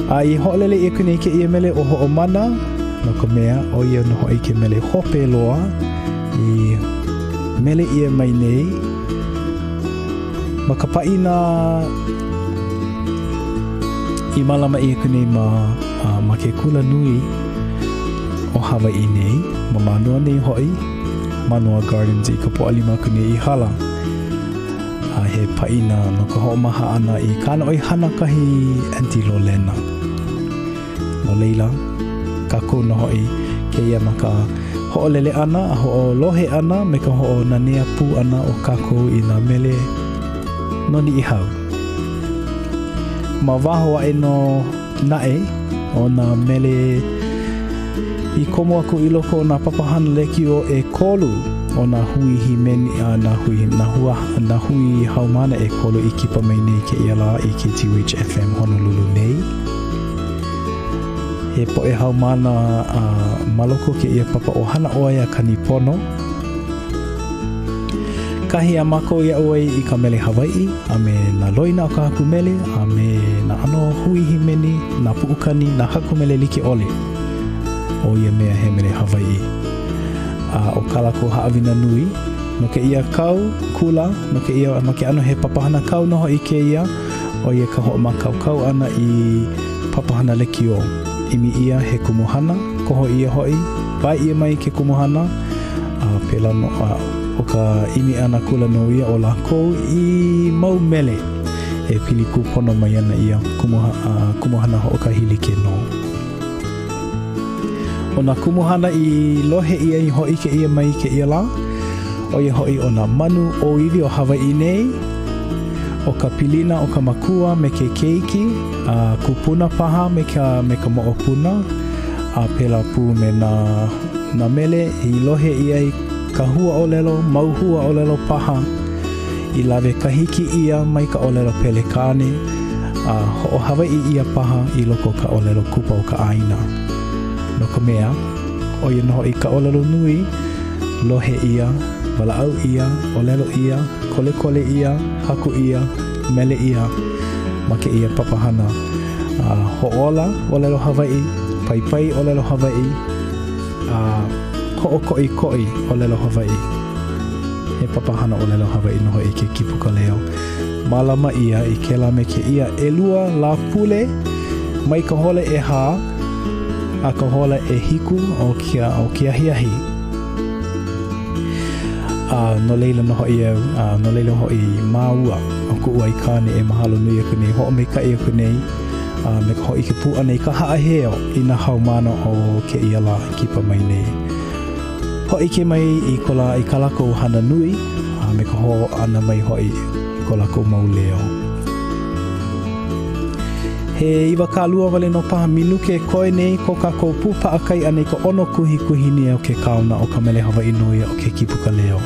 A i hoʻolele ʻia aku nei kēia mele ʻo Hoʻomana, no ka mea, ʻo ia nō hoʻi ke mele hope loa i mele ʻia mai nei ma ka paʻina i mālama ʻia aku nei ma, ma ke kula nui o Hawaiʻi nei, ma Mānoa nei hoʻi, Mānoa Gardens i ka Pōʻalima aku nei i hala. A he paʻina no ka hoʻomaha ʻana i kāna ʻoihana kahi Aunty Lolena. No laila, kākou nō hoʻi kēia ma ka hoʻolele ʻana a hoʻolohe ʻana me ka hoʻonanea pū ʻana o kākou i nā mele no Niʻihau. Ma waho aʻe nō naʻe o nā mele i komo aku i loko o nā papahana lekiō ʻekolu o nā hui hīmeni a nā hui nā hua nā hui haumāna ʻekolu i kipa mai nei kēia lā i KTUH FM Honolulu nei. He poʻe haumāna a ma loko o kēia papa ʻo Hana ʻOe a Kanipono, kahi a mākou i aʻo ai i ka mele Hawaiʻi a me nā loina o ka haku mele a me nā ʻano hui hīmeni, nā puʻukani, nā haku mele like ʻole o ia mea he mele Hawaiʻi. A ʻo kā lākou haʻawina nui no kēia kau kula, no kēia, ma ke ʻano he papahana kau nō hoʻi kēia, ʻo ia ka hoʻomākaukau ʻana i papahana lekiō. ʻImi ʻia he kumuhana, koho ʻia hoʻi, wae ʻia mai ke kumuhana, a pēlā nō, a ʻo ka ʻimi ʻana akula nō ia o lākou i mau mele e pili kūpono mai ana ia kumuhana hoʻokahi like nō. ʻO nā kumuhana i lohe ʻia i hōʻike ʻia mai i kēia lā, ʻo ia hoʻi ʻo nā manu ʻōiwi o Hawaiʻi nei, ʻo ka pilina o ka makua me ke keiki, a kupuna paha me ka me ka moʻopuna, a pēlā pū me nā nā mele i lohe ʻia i ka huaʻōlelo, mau huaʻōlelo paha, i lawe kahiki ʻia mai ka ʻōlelo Pelekāne a hoʻohawaiʻi ʻia paha i loko o ka ʻōlelo kupa o ka ʻāina. No ka mea, ʻo ia nō hoʻi ka ʻōlelo nui, lohe ʻia, walaʻau ʻia, ʻōlelo ʻia, kolekole ʻia, haku ʻia, mele ʻia ma kēia papahana a hoʻōla ʻōlelo Hawaiʻi, paipai ʻōlelo Hawaiʻi, a hoʻokoʻikoʻi ʻōlelo Hawaiʻi. He papahana ʻōlelo Hawaiʻi nō hoʻi ke Kipuka Leo. Mālama ʻia i kēlā me kēia ʻelua Lāpule mai ka hola ʻehā a ka hola ʻehiku o ke, o ke ahiahi. A no laila nō hoʻi au, a no laila hoʻi māua ʻo kuʻu aikāne e mahalo nui aku nei, hoʻomaikaʻi aku nei, a me ka hōʻike pū ʻana i ka haʻaheo i nā haumāna o kēia lā kipa mai nei. Hōʻike mai i ko lā, i kā lākou hana nui, a me ka hōʻana mai hoʻi i ko lākou mau leo. He 20 wale nō paha minuke koe nei ko kākou pū paʻakai ʻana i ka ʻono kuhikuhi nia o ke kaona o ka mele Hawaiʻi nō ia ʻo ke Kipuka Leo.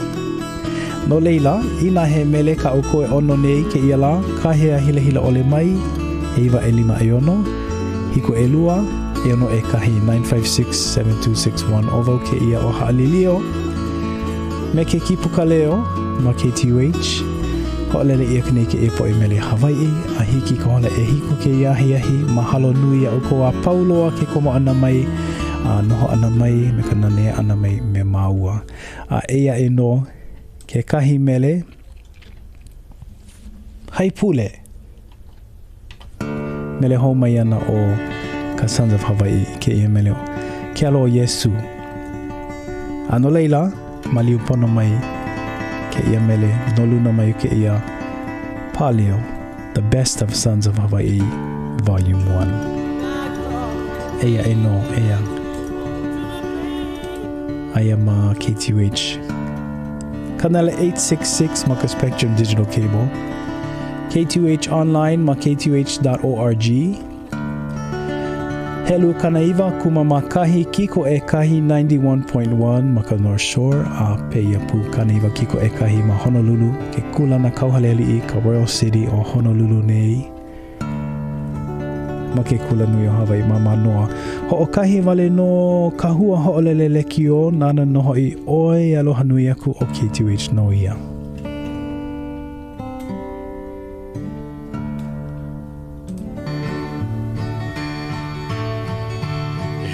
No laila, inā he mele kā ʻoukou e ʻono nei kēia lā, kāhea hilahila ʻole mai, 9 5 ʻeono, 7 ʻelua, ʻeono ʻekahi, 956-7261. ʻO wau kēia ʻo Haʻalilio me ke kīpuka leo ma KTUH. Hoʻolele ʻia aku nei kēia poʻe mele Hawaiʻi a hiki i ka hola ʻehiku kēia ahiahi. Mahalo nui iā ʻoukou a pau loa ke komo ʻana mai a noho ʻana mai me ka nanea ʻana mai me māua. A eia aʻe nō kekahi mele haipule. Mele hou mai ana ʻo ka Sons of Hawaii i kēia mele ʻo Ke Alo o Iesū. A no laila, maliu pono mai kēia mele no luna mai o kēia pāleo, The Best of Sons of Hawaii Volume 1. Eia aʻe nō, ʻeā. Aia ma KTUH. Kanala 866 ma ka Spectrum Digital Cable. KTUH online ma ktuh.org. Helu 91 kiko ʻekahi 91.1 ma ka North Shore a pēia pū 90 kiko ʻekahi ma Honolulu, ke kūlana kauhale aliʻi, ka Royal City o Honolulu nei. Ma ke Kulanui o Hawaiʻi ma Mānoa. Hoʻokahi wale nō kahua hoʻolele lekiō nāna nō hoʻi ʻoe e aloha nui aku ʻo KTUH nō ia.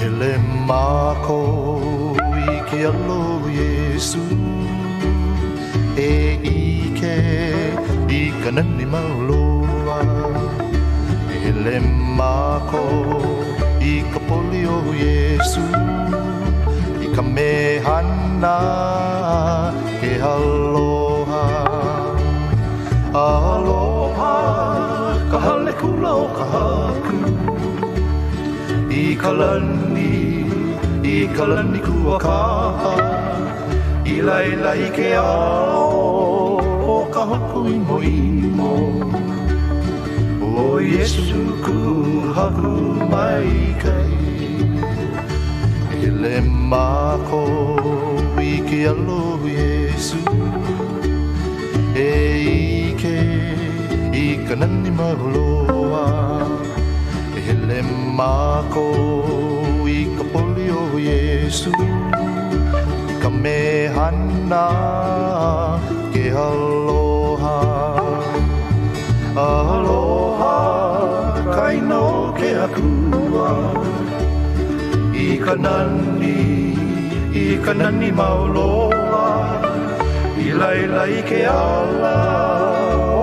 Hele mākou i ke alo o Iesū E ʻike i ka nani mau loa Hele mākou i ka poli o Iesū I ka mehana ke aloha Aloha ka hale kula o ka Haku I ka lani, i ka lani kuakaha I laila i ke ao o ka hoku ʻimoʻimo ʻO Iesū kuʻu Haku maikaʻi Hele mākou i ke alo o Iesū E ʻike i ka nani mau loa E hele mākou i ka poli o Iesū I ka mehana ke aloha Aloha ka ʻāina o ke Akua I ka nani, i ka nani mau loa I laila i ke ʻala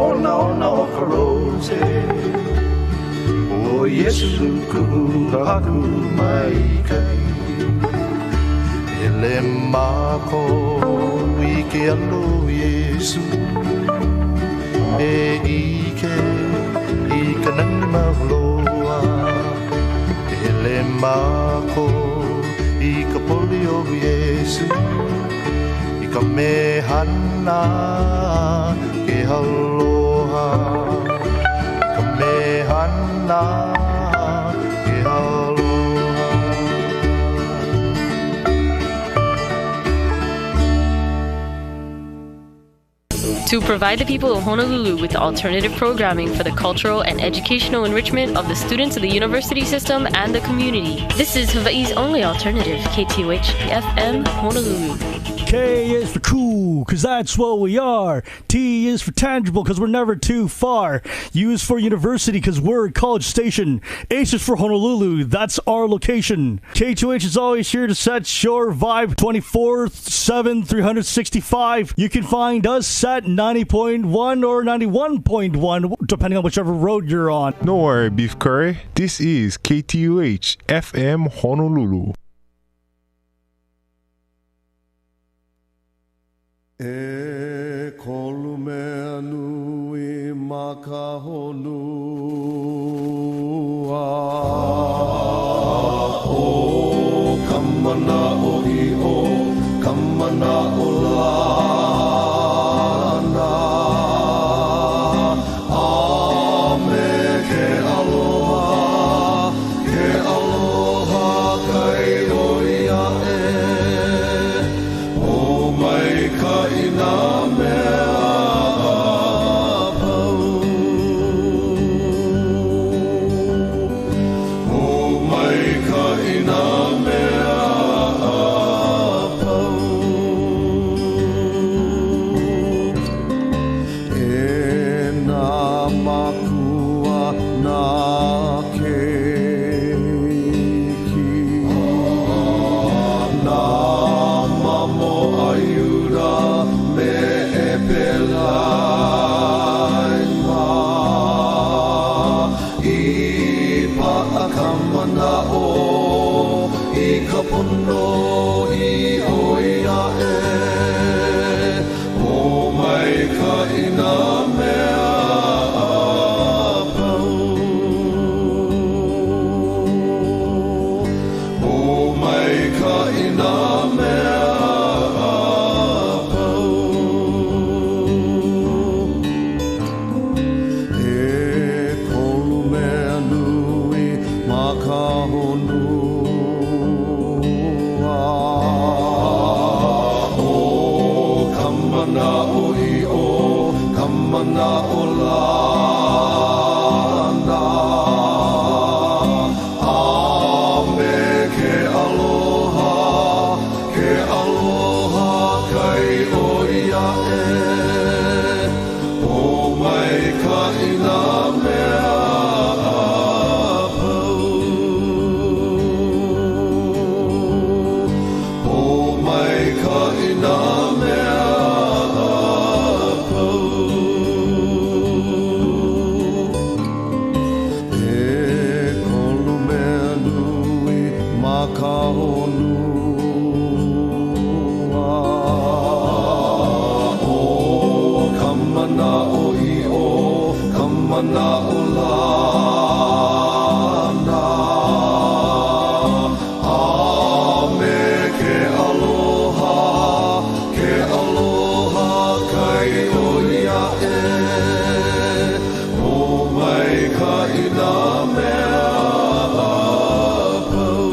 onaona o ka rose ʻO Iesū kuʻu Haku maikaʻi Hele mākou i ke alo o Iesū E ʻike i ka nani mau loa Hele mākou i ka poli o Iesū I ka mehana ke aloha I ka mehana ke aloha To provide the people of Honolulu with alternative programming for the cultural and educational enrichment of the students of the university system and the community. This is Hawaii's only alternative, KTUH FM Honolulu. K is for cool, cause that's what we are. T is for tangible, cause we're never too far. U is for university, cause we're at College Station. H is for Honolulu, that's our location. K2H is always here to set your vibe 24 7, 365. You can find us at 90.1 or 91.1, depending on whichever road you're on. No worry, Beef Curry. This is KTUH FM Honolulu. ʻEkolu mea nui ma ka honua. ʻO ka manaʻoʻiʻo, ka manaʻolana, a me ke aloha, ke aloha kai ʻoi aʻe. Pōmaikaʻi nā mea. nā keiki. Nā mamo a Iuda me Epelaima i paʻa ka manaʻo i ka pono i ʻoi aʻe. Pōmaikaʻi nā mea a pau. Pōmaikaʻi nā mea a pau. ʻEkolu mea nui ma ka honua. ʻO ka manaʻoʻiʻo, ka manaʻolana, a me ke aloha, ke aloha kai ʻoi aʻe. Pōmaikaʻi nā mea a pau. Pōmaikaʻi nā mea a pau. ʻEkolu mea nui ma ka honua. ʻO ka manaʻoʻiʻo, ka manaʻolana, a me ke aloha, ke aloha kai ʻoi aʻe. Pōmaikaʻi nā mea a pau.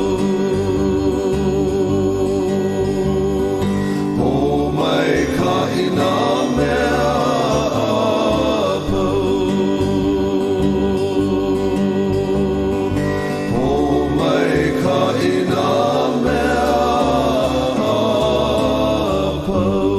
Pōmaikaʻi nā mea a pau. Pōmaikaʻi nā mea a pau.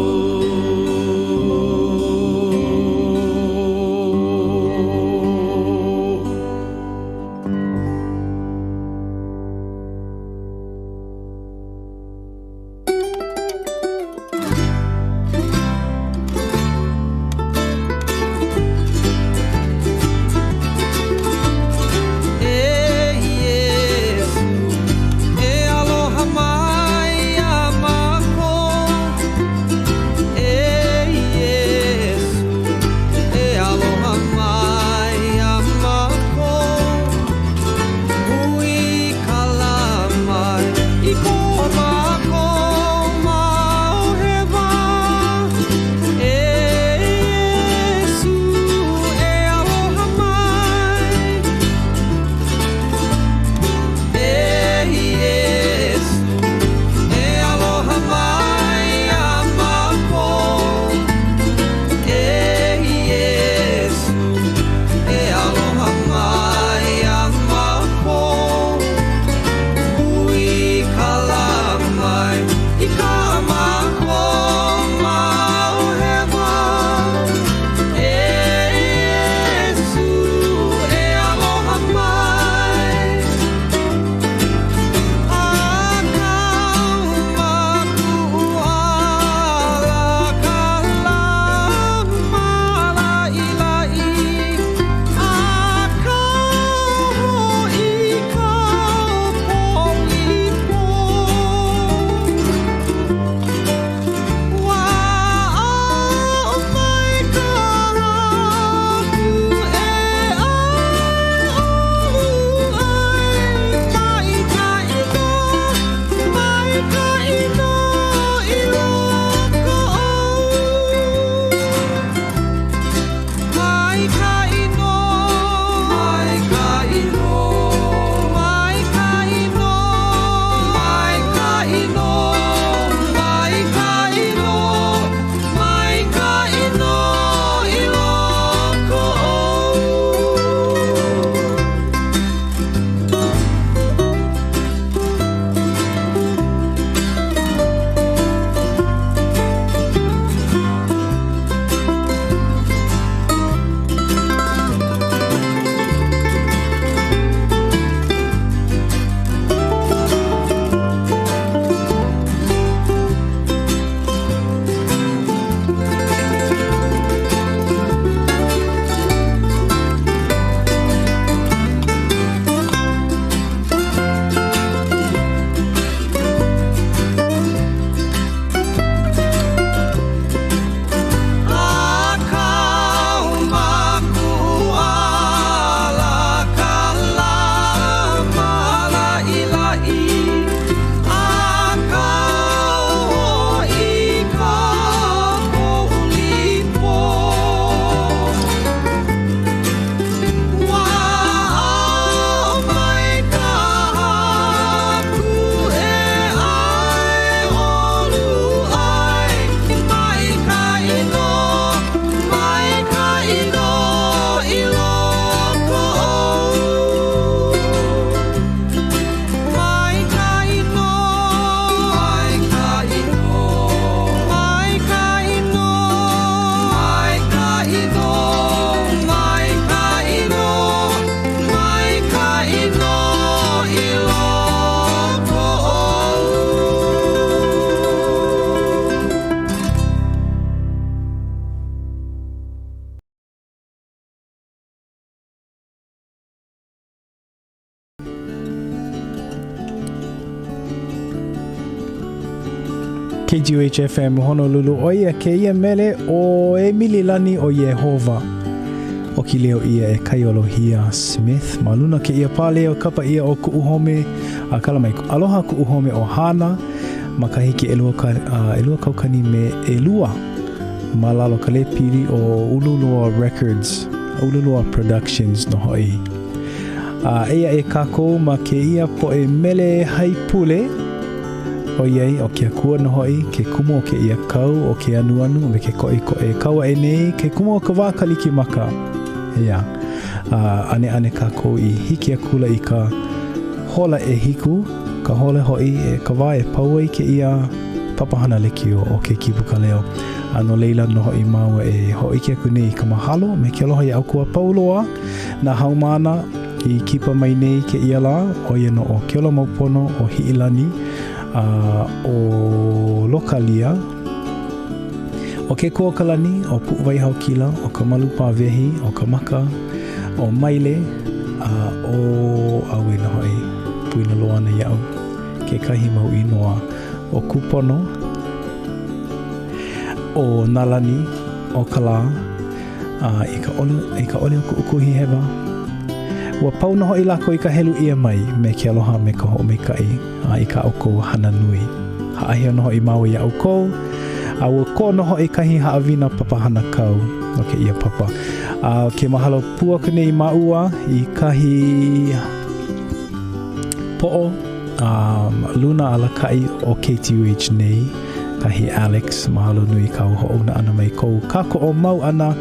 KTUH-FM Honolulu, ʻo ia kēia mele ʻo E Mililani ʻo Iēhova. ʻOki leo ʻia e Kaiolohia Smith. Ma luna kēia pāleo kapa ʻia ʻo Kuʻu Home, a kala mai, Aloha Kuʻu Home o Hāna, makahiki 2002 ma lalo ka lepili o Ululoa Records, Ululoa Productions nō hoʻi. A eia e kākou ma kēia poʻe mele haipule, ʻoiai ʻo ke Akua nō hoʻi ke kumu o kēia kau o ke anuanu a me ke koʻikoʻi e kau aʻe nei, ke kumu o ka wā Kalikimaka. Eia, a ʻaneʻane kākou i hiki akula i ka hola ʻehiku, ka hola hoʻi e ka wā e pau ai kēia papahana lekiō o ke Kīpuka Leo. A no laila nō hoʻi māua e hōʻike aku nei i ka mahalo me ke aloha iā ʻoukou a pau loa, nā haumāna i kipa mai nei kēia lā, ʻo ia nō ʻo Keolamaupono, ʻo Hiʻilani, a ʻo Lokalia, ʻo Kekuaokalani, ʻo Puʻuwai Haokila, ʻo Kamalu Pāwehi, ʻo Kamaka, ʻo Maile, a ʻo ʻAuē nō hoʻi, poina loa ana iaʻu kekahi mau inoa, ʻo Kūpono, ʻo Nalani, ʻo Kalā, a i ka ʻole, i ka ʻole o kuʻu kuhihewa, ua pau nō hoʻi lākou i ka helu ʻia mai me ke aloha me ka hoʻomaikaʻi a i kā ʻoukou hana nui. Haʻaheo nō hoʻi māua iā ʻoukou, a ua kō nō hoʻi kahi haʻawina papahana kau no kēia papa. A ke mahalo pū aku nei māua i kahi poʻo a luna alakaʻi o KTUH nei, kahi Alex, mahalo nui kāu hoʻouna ʻana mai kou kākoʻo mau ʻana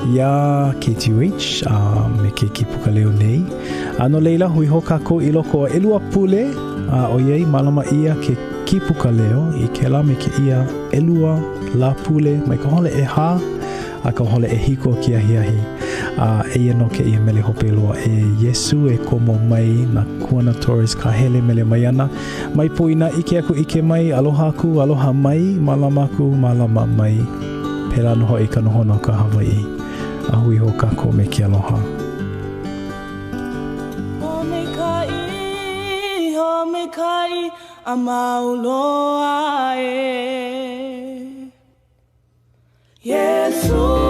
iā KTUH a me ke Kīpuka Leo nei. A no laila, hui hou kākou i loko o ʻelua pule, a ʻoiai mālama ʻia ke Kīpuka Leo i kēlā me kēia ʻelua Lāpule mai ka hola ʻehā a ka hola ʻehiku o ke ahiahi. A eia nō kēia mele hope loa e Iesū e komo mai na Kuana Torres Kahele mele mai ana. Mai poina ʻike aku ʻike mai, aloha aku, aloha mai, mālama aku, mālama mai. Pēlā nō hoʻi ka nohona o ka Hawaiʻi. A hui hou kākou me ke aloha. Hoʻomaikaʻi, hoʻomaikaʻi a mau loa e. Iesū.